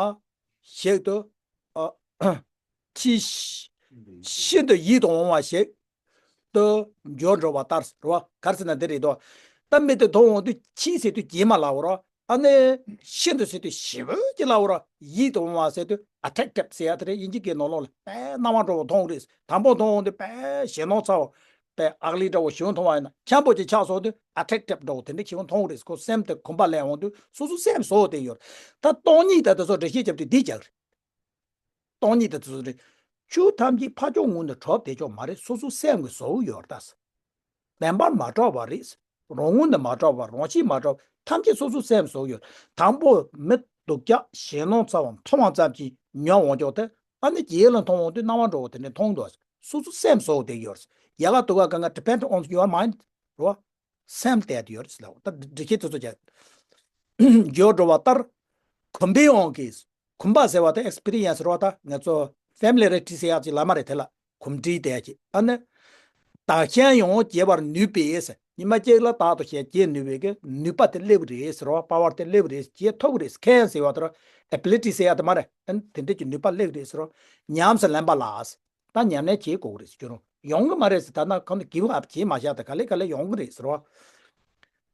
ཞིག་ཏུ། ཨ། ཕྱིས་ཤིན་ཏུ་ཡིད་དུ་འོང་བ་ཞིག་ཏུ་འགྱུར་འགྲོ་བ་ལྟར་རོ། ག་རེ་ཟེར་ན་འདི་རེད་དོ། ད་མི་དེ་མཐོང་འོང་དུས་ཕྱིས་ཟེར་དུས་རྗེས་མ་ལབ་འོ་རོ། ཨ་ནི་ཤིན་ཏུ་ཟེར་དུས་ཞེ་པོ་ཅིག་ལབ་འོ་རོ། ཡིད་དུ་འོང་བ་ཟེར་དུས་ཨ་ཊེག་ཊིབ་ཟེར་ཡ་དེ་རེད། དབྱིན་ཇི་སྐད་ནང་ལོགས་ལ་དཔེ་སྣང་བ་འགྲོ་བ་མཐོང་རེད། དང་པོ་མཐོང་འོང་དུས་དཔེ་ཞེ་ནོར་ཚ་བོ། དཔེ་ཨག་ལི་འདྲ་བོ་ཞེ་པོ་མཐོང་བ་ཡིན་ན་འཁྱམ་པོ་ཅིག་ཆགས་སོང་དུས་ཨ་ཊེག་ཊིབ་འདྲ་བོ་དེ་འདྲ་ཞེ་པོ་མཐོང་རེད། ཁོ་སེམས་དེ་གོམས་པ་ལེན་འོང་དུས་སོ་སོ་སེམས་བཟོ་དེ་ཡོད། ད་སྟོང་ཉིད་དང་དེ་ཚོ་འགྲེལ་བཤད་རྒྱབ་དུས་འདི་རྒྱག་རེད། སྟོང་ཉིད་དེ་ཚོ་རེད། ཆོས་ཐམས་ཅད་ཕ་ཕྱོགས་ངོས་ནས་གྲུབ་བསྡད་ཆོག་མ་རེད། སོ་སོ་སེམས་ཀྱིས་བཟོ་ཡོད་ད། བདེན་པར་མ་གྲུབ་པ་རེད། རང་ངོས་ནས་མ་གྲུབ་པ། རང་བཞིན་མ་གྲུབ། ཐམས་ཅད་སོ་སོ་སེམས་བཟོ་ཡོད། དང་པོ་མི་སྡུག་ཅག་ཞེ་སྣང་ཚ་བ་མཐོང་བ་ཙམ་གྱིས་ཉོན་འོང་ཆོག་དེ། ཨ་ནི་རྗེས་ལ་མཐོང་འོང་དུས་སྣང་བ་འགྲོ་བ་དེ་འདྲ་མཐོང་འདུག་སོ་སོ་སེམས་བཟོ་བསྡད་ཡོད། ཡ་ག་དུ་ག་ག་ང་depend on your mind རོ། སེམས་དེ་ཡོད་ཟེར་ལ། ད་འགྲེལ་བཤད་དེ་ཚོ་བྱས། འགྱུར་འགྲོ་བ་ལྟར། གོམས་པའི་དབང་གིས། གོམས་པ་ཟེར་བ་དེ་ཨེག་སི་པི་རི་ཡན་སི་རེད་བ། ད་ང་ཚོ་ཕེ་མི་ལི་རི་ཊི་ཟེར་ཡག་ཅིག་ལབ་མ་རེད། དེ་ལ་གོམས་འདྲིས་དེ་ཡག་ཅིག་ཨ་ནི། བདག་གཞན་ཡང་བརྗེ་བར་ནུས་པས་ཟེར། ཉི་མ་གཅིག་ལ་བདག་དང་གཞན་བརྗེ་ནུས་པའི་གི་ནུས་པ་དེ་སླེབས་རེད་ཟེར་བ། པ་ཝར་དེ་སླེབས་རེད། བརྗེ་ཐུབ་རེད། ཁེན་ཟེར་བ་དེ་ར་ཨེ་བི་ལི་ཊི་ཟེར་ཡག་དེ་མ་རེད། ཨ་ནི་དེ་འདྲས་ཀྱི་ནུས་པ་སླེབས་རེད་ཟེར་བ། ཉམས་སུ་ལེན་པ་ལ། ད་ཉམས་ལེན་བྱེད་དགོས་ཀྱི་རེད་ཟེར། ཁྱོད་རང་ཡོང་གི་མ་རེད་ཟེར། ད་ན་གང་དུ་གིབ་ཨབ་བྱེད་མ་བཞག་ད་ག་ལེ་ག་ལེ་ཡོང་གི་རེད་ཟེར་བ།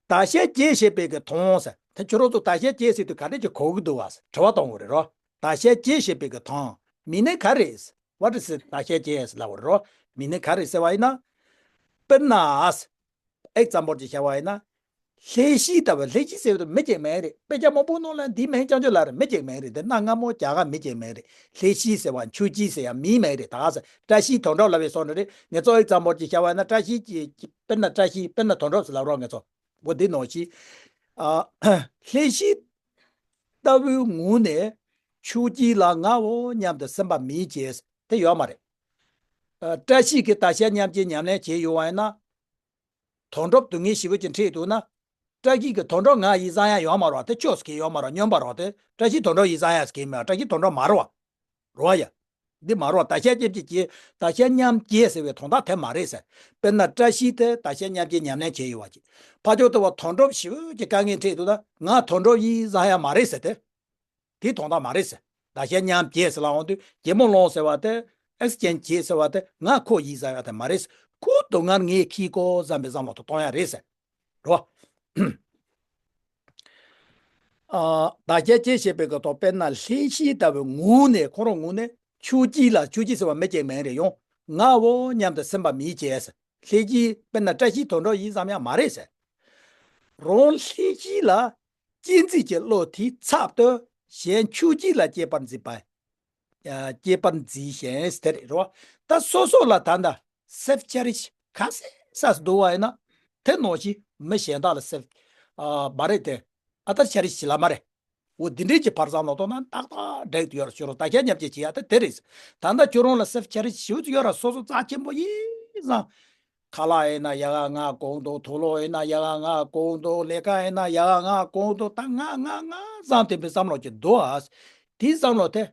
བདག་གཞན་བརྗེ་ཞེས་པའི་གི་དོན་ཟེར། ད་ཁྱོད་རང་ཚོ་བདག་གཞན་བརྗེ་ཟེར་དུས་ག་འདྲས་ཀྱི་གོ་གི་འདུག་བ་ཟེར་དྲི་བ་གཏོང་དགོས་རེད་རོ། བདག་གཞན་བརྗེ་ཞེས་པའི་གི་དོན་མི་ནི་ག་རེད། What is it? བདག་གཞན་བརྗེ་ཟེར་ལབ་པ་རེད་རོ། མི་ནི་ག་རེད་ཟེར་བ་ཡིན་ན། དཔེར་ན། ཨེག་ཛམ་པལ་ཅིག་བྱ་བ་ཡིན་ན། ལྷས་བྱིས་ལྟ་བུ། ལྷས་བྱིས་ཟེར་བ་དེ་མི་གཅིག་མིན་རེད། དཔེ་ཆ་མང་པོ་ནང་ལ་འདི་མིན་རྐྱང་རྐྱང་ལབ་རེད། མི་གཅིག་མིན་རེད། དེ་གནའ་སྔ་མོ་རྒྱ་གར་མི་གཅིག་མིན་རེད། ལྷས་བྱིས་ཟེར་བ་ཆུང་བྱིས་ཟེར་ཡ་མི་མིན་རེད། ད་ག་ཟེར་བཀྲ་ཤིས་དོན་གྲུབ་ལབ་པའི་བཟོ་འདྲ་རེད། ངས་གཙོ་བོ་ཨེག་ཛམ་པལ་ཅིག་བྱ་བ་ཡིན་ན་བཀྲ་ཤིས་ཀྱི་དཔེར་ན་བཀྲ་ཤིས་དཔེར་ན་དོན་གྲུབ་ཟེར་ལབ་རོགས། ངས་གཙོ་བོ་འདི་ནང་བཞིན། ཨ། ལྷས་བྱིས་ལྟ་བུའི་ངོས་ནས་ཆུང་བྱིས་ལ་ངའོ་སྙམ་དུ་སེམས་པ་མི་བྱེད། དེ་ཡོད་མ་རེད། ཨ། བཀྲ་ཤིས་ཀྱིས་བདག་གཞན་མཉམ་བརྗེའི་ཉམས་ལེན་བྱས་ཡོད་པ་ཡིན་ན། དོན་གྲུབ་སྡུག་བསྔལ་ཞེ་པོ་ཅིག་འཕྲད་འདུག་ན། བཀྲ་ཤིས་ཀྱིས་དོན་གྲུབ་ང་ཡིན་བསམ་ཡ་ཡོད་མ་རེད་བ། དེ་ཆོས་སུ་གི་ཡོད་མ་རེད་བ། སྨྱོན་པ་རེད་བ། དེ་བཀྲ་ཤིས་དོན་གྲུབ་ཡིན་བསམ་ཡ་སུ་གི་མེད་བ། བཀྲ་ཤིས་དོན་གྲུབ་མ་རེད་བ། རེད་བ་ཡ། འདི་མ་རེད་བ། བདག་གཞན་མཉམ་བརྗེ་ཟེར། བདག་གཞན་མཉམ་བརྗེ་ཟེར་བའི་དོན་དག་དེ་མ་རེད་ཟེར། དཔེར་ན་བཀྲ་ཤིས་དེ་བདག་གཞན་མཉམ་བརྗེའི་ཉམས་ལེན་བྱས་ཡོད་པ་ཅིག་ཕར་ཕྱོགས་དེ་བ་དོན་གྲུབ་ཞེ་པོ་ཅིག་དཀའ་ངལ་འཕྲད་འདུག་ན་ང་དོན་གྲུབ་ཡིན་བསམ་ཡ་མ་རེད་ཟེར་དེ། དེའི་དོན་དག་མ་རེད་ཟེར། བདག་གཞན་མཉམ་བརྗེ་ཟེར་ལབ་འོང་དུས་གད་མོ་སློང་ཟེར་བ་དེ། ཨེག་སི་ཅེན་ཇི་བྱེད་ཟེར་བ་དེ་ང་ཁོ་ཡིན་བསམ་ཡ་དེ་མ་རེད་ཟེར། ཁོའི་སྡུག་བསྔལ་ངས་ཁྱེར་དགོས་བསམ་པའི་བསམ་བློ་དེ་གཏོང་ཡ་རེད་ཟེར། རོ། ཨ། བདག་གཞན་བརྗེ་ཞེས་པའི་གི་དོན་དཔེར་ན་ལྷས་བྱིས་ལྟ་བུའི་ངོས་ནས་ཁོ་རང་ངོས་ནས་ཆུང་བྱིས་ལ། ཆུང་བྱིས་ཟེར་བ་མི་གཅིག་མིན་རེད། ཡང་ངའོ་སྙམ་དུ་སེམས་པ་མི་བྱེད་ཟེར། ལྷས་བྱིས་དཔེར་ན་བཀྲ་ཤིས་དོན་གྲུབ་ཡིན་བསམ་ཡ་མ་རེད་ཟེར། རང་ལྷས་བྱིས་ལ་གཅེས་འཛིན་གྱི་བློ་དེའི་ཚབ་ཏུ་གཞན་ཆུང་བྱིས་ལ་གཅེས་པར་འཛིན་པ། ཨ། གཅེས་པར་འཛིན་ཞེས་དེ་རེད་རོ། ད་སོ་སོ་ལ་ད་ལྟ་སེལཕ་ཆེ་རི་ཤི་ག་ཟེ་ཟ་སུ་འདུག་བ་ཡིན་ན། དེ་ནང་བཞིན་མི་གཞན་དག་ལ་སེལཕ། ཨ། མ་རེད་དེ། ཨ། ད་ཆེ་རི་ཤི་ལ་མ་རེད། འོ་འདི་འདྲའི་གི་བར་མཚམས་ལ་གཏོང་ན་ཏག་ཏག་འགྲིག་ཡོད་རེད། ཁྱོད་རང་བདག་གཞན་མཉམ་བརྗེ་བྱེད་ཡ་ད་དེ་རེད། ད་ལྟ་ཁྱོད་རང་ལ་སེལཕ་ཆེ་རི་ཤི་ཞེ་པོ་ཅིག་ཡོད་ར། སོ་སོ་རྩ་ཆེན་པོ་ཡིན་བསམ། ཁ་ལག་ཡིན་ན་ཡ་ག་ང་གང་འདུག་དུག་ལོག་ཡིན་ན་ཡ་ག་ང་གང་འདུག་ལས་ཀ་ཡིན་ན་ཡ་ག་ང་གང་འདུག་ད་ང་ང་ང་བསམ་དེ་འདྲའི་བསམ་བློ་ཅིག་འདུག་ཨ། དེའི་བསམ་བློ་དེ།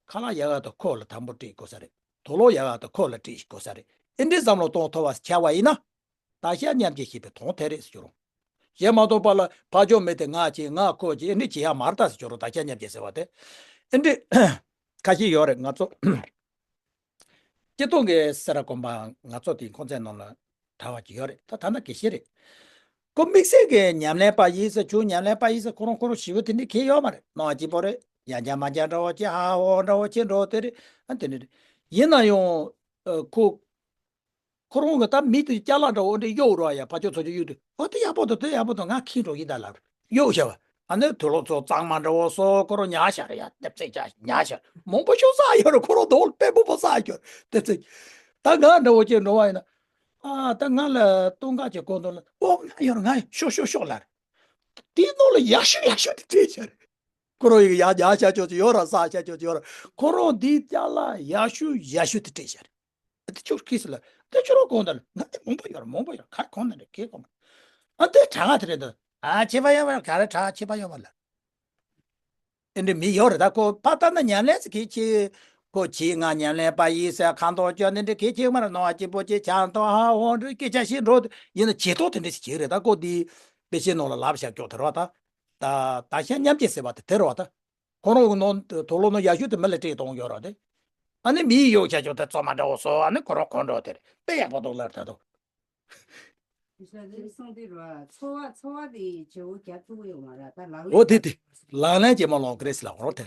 ཁ་ལག་ཡ་ག་དང་ཁོག་ལ་དམ་པོ་སྤྲད་དགོས་ས་རེད། དུག་ལོག་ཡ་ག་དང་ཁོག་ལ་སྤྲད་དགོས་ས་རེད། ཨེ་འདྲའི་བསམ་བློ་གཏོང་ཐུབ་པ་ཆགས་པ་ཡིན་ན། བདག་གཞན་མཉམ་བརྗེ་ཞེས་པའི་དོན་དེ་རེད་ཟེར་རྒྱུ་རུང་། གཞན་མ་གཏོགས་པ་ལ་ཕར་ཕྱོགས་མི་དེ་ང་བྱེད་ང་ཁོ་བྱེད་ཨེ་འདྲའི་བྱེད་ཡ་མ་རེད་ད་ཟེར་རྒྱུ་རུང་། བདག་གཞན་མཉམ་བརྗེ་ཟེར་བ་དེ། ཨེ་འདྲའི་ཁ་ཤས་ཡོད་རེད། ང་ཚོ་སྤྱིར་བཏང་གི་སེ་ར་དགོན་པ་ང་ཚོ་དེའི་ཁོང་ཚན་ནང་ལ། གྲགས་པ་ཅིག་ཡོད་རེད། ད་ད་ན་དགེ་བཤེས་རེད། ཁོ་དམིགས་བསལ་གྱི་ཉམས་ལེན་པ་ཡིན་ཟེར། ཁྱོད་ཉམས་ལེན་པ་ཡིན་ཟེར། ཁོ་རང་ཁོ་རང་ཞེ་པོ་དེ་འདྲ་གང་ཡོད་མ་རེད། སྣང་བ་སྐྱིད་པོ་རེད། ཡང་བསྐྱར་མ་བསྐྱར་འདྲ་བོ་ཅིག་ཧ་ཧོ་འདྲ་བོ་ཅིག་འདྲ་བོ་དེ་རེད། ཨ་དེ་འདྲ་རེད། ཡིན་ན་ཡང་ཨ་ཁོ་ཁོ་རང་གི་ད་མི་དེ་ཅ་ལག་འདྲ་བོ་འདྲ་གཡུག་རོགས་ཡ། ཕར་ཕྱོགས་ཚུར་ཕྱོགས་གཡུག་དུས། ཨོ་དེ་ཡག་པོ་འདུག་དེ་ཡག་པོ་འདུག་ང་ཁྱེར་འགྲོ་གི་ཡིན་ད་ལབ་གཡུག་བྱས་པ། ཨ་ནི་དུག་ལོག་ཚོ་གཙང་མ་འདྲ་བོ་སོགས་ཁོ་རང་ཉར་བཞག་རེད་ཡ། ལྟེབ་རྩེག་ཅིག་ཉར་བཞག་མང་པོ་ཞིག་བསགས་ཡོད་རེད། ཁོ་རང་དོ་དཔེ་མང་པོ་བསགས་ཡོད་རེད། ལྟེབ་རྩེག་ད་ང་འདྲ་བོ་ཅིག་འགྲོ་བ་ཡིན་ན། ཨ་ད་ང་ལ་སྟོན་ཁ་ཅིག་དགོས་འདུག་ལབ། ཨོ་ང་ཡོད་རེད། ང་ཡོད། ཤོག་ཤོག་ཤོག་ལབ་རེད། དེའི་ནང་ལ་ཡག་ཤོས་ཡག་ཤོས་དེ་སྤྲད་བཞག་རེད། ཁོ་རང་ཡིན་ཡ་ཉར་བཞག་ཆོག་ཅིག་ཡོད་ར། བསགས་བཞག་ཆོག་ཅིག་ཡོད་ར། ཁོ་རང་དེའི་ཅ་ལག་ཡག་ཤོས་ཡག་ཤོས་དེ་སྤྲད་བཞག་རེད། དེ་ཁྱོད་ཁྱེར་སོང་ལབ། དེ་ཁྱོད་རང་གང་འདྲ་ལབ། ང་དེ་མང་པོ་ཡོད་རེད། མང་པོ་ཡོད་རེད། ག་རེ་གང་འདྲ་འདྲ་གས་གང་མ། ཨ་དེ་གྲངས་ཀ་དེ་རེད་འདུག་ཨ་ཁྱད་པར་ཡོད་མ་རེད། ག་རེ་གྲངས་ཁྱད་པར་ཡོད་མ་རེད། ཨེ་འདྲ་མི་ཡོད་རེད། ད་ཁོ་ཕར་ལྟ་ན་ཉམས་ལེན་ཟེར་གི་ཅིག་ཁོ་གྱིས་ང་ཉམས་ལེན་པ་ཡིན་ཟེར། ཁ་མདོག་སྐྱོ་ནི་འདྲ་གི་ཅིག་མ་རེད། སྣང་བ་སྐྱིད་པོ་ཅིག་ཆགས་འདུག་ཧ་ཧོ་འདྲ་སྐད་ཆ་བཤད་འགྲོ། ཡིན་ན་བྱེད་ཐོག་དེ་འདྲ་ཞིག་བྱེད་རེད། ད་ཁོ་འདི་དཔེ་ཆའི་ནང་ལ་ལབ་བཞག་ཀྱོག་དེ་རེད་བ། ད་ད་བདག་གཞན་མཉམ་བརྗེ་ཟེར་བ་དེ་དེ་རེད་བ། ད། ཁོ་རང་གི་ནང་དུག་ལོག་ནང་ཡག་ཤོས་དེ་མི་ལ་སྤྲད་གཏོང་ཡོད་ར་དེ། ཨ་ནི་མིའི་གཡོག་བྱ་ཆོག་དེ་བཙོ་མ་འདྲ་བོ་བཟོ། ཨ་ནི་ཁོ་རང་གོན་འགྲོ་དེ་རེད། དཔེ་ཡག་པོ་འདུག་ལབ་ད་དུ། གསུང་དེ་ར་འཚོ་བ་འཚོ་བ་དེ་བྱེད་འོ་རྒྱ་ཐུག་ཡོད་མ་ར། ད་ལག་ལེན། འོ་དེ་དེ། ལག་ལེན་ཇེ་མང་ལོག་གི་རེད་ཟེར་ལབ་འོ་དེ།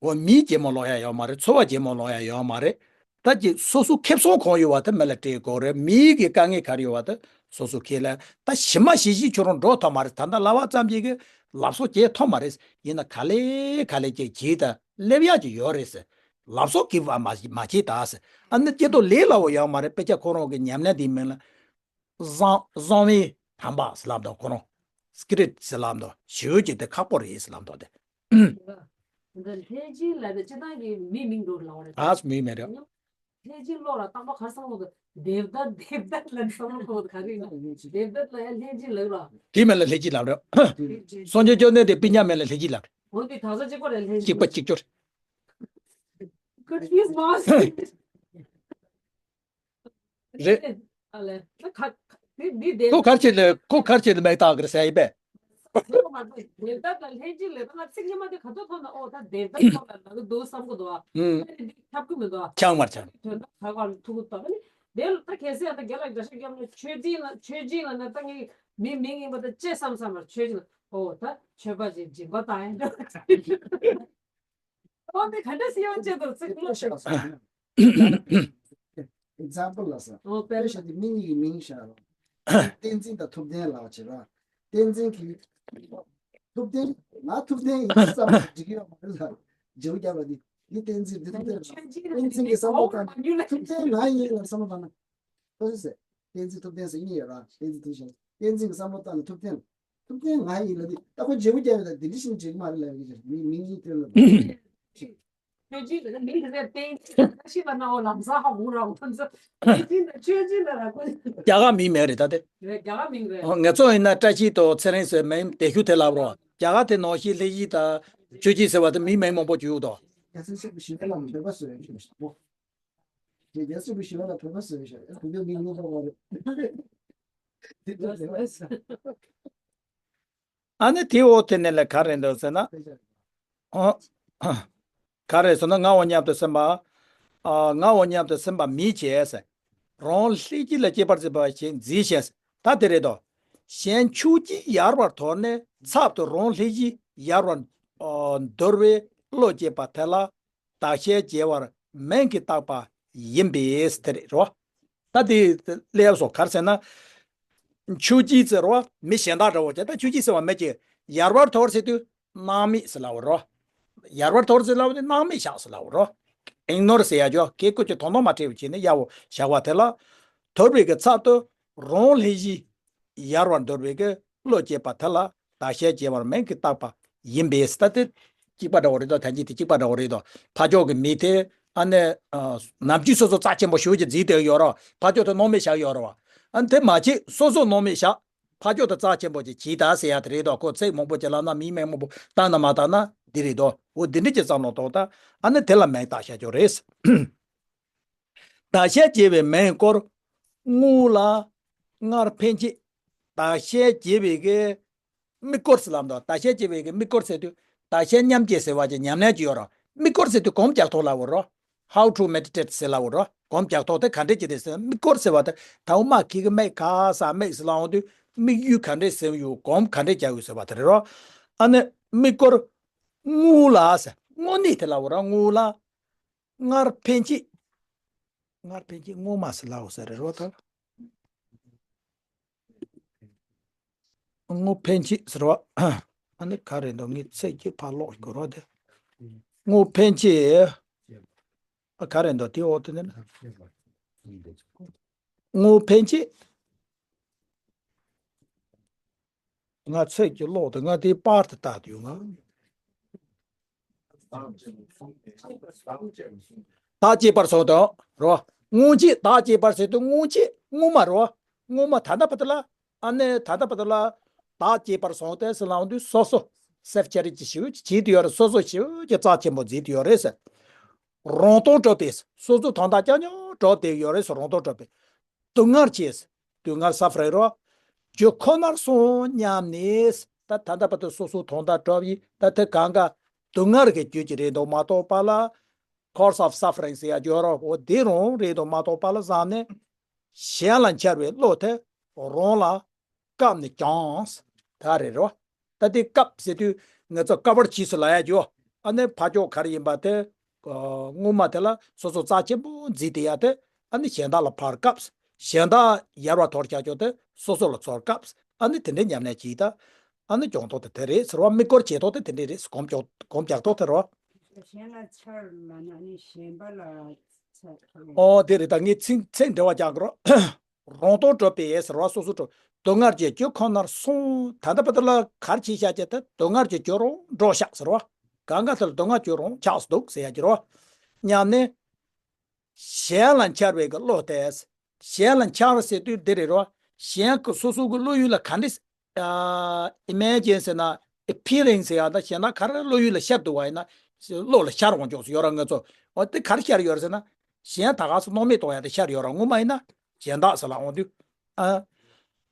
འོ་མིའི་ཇེ་མང་ལོག་ཡ་ཡོད་མ་རེད། འཚོ་བ་ཇེ་མང་ལོག་ཡ་ཡོད་མ་རེད། ད་ཀྱི་སོ་སོ་ཁེ་བཟང་གང་ཡོད་བ་དེ་མི་ལ་སྤྲད་དགོས་རེད། མིའི་གི་དཀའ་ངལ་ག་རེ་ཡོད་བ་དེ་སོ་སོ་ཁས་ལེན། ད་ཞི་མ་ཞི་ཞི་ཁྱོད་རང་འགྲོ་ཐུབ་མ་རེད། ད་ལྟ་ལབ་པ་ཙམ་ཞིག་གིས་ལབ་གསོ་བྱེད་ཐུབ་མ་རེད། ཡིན་ན་ག་ལེ་ག་ལེ་ཅིག་བྱེད་ད་སླེབས་ཡག་ཅིག་ཡོད་རེད་ཟེར། ལབ་གསོ་གི་བ་མ་མ་བྱེད་ད་ཟེར། ཨ་ནི་སྐྱེ་ཐོག་ལས་སླ་བོ་ཡོད་མ་རེད། དཔེ་ཆ་ཁོ་རང་གི་ཉམས་ལེན་དེའི་མིང་ལ་བཟང་བཟང་བའི་དམ་པ་ཟེར་ལབ་འདུག་ཁོ་རང་སྐྲི་ཊི་ཟེར་ལབ་འདུག་ཞེ་པོ་ཅིག་དེ་ཁག་པོ་རེད་ཟེར་ལབ་འདུག་དེ། འདི་ལྷས་སྦྱིན་ལབ་དེ་སྤྱིར་བཏང་གི་མི་མིང་འགྲོ་ལབ་རེད། ཨ་མི་མིང་རེད། ལྷས་སྦྱིན་ཀློག་ལ་རྟག་པར་ག་རེ་བསམ་བློ་འཁོར། དེབ་ད་དེབ་ད་ལ་བསམ་བློ་འཁོར་ག་རེ་ཡིན་ན། དེབ་ད་ལ་ཡང་ལྷས་སྦྱིན་ལབ་ར། དེ་མིང་ལ་ལྷས་སྦྱིན་ལབ་རེད། སངས་རྒྱས་བཅོམ་ལྡན་འདས་སྤུན་ཀྱག་མིང་ལ་ལྷས་སྦྱིན་ལབ་རེད། འོ་དེ་དག་ས་གཅིག་པ་རེད། ལྷས་སྦྱིན་གཅིག་པ་གཅིག་གྱུར། Confuse མ་བྱེད། རེད། ཨ་ལས། ད་ཁ་ཁ་དེ་འདི་དེ། ཁོ་གར་ཆེ་ལ་ཁོ་གར་ཆེ་ལ་མེད་ད་གར་ཟེར་ཡིན་པས། དེ་ལྟར་ལ་ལྷན་ཅིག་ལས་ད་ང་ཚིག་སྔ་མ་དེ་ག་ཚོད་ཐོན་ན། ཨོ་ད་དེ་ལྟར་ཐོན་ན་ལ་གི་འདུག་བསམ་གི་འདུག་ཨ་ཨུམ། ཨ་ནི་འདི་ཁྱབ་གི་མི་འདུག་ཨ་ཆང་མར་ཆང་། དོན་དག་ག་ག་ལ་ཐུག་གི་འདུག་ཨ་ནི་དེ་ལ་ད་གལ་སྲིད་ཨ་ད་རྒན་ལགས་འགྲེལ་བཤད་རྒྱབ་ན་ཆོས་སྦྱིན་ལ་ཆོས་སྦྱིན་ལ་ན་ད་ངས་མི་མིང་ཡིན་པ་ད་ཅེས་བསམ་བསམ་པར་ཆོས་སྦྱིན་ལ་ཨོ་ད་ཆོས་པ་ཅིག་སྦྱིན་པ་བཏང་ཡིན་འདུག་ཨོ་དེ་ག་འདྲ་སེ་ཡོང་ཆེད་དུ་ཚིག་བློ་ཤོར་སོང་། Example ལ་ས། ཨོ་དཔེ་དཔེ་བཞག་དེ་མི་གཉིས་ཀྱི་མིང་བཞག་རོགས། བསྟན་འཛིན་དང་ཐུབ་བསྟན་ལབ་བྱེད་ར། བསྟན་འཛིན་གྱིས། ཐུབ་བསྟན། ང་ཐུབ་བསྟན་ཡིན་བསམ་ན་འགྲིག་གི་ཡོད་མ་རེད་ལ། བརྗེ་པོ་རྒྱབ་པ་འདི། འདི་བསྟན་འཛིན་འདི་ཐུབ་བསྟན་ལ། བསྟན་འཛིན་གྱིས་བསམ་བློ་བཏང་ན་ཐུབ་བསྟན་ང་ཡིན་ལ་བསམ་བློ་བཏང་ན། ཁོ་ཚོས་ཟེར། བསྟན་འཛིན་ཐུབ་བསྟན་ཟེར་གཉིས་ཡོད་ར། བསྟན་འཛིན་ཐུབ་བསྟན། བསྟན་འཛིན་གྱིས་བསམ་བློ་བཏང་ན་ཐུབ་བསྟན། ཐུབ་བསྟན་ང་ཡིན་ལ་འདི་ད་ཁོ་བརྗེ་པོ་རྒྱབ་ཡོད་ད་འདི་འདྲ་ཞིག་འགྲིག་མ་རེད་ལབ་ཀྱི་རེད། མི་མི་གཉིས་སྟོན་ལ། ཆོས་སྦྱིན་ལ་མིང་རེ་བསྟན་ཤེས་པ་ན་འོ་ལམ་སང་ཧ་གོ་ར་འོ་ཐོན་ས། ཆོས་སྦྱིན་དང་ཆོས་སྦྱིན་ལ་ར་ཁོ། རྒྱ་གར་མིང་མེད་རེད་ད་དེ། རེད་རྒྱ་གར་མིང་རེད། ཨོ་ང་ཚོ་ཡིན་ན་བཀྲ་ཤིས་དང་ཚེ་རིང་ཟེར་མིང་དེ་ཤུ་དེ་ལབ་རོགས། རྒྱ་གར་དེ་ནང་བཞིན་ལྷས་སྦྱིན་དང་ཆོས་སྦྱིན་ཟེར་བ་དེ་མིང་མིང་མང་པོ་བྱུང་འདུག་རྒྱལ་སྲས་ཆེན་པོ་ཞི་བ་ལྷ་མ་བོད་པ་བཟོས་ཡོད་ཤོད་ཤོད་མོ། རྒྱལ་སྲས་ཆེན་པོ་ཞི་བ་ལྷ་བོད་པ་བཟོས་ཡོད་ཤོད་ཨེ་བོད་པའི་མིང་ངོ་ཐོག་པ་རེད། དེ་ཐོག་རེད་བ། ཨ་ནི་དེ་འོ་དེ་ནས་ལ་ག་རེ་འདུག་ཟེར་ན། ཨོ། ག་རེ་ཟེར་ན་ངའོ་སྙམ་དུ་སེམས་པ། ཨ་ངའོ་སྙམ་དུ་སེམས་པ་མི་བྱེད་ཟེར། རང་ལྷས་སྦྱིན་ལ་སྐྱེས་པར་བྱེད་པ་ཞིག་མཛེས་ཤིང་ཟེར། ད་དེ་རེད་དོ། གཞན་ཆོས་སྦྱིན་ཡལ་བར་དོར་ནས་ཚབ་ཏུ་རང་ལྷས་སྦྱིན་ཡལ་བར་ཨ་འདོར་བའི་བློ་སྐྱེས་པ་དེ་ལ་བདག་ཞལ་མཇལ་བར་མིང་གིས་བཏགས་པ་ཡིན་པས་དེ་རེད་རོ། ད་དེ་སླེབས་སོ་ག་རེ་ཟེར་ན། ཆོས་སྦྱིན་ཟེར་བ་མི་གཞན་དག་འདྲ་བོ་ཅིག་ད་ཆོས་སྦྱིན་ཟེར་བ་མི་གཅིག་ཡལ་བར་དོར་ཟེར་དུས་སྣང་མེད་ཟེར་ལབ་པ་རོ། ཡལ་བར་དོར་ཟེར་ལབ་པ་དེ་སྣང་མེད་བཞག་ཟེར་ལབ་པ་རོ། ཨིག་ནོར་ཟེར་ཡ་ཅོ་གེ་ཀོ་ཅིག་དོ་སྣང་མ་སྤྲད་པ་བྱས་ནས་ཡལ་བོ་བཞག་པ་དེ་ལ། དོར་བའི་གི་ཚབ་ཏུ་རང་ལྷས་སྦྱིན་ཡལ་བར་འདོར་བའི་གི་བློ་སྐྱེས་པ་དེ་ལ་བདག་ཞལ་མཇལ་བར་མིང་གིས་བཏགས་པ་ཡིན་པས་ད་དེ་གཅིག་པ་འདྲ་བོ་རེད་དོ། ཐལ་འགྱུར་དེ་གཅིག་པ་འདྲ་བོ་རེད་དོ། ཕ་ཕྱོགས་ཀྱི་མི་དེ་ཨ་ནི་ནམ་རྒྱུན་སོ་སོ་རྩ་ཆེན་པོ་ཞེ་པོ་ཅིག་བརྩིས་བསྡད་ཡོད་རོ། ཕ་ཕྱོགས་དེ་སྣང་མེད་བཞག་ཡོད་རོ། ཨ་ནི་དེ་མ་བྱེད་སོ་སོ་སྣང་མེད་བཞག་ཕ་ཕྱོགས་དེ་རྩ་ཆེན་པོ་ཅིག་བྱེད་ད་ཟེར་ཡ་དེ་རེད་དོ། ཁོ་ཚིག་མང་པོ་ཅིག་ལབ་ན་མིང་མང་པོ་བཏགས་ན་མ་བཏགས་ན་འདི་རེད་དོ། འོ་འདི་འདྲ་ཅིག་བསམ་བློ་གཏོང་ད་ཨ་ནི་དེ་ལ་མིང་བཏགས་བཞག་རྒྱུ་རེད། བདག་ཞལ་མཇལ་བའི་མིང་སྐོར། སྔོན་ལ་སྔར་ཕན་ཆད། བདག་ཞལ་མཇལ་བའི་གི་དམིགས་སྐོར་ཟེར་ལབ་འདུག་བདག་ཞལ་མཇལ་བའི་གི་དམིགས་སྐོར་ཟེར་དུས་བདག་ཞལ་མཉམ་མཇལ་ཟེར་བ་ཅིག་ཉམས་ལེན་ཅིག་ཡོད་རོ། དམིགས་སྐོར་ཟེར་དུས་གོམས་རྒྱག་ཐོག་ལབ་པ་རོ། How to meditate ཟེར་ལབ་པ་རེད། སྒོམ་རྒྱག་ཐབས་དེ་ག་འདྲས་ཅིག་རེད་ཟེར་ན། དམིགས་སྐོར་ཟེར་བ་དེ་ད་འོ་མ་ཁྱེད་ཀྱིས་མིག་ག་ས་དམིགས་ཟེར་ལབ་ཡོང་དུས་དམིགས་ཡུལ་ག་འདྲས་ཟིན་ཡོད། སྒོམ་ག་འདྲས་རྒྱག་ཡོད་ཟེར་བ་དེ་རེད་རོ། ཨ་ནི་དམིགས་སྐོར་དངོས་ལ་ཟེར། དངོས་གནས་དེ་ལབ་པ་རེད། དངོས་ལ། སྔར་ཕན་ཆད། སྔར་ཕན་ཆད་སྔོན་མ་ཟེར་ལབ་ཡོད་ས་རེད་རོ་ད། སྔོན་ཕན་ཆད་ཟེར་བ། ཨ་ནི་ག་རེ་འདུག་ངས་ཚིག་གཅིག་ཕར་ཀློག་དགོས་རོགས་དེ། སྔོན་ཕན་ཆད། ཨ་ག་རེ་འདུག་དེ་འོག་ཏུ་ནི། སྔོན་ཕན་ཆད། ང་ཚིག་གཅིག་ཀློག་དེ་ང་དེའི་པར་དུ་བཏགས་དུས་ང་། བདག་གཅེས་པར་བཟུང་དང་རོ། སྔོན་ཆད། བདག་གཅེས་པར་ཟེར་དུས་སྔོན་ཆད་སྔོན་མ་རོ། སྔོན་མ་ད་ལྟ་བར་དུ་ལ། ཨ་ནི་ད་ལྟ་བར་དུ་ལ། བདག་གཅེས་པར་བཟུང་སྟེ་ཟེར་ལབ་དུས་སོ་སོ་self charity ཞེ་པོ་ཅིག་བྱེད་དུ་ཡོད་རེད། སོ་སོ་ཞེ་པོ་ཅིག་རྩ་ཆེན་པོ་བརྩི་དུ་ཡོད་རེད་ཟེར། རང་དོན་སྒྲུབ་པའི། སོ་སོའི་དོན་དག་རྐྱང་རྐྱང་སྒྲུབ་བསྡད་ཡོད་རེད་ཟེར། རང་དོན་སྒྲུབ་པའི། སྡུག་བསྔལ་གྱི། སྡུག་བསྔལ་suffering རོ། རྒྱུ་ཁོ་ནར་སོང་སྙམ་ནས། ད་ད་ལྟ་བར་དུ་སོ་སོའི་དོན་དག་སྒྲུབ་ཡིན། ད་དེ་གང་ག་སྡུག་བསྔལ་གྱི་རྒྱུ་ཅིག་རེད་འདུག་མ་གཏོགས་པ་ལ། Cause of suffering ཟེར་ཡ་ཡོད་རེད། འོ་དེ་རང་རེད་འདུག་མ་གཏོགས་པ་ལ་བསམ་ནས། གཞན་ལ་འཆར་བའི་བློ་དེ་རང་ལ་བཀབ་ནས་ཀྱང་། ད་རེད་རོ། ད་དེ་བཀབ་ཟེར་དུས་ང་ཚོ་དཀའ་བར་གྱིས་སུ་ལབ་ཡ་ཡོད། ཨ་ནི་ཕར་ཕྱོགས་ག་རེ་ཡིན་པ་དེ། ཨ། སྔོན་མ་དེ་ལ་སོ་སོ་རྩ་ཆེན་པོ་བརྩིས་བསྡད་ཡ་དེ། ཨ་ནི་གཞན་དག་ལ་ཕར་བཀབ། གཞན་དག་ཡལ་བར་དོར་བཞག་ཆོག་དེ་སོ་སོ་ལ་ཚུར་བཀབ། ཨ་ནི་དེ་འདྲའི་ཉམས་ལེན་གྱིས་ད། ཨ་ནི་སྦྱོང་ཐབས་དེ་དེ་རེད་ཟེར་བ། དམིགས་སྐོར་བྱེད་ཐབས་དེ་དེ་འདྲས་རེད། སྒོམ་རྒྱག་སྒོམ་རྒྱག་ཐབས་དེ་རོ། གཞན་ལ་འཆར་ལབ་ན་ནི་གཞན་པ་ལ་འཆར། ཨོ་དེ་རེད། ད་ངས་ཚིག་ཚིག་འགྲེལ་བ་རྒྱག་གི་རོ། རང་དོན་སྒྲུབ་པའི་ཟེར་བ། སོ་སོ་སྒྲུབ། སྡུག་བསྔལ་གྱི་རྒྱུ་ཁོ་ནར་སོང་། ད་ལྟ་བར་དུ་ལ་ག་རེ་བྱས་བཞག་ཅེ་ད་སྡུག་བསྔལ་གྱི་རྒྱུ་རང་འགྲོ་བཞག་ཟེར་བ། གང་ག་དེ་ལ་སྡུག་བསྔལ་རྒྱུ་རང་ཆགས་སུ་འདུག་ཟེར་ཡ་གྱི་རོ། སྙམ་ནས། གཞན་ལ་འཆར་བའི་གི་བློ་དེ། གཞན་ལ་འཆར་ཟེར་དུས་འདི་རེད་རོ། གཞན་གྱི་སོ་སོ་གི་བློ་ཡུལ་ལ་ག་འདྲས། ཨ། imagine ཟེར་ན། appearing ཟེར་ཡ་ད་གཞན་དག་ག་རེ་བློ་ཡུལ་ལ་ཤར་འདུག་བ་ཡིན་ན། བློ་ལ་ཤར་འོང་ཆོག་ཡོད་ར། ང་ཚོ་འོ་དེ་ག་རེ་ཤར་ཡོད་རེད་ཟེར་ན། གཞན་ད་ག་སེ་སྣང་མེད་གཏོང་ཡ་དེ་ཤར་ཡོད་ར། ངོ་མ་ཡིན་ན་གཞན་དག་ཟེར་ལབ་འོང་དུས། ཨ།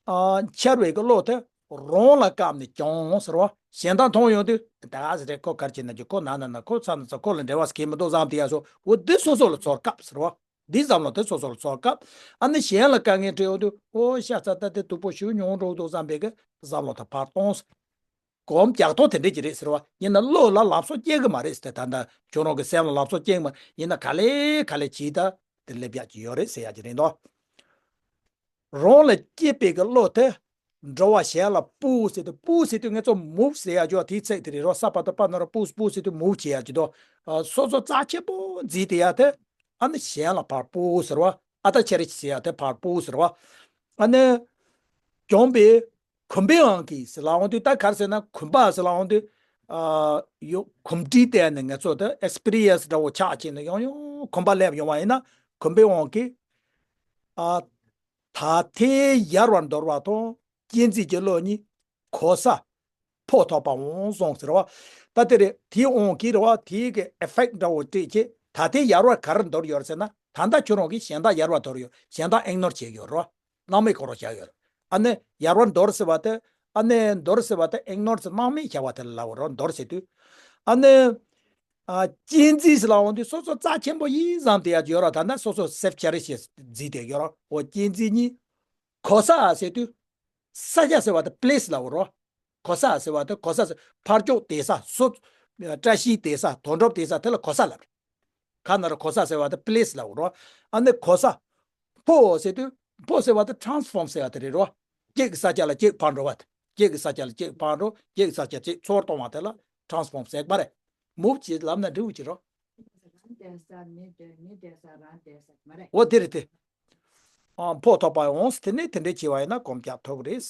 ཨ། འཆར་བའི་གི་བློ་དེ་རང་ལ་བཀབ་ནས་ཀྱང་ཟེར་བ། གཞན་དག་མཐོང་ཡོང་དུས་ད་ག་སེ་རེད། ཁོ་ག་རེ་བྱེད་ན་ཅི། ཁོ་ན་ན་ན། ཁོ་ཚ་ན་ཚ། ཁོ་ལ་འབྲེལ་བ་ཟེར་གྱི་མི་འདུག་བསམ་དེ་ཡ་སོ། འོ་དེ་སོ་སོ་ལ་ཚུར་བཀབ་ཟེར་བ། འདི་བསམ་བློ་དེ་སོ་སོ་ལ་ཚུར་བཀབ། ཨ་ནི་གཞན་ལ་དཀའ་ངལ་འཕྲད་ཡོང་དུས། ཨོ་ཤ་ཚ། ད་དེ་སྡུག་པོ་ཞེ་པོ་མྱོང་འགྲོ་འདུག་བསམ་པའི་གི་བསམ་བློ་དེ་ཕར་གཏོང་། སྒོམ་རྒྱག་ཐབས་དེ་འདྲས་ཅིག་རེད་ཟེར་བ། ཡིན་ན་བློ་ལ་ལམ་སང་སྐྱེ་གི་མ་རེད་ཟེར་ཏེ། ད་ལྟ་ཁྱོད་རང་གི་སེམས་ལ་ལམ་སང་སྐྱེ་གི་མ་ཡིན་ན། ག་ལེ་ག་ལེ་བྱས་ད་དེ་སླེབས་ཡག་ཅིག་ཡོད་རེད་ཟེར་ཡག་ཅིག་རེད་འདུག་རང་ལ་སྐྱེས་པའི་གི་བློ་དེ་འགྲོ་བ་གཞན་ལ་push ཟེར་དུས། push ཟེར་དུས་ང་ཚོ་move ཟེར་ཡག་ཅིག་དེའི་ཚིག་དེ་རེད་རོ། ས་པ་ད་པ་ན་རོ། push push ཟེར་དུས་move བྱེད་ཡག་ཅིག་འདུག་ཨ། སོ་སོ་རྩ་ཆེན་པོ་བརྩིས་བསྡད་ཡག་དེ། ཨ་ནི་གཞན་ལ་ཕར་push ཟེར་བ། ཨ། ད་ཁྱེད་རང་གིས་ཟེར་ཡག་དེ་ཕར་push ཟེར་བ། ཨ་ནི། གྱོང་པའི་གོམས་པའི་དབང་གིས་ཟེར་ལབ་འོང་དུས། ད་ག་རེ་ཟེར་ན། གོམས་པ་ཟེར་ལབ་འོང་དུས། ཨ། ཡོ། གོམས་འདྲིས་བརྟེན་ནས་ང་ཚོ་ད་experience འདྲ་བོ་ཆགས་བྱས་ནས་ཡང་ཡང་གོམས་པ་སླེབས་ཡོང་བ་ཡིན་ན། གོམས་པའི་དབང་གིས། ཨ། ད་ལྟའི་ཡལ་བར་འདོར་བ་དང་། གཅན་གཟན་གྱི་བློ་གཉིས་གོ་ས་ཕོ་ཐོགས་པ་འོང་སོང་ཟེར་བ། ད་དེ་རེད། དེའི་དབང་གིས་རེད་བ། དེའི་གི་effect འདྲ་བོ་སྤྲད་བྱས། ད་ལྟའི་ཡལ་བར་ག་རེ་འདོར་ཡོད་ཟེར་ན། ད་ལྟ་ཁྱོད་རང་གིས་གཞན་དག་ཡལ་བར་འདོར་ཡོད། གཞན་དག་ignore བྱས་ཡོད་རེད་བ། སྣང་མེད་ཁོ་རང་བཞག་ཡོད་རེད། ཨ་ནི་ཡལ་བར་འདོར་ཟེར་བ་དེ། ཨ་ནི་འདོར་ཟེར་བ་དེ་ignore ཟེར། སྣང་མེད་བཞག་པ་དེ་ལ་ལབ་པ་རེད། འདོར་ཟེར་དུས། ཨ་ནི། ཨ། གཅན་གཟན་ཟེར་ལབ་འོང་དུས་སོ་སོ་རྩ་ཆེན་པོ་ཡིན་བསམ་བསྡད་ཡག་ཅིག་ཡོད་ར། ད་ནི་སོ་སོ་self charity བརྩིས་བསྡད་ཡོད་ར། འོ་གཅན་གཟན་གཉིས་གོ་ས་ཟེར་དུས། ས་ཆ་ཟེར་བ་དེ་place ལབ་པ་རེད། གོ་ས་ཟེར་བ་དེ་གོ་ས་ཟེར། ཕར་ཕྱོགས་བསྡད་ས། སོ། བཀྲ་ཤིས་བསྡད་ས། དོན་གྲུབ་བསྡད་ས་དེ་ལ་གོ་ས་ལབ་རེད། གང་ན་ར་གོ་ས་ཟེར་བ་དེ་place ལབ་པ་རེད། ཨ་ནི་གོ་ས། ཕོ་ཟེར་དུས། ཕོ་ཟེར་བ་དེ་transform ཟེར་བ་དེ་རེད་རོ། གཅིག་གི་ས་ཆ་ལ་གཅིག་ཕར་འགྲོ་བ་དེ། གཅིག་གི་ས་ཆ་ལ་གཅིག་ཕར་འགྲོ། གཅིག་གི་ས་ཆ་གཅིག་ཚུར་གཏོང་བ་དེ་ལ་transform ཟེར་གི་མ་རེད། move བྱེད་ལབ་ན་འགྲིག་གི་རོ། རང་བསྡད་ས་མི་བསྡད། མི་བསྡད་ས་རང་བསྡད་ས་མ་རེད། འོ་དེ་རེད་དེ། ཨ། ཕོ་ཐོགས་པ་འོང་ཟེར། དེ་ནས་དེ་འདྲས་བྱས་པ་ཡིན་ན་སྒོམ་རྒྱག་ཐུབ་ཀྱི་རེད།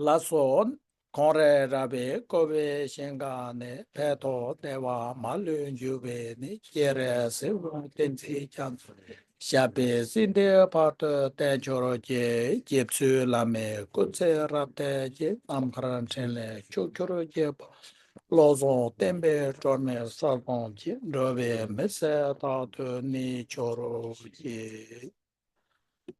ལགས་སོ། ཁོང་རེ་ར་བའི་ཀོ་བའི་ཞིང་ཁ་ནས། ཕན་ཐོགས་བདེ་བ་མ་ལུས་འབྱུང་བའི་གནས། སྤྱན་རས་གཟིགས་དབང་བསྟན་འཛིན་རྒྱ་མཚོ། ཞབས་པད་སྲིད་མཐའི་བར་དུ་བརྟན་གྱུར་ཅིག་རྗེ་བཙུན་བླ་མའི་སྐུ་ཚེ་རབ་བརྟན་ཅིག་ནམ་མཁའི་འཕྲིན་ལས་ཕྱུག་གྱུར་ཅིག་བློ་བཟང་བསྟན་པའི་སྒྲོན་མེ་གསལ་སྟོང་ཅིག་འགྲོ་བའི་མི་ཚེ་རྟག་ཏུ་གནས་གྱུར་ཅིག